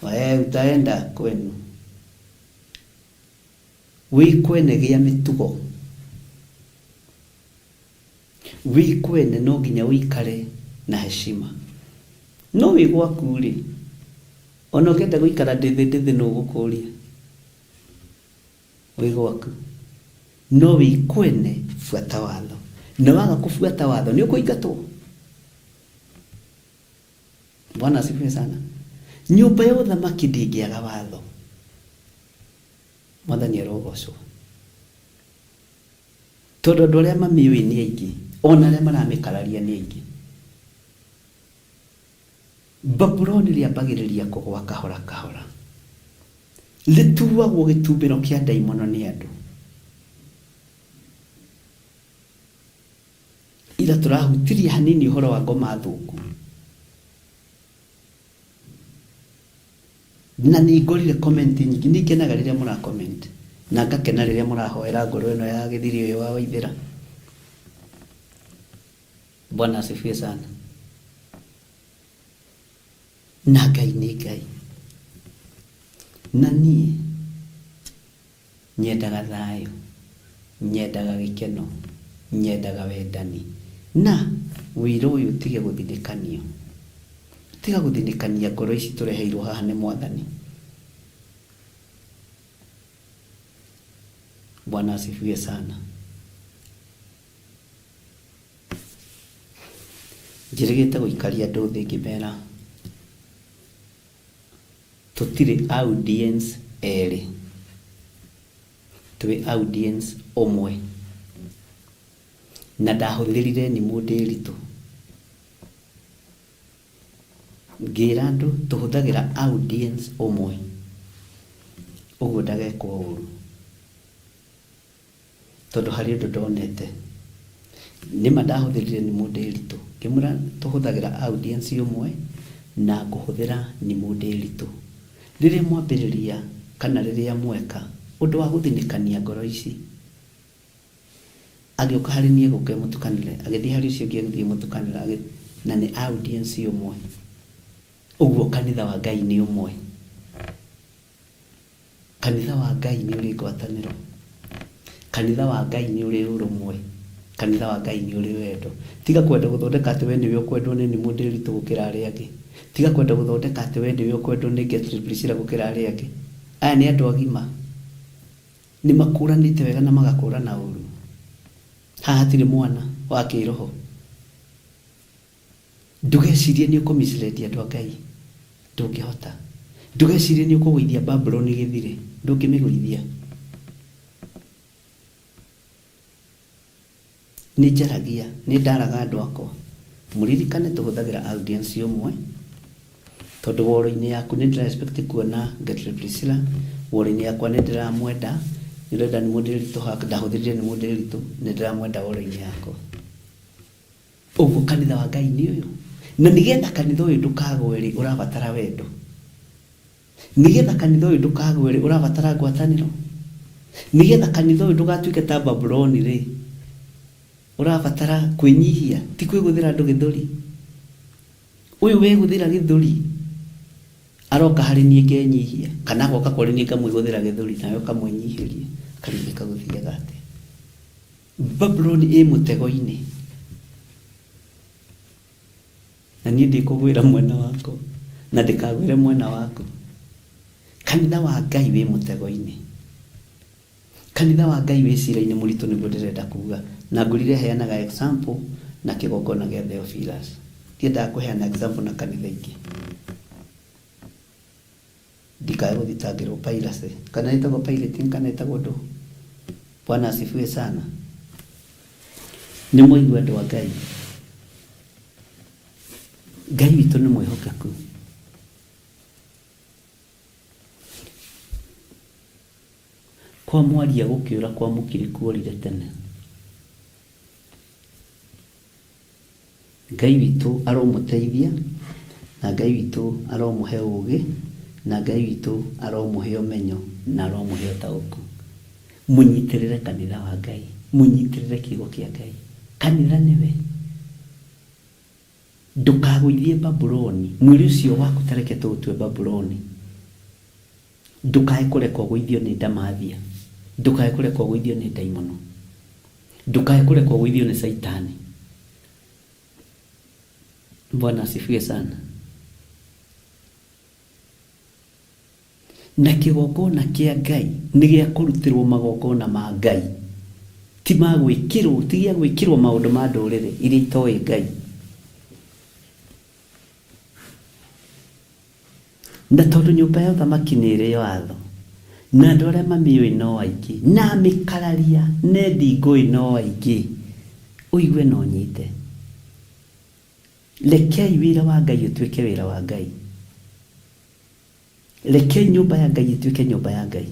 We utaenda kwenu. Wĩ kwene gĩa mĩtugo. Wĩ kwene no nginya ũikare na heshima. No wĩ gwaku rĩ, ona ũngĩenda gũikara ndĩthĩ ndĩthĩ nũ ũgũkũria? Wĩ gwaku. No wĩ kwene buata watho. Na waga kũbuata watho nĩ ũkũingatwo. Bwana asifiwe sana. Nyũmba ya ũthamaki ndĩngĩaga watho. Mwathani arogocwo. Tondũ andũ arĩa mamĩũĩ nĩ aingĩ, ona arĩa maramĩkararia nĩ aingĩ. Babuloni rĩambagĩrĩria kũgwa kahora kahora. Rĩtuagwo gĩtumbĩro kĩa ndaimono nĩ andũ. Ira tũrahutirie hanini ũhoro wa ngoma thũku. Na nĩ ngorire comment nyingĩ, nĩ ngenaga rĩrĩa mũra comment na ngakena rĩrĩa mũrahoera ngoro ĩno ya gĩthiri ũyũ wa Waithĩra. Bwana asifiwe sana. Na Ngai nĩ Ngai. Na niĩ nyendaga thayũ, nyendaga gĩkeno, nyendaga wendani. Na wĩra ũyũ ũtige gũthinĩkanio. Tiga gũthinĩkania ngoro ici tũreheirwo haha nĩ Mwathani. Bwana asifiwe sana. Njĩrĩgĩte gũikaria andũ thĩ ngĩmera Tũtirĩ audience erĩ, twĩ audience ũmwe. Na ndahũthĩrire nimũ ndĩritũ ngĩra andũ tũhũthagĩra audience ũmwe, ũguo ndagekwo ũru, tondũ harĩ ũndũ ndonete. Nĩma ndahũthĩrire nimũ ndĩritũ ngĩmwĩra tũhũthagĩra audience ũmwe na ngũhũthĩra nimũ ndĩritũ. Rĩrĩa mwambĩrĩria kana rĩrĩa mweka ũndũ wa gũthinĩkania ngoro ici, agĩũka harĩ niĩ gũka mũtukanĩre, agĩthiĩ harĩ ũcio ũngĩ agĩthiĩ mũtukanĩre, na nĩ audience ũmwe. Ũguo kanitha wa Ngai nĩ ũmwe. Kanitha wa Ngai nĩ ũrĩ ngwatanĩro. Kanitha wa Ngai nĩ ũrĩ ũrũmwe. Kanitha wa Ngai nĩ ũrĩ wendo. Tiga kwenda gũthondeka atĩ we nĩwe ũkwendwo nĩ nimũ ndĩritũ gũkĩra arĩa angĩ. Tiga kwenda gũthondeka atĩ we nĩwe ũkwendwo nĩ Gertrude Priscilla gũkĩra arĩa angĩ. Aya nĩ andũ agima. Nĩ makũranĩte wega na magakũrana ũru. Haha hatirĩ mwana wa kĩroho. Ndũgecirie nĩ ũkũ mislead andũ a Ngai. Ndũngĩhota. Ndũgecirie nĩ ũkũgũithia Babuloni gĩthire. Ndũngĩmĩgũithia. Nĩ njaragia, nĩ ndaraga andũ akwa. Mũririkane tũhũthagĩra audience ũmwe, tondũ wall-inĩ yaku nĩ ndĩra expect kuona Gertrude Priscilla, wall-inĩ yakwa nĩ ndĩramwenda, nĩ ndĩrenda nĩ mũndĩritũ, ndahũthĩrire nĩ mũndĩritũ, nĩ ndĩramwenda wall-inĩ yakwa. Ũguo kanitha wa Ngai nĩ ũyũ. Na nĩgetha kanitha ũyũ ndũkagwe rĩ, ũrabatara wendo. Nĩgetha kanitha ũyũ ndũkagwe rĩ, ũrabatara ngwatanĩro. Nĩgetha kanitha ũyũ ndũgatuĩke ta Babuloni rĩ, ũrabatara kwĩnyihia, ti kwĩgũthĩra andũ gĩthũri. Ũyũ wegũthĩra gĩthũri aroka harĩ niĩ ngenyihia, kana agoka kũrĩ niĩ ngamwĩgũthĩra gĩthũri, nawe ũkamwĩnyihĩria, akarigĩka gũthiaga atĩa. Babuloni ĩ mũtego-inĩ, na niĩ ndikũgwĩra mwena wakwa, na ndĩkagwĩre mwena waku. Kanitha wa Ngai wĩ mũtego-inĩ. Kanitha wa Ngai wĩ cira-inĩ mũritũ, nĩguo ndĩrenda kuga. Na ngũrire heanaga example na kĩgongona gĩa Theophilus. Ndiendaga kũheana example na kanitha ingĩ, ndikae gũthitangĩrwo piracy, kana ĩtagwo pirating, kana ĩtagwo ndũ. Bwana asifiwe sana. Nĩ mwaigua andũ a Ngai, Ngai witũ nĩ mwĩhokeku. Kwa mwaria gũkĩũra kwa mũkiri kuorire tene. Ngai witũ aromũteithia, na Ngai witũ aromũhe ũgĩ, na Ngai witũ aromũhe ũmenyo, na aromũhe ũtaũku. Mũnyitĩrĩre kanitha wa Ngai, mũnyitĩrĩre kiugo kĩa Ngai. Kanitha nĩwe. Ndũkagũithie Babuloni, mwĩrĩ ũcio waku ta reke tũũtue Babuloni. Ndũkae kũrekwo ũgũithio nĩ ndamathia, ndũkae kũrekwo ũgũithio nĩ ndaimono, ndũkae kũrekwo ũgũithio nĩ Saitani. Bwana asifiwe sana. Na kĩgongona kĩa Ngai nĩ gĩa kũrutĩrwo magongona ma Ngai, ti ma gwĩkĩrwo, ti gĩa gwĩkĩrwo maũndũ ma ndũrĩrĩ iria itoĩ Ngai. Na tondũ nyũmba ya ũthamaki nĩ ĩrĩ watho, na andũ arĩa mamĩũĩ no aingĩ, na amĩkararia na endi ngũĩ no aingĩ, ũigue na ũnyite. Rekei wĩra wa Ngai ũtuĩke wĩra wa Ngai. Rekei nyũmba ya Ngai ĩtuĩke nyũmba ya Ngai.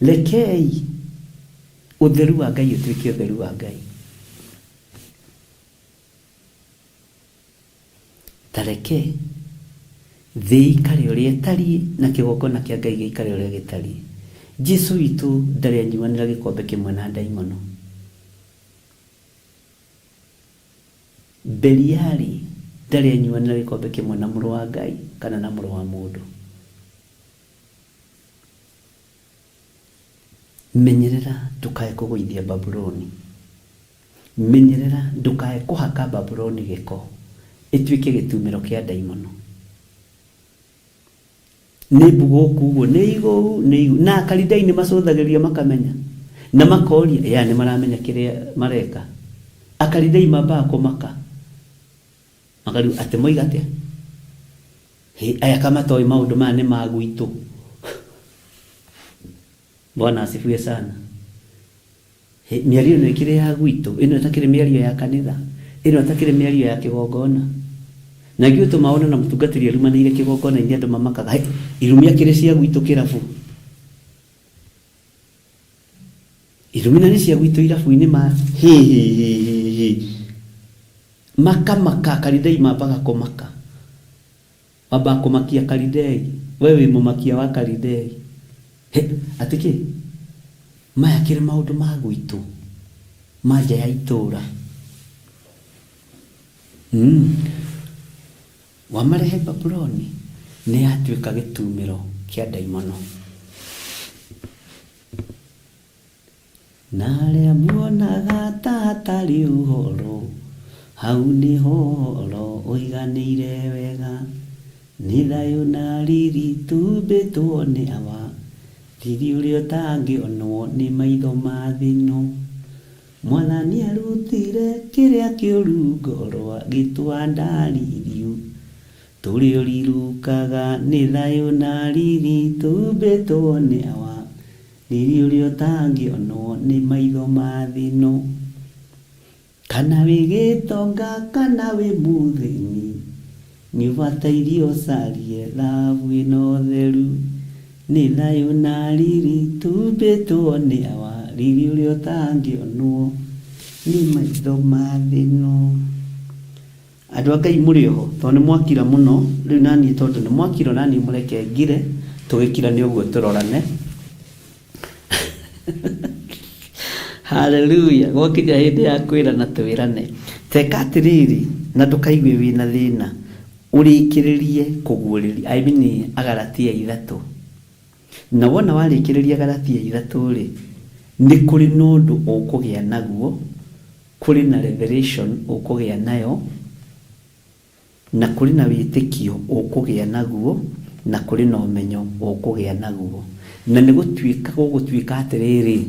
Rekei ũtheru wa Ngai ũtuĩke ũtheru wa Ngai. Ta reke thĩ ĩikare ũrĩa ĩtariĩ, na kĩgongona kĩa Ngai gĩikare ũrĩa gĩtariĩ. Jesu witũ ndarĩ anyuanĩra gĩkombe kĩmwe na ndaimono. Beliali ndarĩ anyuanĩra gĩkombe kĩmwe na mũrũ wa Ngai kana na mũrũ wa mũndũ. Menyerera ndũkae kũgũithia Babuloni. Menyerera ndũkae kũhaka Babuloni gĩko, ĩtuĩke gĩtumĩro kĩa ndaimono. Nĩ mbugũku ũguo, nĩ igũu, nĩ igũu. Na Akalidei nĩ macũthagĩrĩria makamenya, na makoria, ya nĩ maramenya kĩrĩa mareka. Akalidei mambaga kũmaka, makarigwo atĩ moiga atĩa? Hĩ, aya kamatoĩ maũndũ maya nĩ ma gwitũ. Bwana asifiwe sana. Hĩ, mĩario ĩno ĩkĩrĩ ya gwitũ, ĩno ĩtakĩrĩ mĩario ya kanitha, ĩno ĩtakĩrĩ mĩario ya kĩgongona. Na ithuĩ tũmaona na mũtungatĩri arumanĩire kĩgongona-inĩ andũ mamakaga, hĩ, irumi akĩrĩ cia gwitũ kĩrabu. Irumi na nĩ cia gwitũ irabu-inĩ ma hĩ hĩ hĩ hĩ hĩ. Makamaka, Kalidei mambaga kũmaka. Wambaga kũmakia Kalidei, we wĩ mũmakia wa Kalidei. Hĩ, atĩ kĩ? Maya kĩrĩ maũndũ ma gwitũ, ma nja ya itũũra. Wamarehe Babuloni, nĩ yatuĩka gĩtumĩro kĩa ndaimono. Na arĩa muonaga ta hatarĩ ũhoro, hau nĩho ũhoro ũiganĩire wega. Nĩ thayũ na riri tumbĩtwo nĩ Awa, riri ũrĩa ũtangĩonwo nĩ maitho ma thĩ ĩno. Mwathani arutire kĩrĩa kĩũru ngoro agĩtwanda ririũ. Tũrĩa ũrirukaga nĩ thayũ na riri tumbĩtwo nĩ Awa, riri ũrĩa ũtangĩonwo nĩ maitho ma thĩ ĩno. Kana wĩ gĩtonga kana wĩ mũthĩni, nĩ ũbataire ũcarie thahabu ĩno theru. Nĩ thayũ na riri tumbĩtwo nĩ Awa, riri ũrĩa ũtangĩonwo nĩ maitho ma thĩ ĩno. Andũ a Ngai mũrĩ oho, tondũ nĩ mwakira mũno, rĩu naniĩ tondũ nĩ mwakira naniĩ mũreke ngire, tũgĩkira nĩ ũguo tũrorane. Hallelujah. Gwakinya hĩndĩ ya kwĩrana twĩrane. Teka atĩrĩrĩ, na ndũkaigue wĩna thĩna, ũrĩkĩrĩrie kũguũrĩria, I mean Agalatia 3. Na wona warĩkĩrĩria Galatia 3 rĩ, nĩ kũrĩ na ũndũ ũkũgĩa naguo, kũrĩ na revelation ũkũgĩa nayo, na kũrĩ na wĩtĩkio ũkũgĩa naguo, na kũrĩ na ũmenyo ũkũgĩa naguo. Na nĩ gũtuĩka gũgũtuĩka atĩrĩrĩ,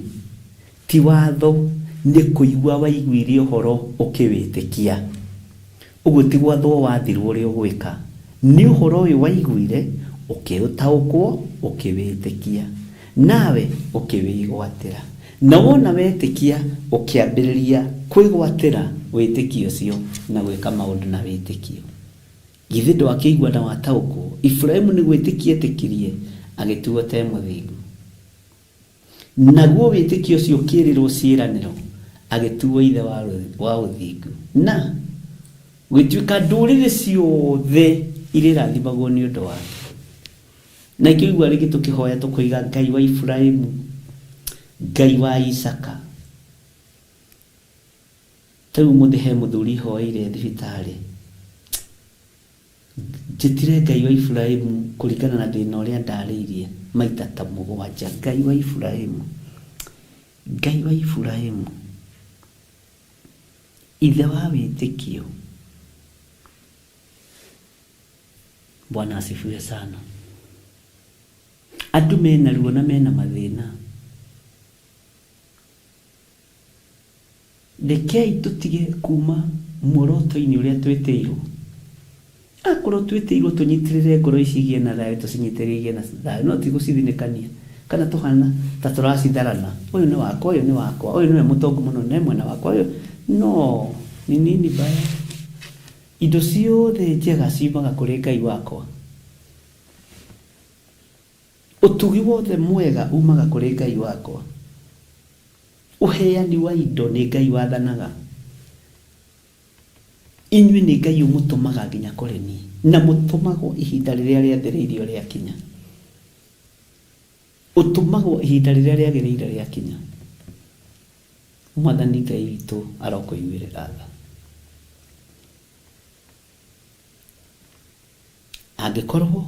ti watho nĩ kũigua waiguire ũhoro ũkĩwĩtĩkia. Ũguo ti gwathwo wathirwo ũrĩa ũgwĩka, nĩ ũhoro ũyũ waiguire ũkĩũtaũkwo ũkĩwĩtĩkia, nawe ũkĩwĩgwatĩra. Na wona wetĩkia ũkĩambĩrĩria kwĩgwatĩra wĩtĩkio ũcio na gwĩka maũndũ na wĩtĩkio. Githĩ ndwakĩigua na wataũkwo? Iburahĩmu nĩ gwĩtĩkia etĩkirie agĩtuo te mũthingu. Naguo wĩtĩkio ũcio ũkĩĩrĩrwo ciĩranĩro agĩtuo ithe wa ũthingu. Na gũgĩtuĩka ndũrĩrĩ ciothe irĩrathimagwo nĩ ũndũ wake. Na ikĩo igua rĩngĩ tũkĩhoya tũkoiga Ngai wa Iburahĩmu, Ngai wa Isaka. Ta rĩu ũmũthĩ he mũthuri hoeire thibitarĩ. Njĩtire Ngai wa Iburahĩmu kũringana na thĩna ũrĩa ndarĩirie maita ta 7. Ngai wa Iburahĩmu, Ngai wa Iburahĩmu, ithe wa wĩtĩkio. Bwana asifiwe sana. Andũ mena ruo na mena mathĩna. Rekei tũtige kuma muoroto-inĩ ũrĩa twĩtĩirwo. Akorwo twĩtĩirwo tũnyitĩrĩre ngoro ici igĩe na thayũ, tũcinyitĩrĩre igĩe na thayũ, no ti gũcithinĩkania kana tũhana ta tũracitharana. Ũyũ nĩ wakwa, ũyũ nĩ wakwa, ũyũ nĩwe mũtongu mũno ne mwena wakwa, ũyũ no ni nini mbaya. Indo ciothe njega ciumaga kũrĩ Ngai wakwa. Ũtugi wothe mwega umaga kũrĩ Ngai wakwa. Ũheani wa indo nĩ Ngai wathanaga. Inyuĩ nĩ Ngai ũmũtũmaga nginya kũrĩ niĩ, na mũtũmagwo ihinda rĩrĩa rĩathĩrĩirio rĩakinya. Ũtũmagwo ihinda rĩrĩa rĩagĩrĩire rĩakinya. Mwathani Ngai witũ arokũiguĩrĩra tha. Angĩkorwo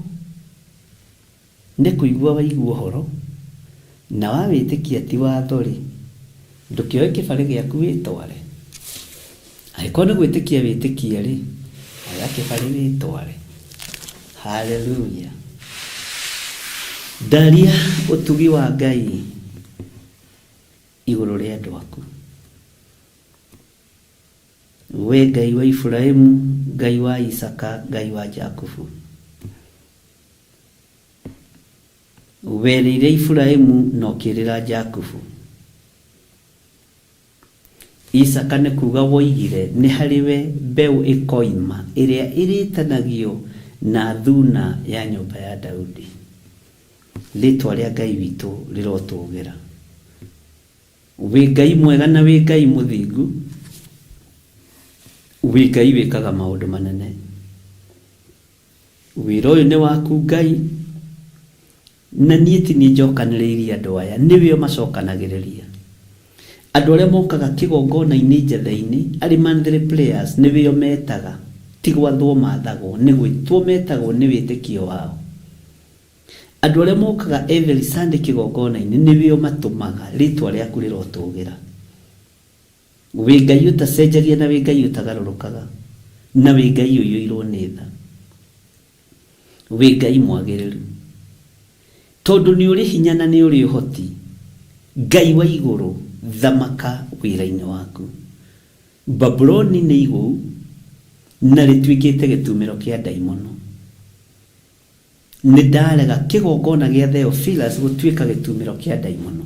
nĩ kũigua waigua ũhoro na wawĩtĩkia ti watho rĩ, ndũkĩoe kĩbarĩ gĩaku wĩtware. Angĩkorwo nĩ gwĩtĩkia wĩtĩkie rĩ, oya kĩbarĩ wĩtware. Hallelujah. Ndaria ũtugi wa Ngai igũrũ rĩa andũ aku. We Ngai wa Iburahĩmu, Ngai wa Isaka, Ngai wa Jakubu. Werĩire Iburahimu na ũkĩĩrĩra Jakubu. Isaka nĩ kuga woigire nĩ harĩ we mbeũ ĩkoima ĩrĩa ĩrĩtanagio na thuna ya nyũmba ya Daudi. Rĩtwa rĩa Ngai witũ rĩrotũgĩra. Wĩ Ngai mwega na wĩ Ngai mũthingu, wĩ Ngai wĩkaga maũndũ manene. Wĩra ũyũ nĩ waku Ngai, na niĩ ti niĩ njokanĩrĩirie andũ aya, nĩwe ũmacokanagĩrĩria. Andũ arĩa mokaga kĩgongona-inĩ njatha-inĩ arĩ monthly prayers nĩwe ũmetaga, ti gwathwo mathagwo, nĩ gwĩtwo metagwo nĩ wĩtĩkio wao. Andũ arĩa mokaga every Sunday kĩgongona-inĩ nĩwe ũmatũmaga, rĩtwa rĩaku rĩrotũgĩra. Wĩ Ngai ũtacenjagia na wĩ Ngai ũtagarũrũkaga, na wĩ Ngai ũiyũirwo nĩ tha. Wĩ Ngai mwagĩrĩru. Tondũ nĩ ũrĩ hinya na nĩ ũrĩ ũhoti, Ngai wa igũrũ, thamaka wĩra-inĩ waku. Babuloni nĩ igũu na rĩtuĩkĩte gĩtumĩro kĩa ndaimono. Nĩ ndarega kĩgongona gĩa Theophilus gũtuĩka gĩtumĩro kĩa ndaimono.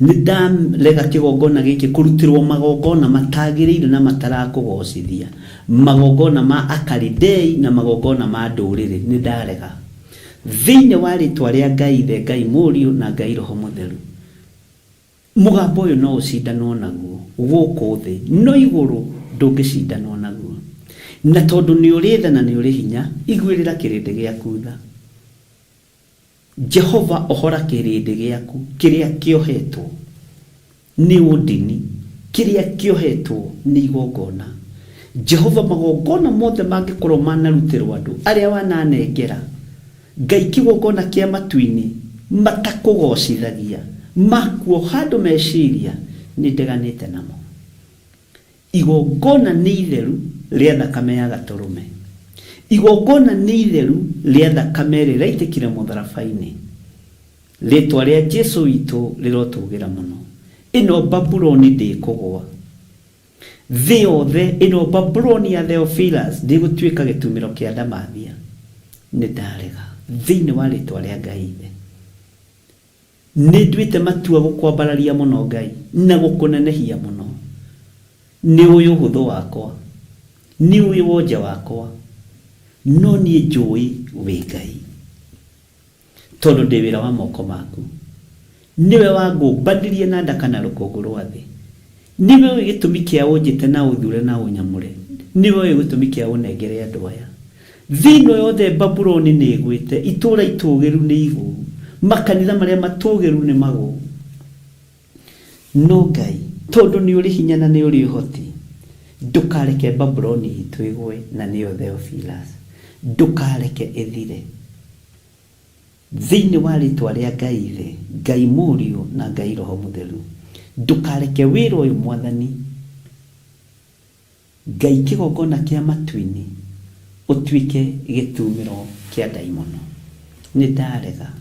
Nĩ ndarega kĩgongona gĩkĩ kũrutĩrwo magongona matagĩrĩire na matarakũgocithia, magongona ma Akalidei na magongona ma ndũrĩrĩ. Nĩ ndarega. Thĩinĩ wa rĩtwa rĩa Ngai Ithe, Ngai Mũriũ na Ngai Roho Mũtheru. Mũgambo ũyũ no ũcindanwo naguo gũkũ thĩ, no igũrũ ndũngĩcindanwo naguo. Na tondũ nĩ ũrĩ tha na nĩ ũrĩ hinya, iguĩrĩra kĩrĩndĩ gĩaku tha. Jehova ohora kĩrĩndĩ gĩaku kĩrĩa kĩohetwo nĩ ũndini, kĩrĩa kĩohetwo nĩ igongona. Jehova magongona mothe mangĩkorwo manarutĩrwo andũ arĩa wananengera, Ngai kĩgongona kĩa matu-inĩ matakũgocithagia, makuoha andũ meciria, nĩ ndeganĩte namo. Igongona nĩ itheru rĩa thakame ya Gatũrũme. Igongona nĩ itheru rĩa thakame ĩrĩa ĩraitĩkire mũtharaba-inĩ. Rĩtwa rĩa Jesu witũ rĩrotũgĩra mũno. Ĩno Babuloni ndĩkũgũa. Thĩ yothe, ĩno Babuloni ya Theophilus ndĩgũtuĩka gĩtumĩro kĩa ndamathia. Nĩ ndarega. Thĩinĩ wa rĩtwa rĩa Ngai Ithe. Nĩ nduĩte matua gũkwambararia mũno Ngai, na gũkũnenehia mũno. Nĩ ũĩ ũhũthũ wakwa, nĩ ũĩ wonje wakwa, no niĩ njũĩ wĩ Ngai, tondũ ndĩ wĩra wa moko maku. Nĩwe wangũmbanirie na nda kana rũkũngũ rwa thĩ. Nĩwe ũĩ gĩtũmi kĩa ũnjĩte na ũthure na ũnyamũre. Nĩwe ũĩ gĩtũmi kĩa ũnengere andũ aya. Thĩ ĩno yothe Babuloni nĩ ĩgwĩte, itũũra itũũgĩru nĩ igũu, makanitha marĩa matũũgĩru nĩ magũu. No Ngai, tondũ nĩ ũrĩ hinya na nĩ ũrĩ ũhoti, ndũkareke Babuloni itũ ĩgwe, na nĩyo Theophilus. Ndũkareke ĩthire. Thĩinĩ wa rĩtwa rĩa Ngai Ithe, Ngai Mũriũ, na Ngai Roho Mũtheru, ndũkareke wĩra ũyũ Mwathani, Ngai kĩgongona kĩa matu-inĩ ũtuĩke gĩtumĩro kĩa ndaimono. Nĩ ndarega.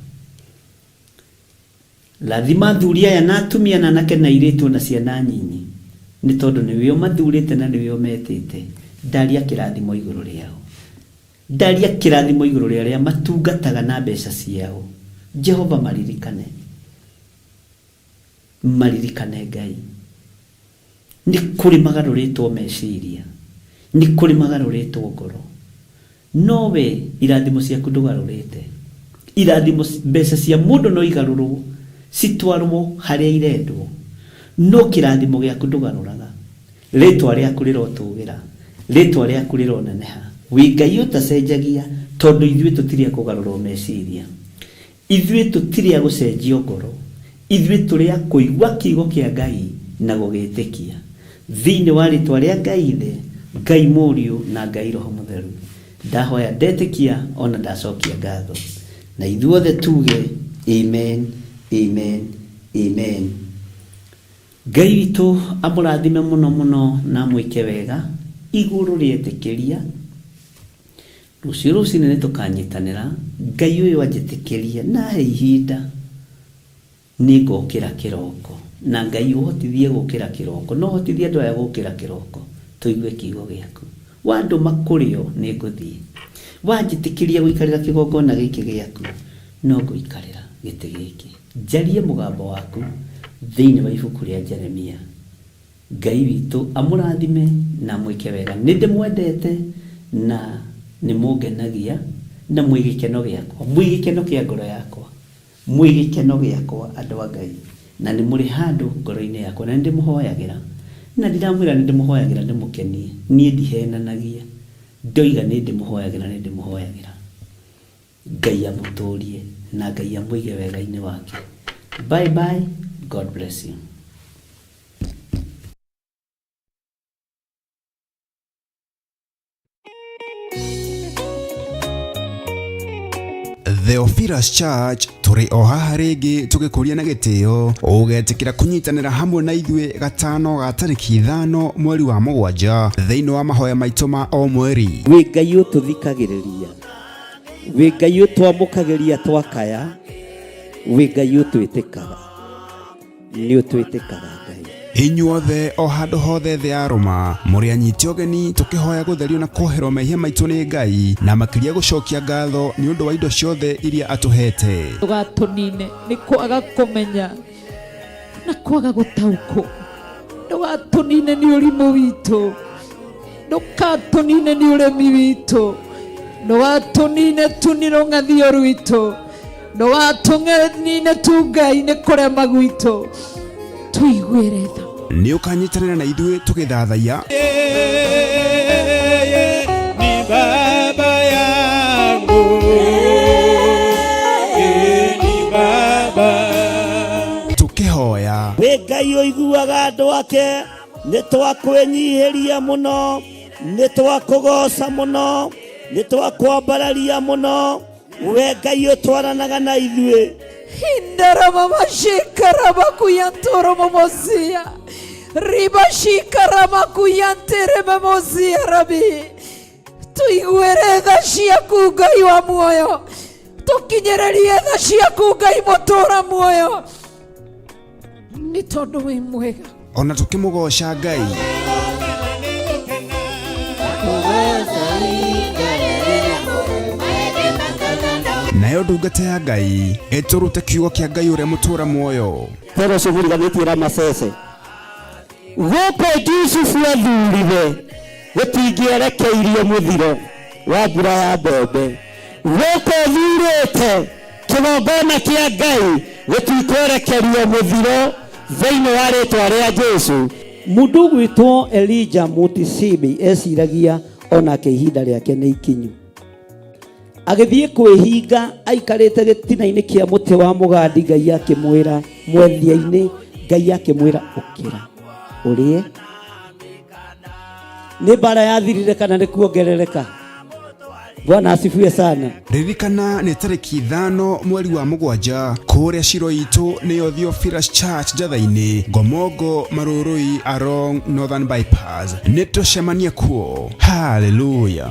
Rathima athuri aya na atumia na anake na airĩtu o na ciana nyinyi, nĩ tondũ nĩwe ũmathurĩte na nĩwe ũmetĩte. Ndaria kĩrathimo igũrũ rĩao. Ndaria kĩrathimo igũrũ rĩa arĩa matungataga na mbeca ciao. Jehova maririkane. Maririkane Ngai. Nĩ kũrĩ magarũrĩtwo meciria, nĩ kũrĩ magarũrĩtwo ngoro. No we irathimo ciaku ndũgarũrĩte. Irathimo, mbeca cia mũndũ no igarũrwo citwarwo harĩa irendwo, no kĩrathimo gĩaku ndũgarũraga. Rĩtwa rĩaku rĩrotũgĩra, rĩtwa rĩaku rĩroneneha. Wĩ Ngai ũtacenjagia tondũ ithuĩ tũtirĩ a kũgarũrwo meciria. Ithuĩ tũtirĩ a gũcenjio ngoro, ithuĩ tũrĩ a kũigua kiugo kĩa Ngai na gũgĩtĩkia. Thĩinĩ wa rĩtwa rĩa Ngai Ithe, Ngai Mũriũ na Ngai Roho Mũtheru, ndahoya ndetĩkia o na ndacokia ngatho. Na ithuothe tuge, Amen, Amen, Amen. Ngai witũ amũrathime mũno mũno na amwĩke wega, igũrũ rĩetĩkĩria. Rũciũ rũcinĩ nĩ tũkanyitanĩra, Ngai ũyũ anjĩtĩkĩrie na ahe ihinda, nĩ ngokĩra kĩroko. Na Ngai ũhotithie gũkĩra kĩroko, na ũhotithie andũ aya gũkĩra kĩroko, tũigue kiugo gĩaku. Wandũma kũrĩ o, nĩ ngũthiĩ. Wanjĩtĩkĩria gũikarĩra kĩgongona gĩkĩ gĩaku, No ngũikarĩra gĩtĩ gĩkĩ njarie mũgambo waku thĩinĩ wa ibuku rĩa Jeremia. Ngai witũ amũrathime na amwĩke wega. Nĩ ndĩmwendete na nĩ mũngenagia na mwĩ gĩkeno gĩakwa, mwĩ gĩkeno kĩa ngoro yakwa, mwĩ gĩkeno gĩakwa andũ a Ngai, na nĩ mũrĩ handũ ngoro-inĩ yakwa na nĩ ndĩmũhoyagĩra. Na ndiramwĩra nĩ ndĩmũhoyagĩra ndĩmũkenie, niĩ ndihenanagia, ndoiga nĩ ndĩmũhoyagĩra nĩ ndĩmũhoyagĩra. Ngai amũtũrie na Ngai amũige wega-inĩ wake. Bye bye, God bless you. Theophilus Church tũrĩ o haha rĩngĩ tũgĩkũria na gĩtĩo ũgetĩkĩra kũnyitanĩra hamwe na ithuĩ gatano ga tarĩki 5 mweri wa 7 thĩinĩ wa mahoya maitũ ma o mweri. Wĩ Ngai ũtũthikagĩrĩria, wĩ Ngai ũtwamũkagĩria twakaya, wĩ Ngai ũtwĩtĩkaga, nĩ ũtwĩtĩkaga Ngai. Inyuothe o handũ hothe thĩ ya Rũma mũrĩ anyiti ũgeni tũkĩhoya gũtherio na kuoherwo mehia maitũ nĩ Ngai na makĩria gũcokia ngatho nĩ ũndũ wa indo ciothe iria atũhete. Ndũgatũnine nĩ kwaga kũmenya na kwaga gũtaũkwo, ndũgatũnine nĩ ũrimũ witũ, ndũgatũnine nĩ ũremi witũ, ndũgatũnine tu nĩ rũng'athio rwitũ, ndũgatũnine tu Ngai nĩ kũrema gwitũ, tũiguĩre tha. Nĩ ũkanyitanĩra na ithuĩ tũgĩthathaiya Yeye ni baba yangu, yeye ni baba. Tũkĩhoya Wĩ Ngai ũiguaga andũ ake, nĩ twakwĩnyihĩria mũno, nĩ twakũgoca mũno, nĩ twakwambararia mũno, we Ngai ũtwaranaga na ithuĩ. Indaramamashikaramakuyantoromomosia ribashikaramakuyanteramomosia rabi tuiguĩre tha ciaku Ngai wa muoyo, tũkinyĩrĩrie tha ciaku Ngai mũtũra muoyo, nĩ tondũ wĩ mwega. Ona tũkĩmũgoca Ngai. Nayo ndungata ya Ngai ĩtũrute kiugo kĩa Ngai ũrĩa mũtũra muoyo. Tero ũcio mũriganĩtie Ramasese gũkũ Jusufu athurire gũtingĩerekeirio mũthiro wa mbura ya mbembe, gũkũ thurĩte kĩgongona kĩa Ngai gũtikwerekerio mũthiro thĩinĩ wa rĩtwa rĩa Jesu. Mũndũ ũgwĩtwo Elija Mũtisibi eciragia onake ihinda rĩake nĩ ikinyu, agĩthiĩ kwĩhinga aikarĩte gĩtina-inĩ kĩa mũtĩ wa mũgandi. Ngai akĩmwĩra mwethia-inĩ, Ngai akĩmwĩra ũkĩra ũrĩe. Nĩ mbara yathirire kana nĩ kuongerereka? Bwana asifiwe sana. Ririkana nĩ tarĩki 5 mweri wa 7 kũrĩa Shiro itũ nĩyo Theophilus Church Njatha-inĩ, Ngomongo Marũrũi along Northern Bypass. Nĩ tũcemanie kuo. Hallelujah.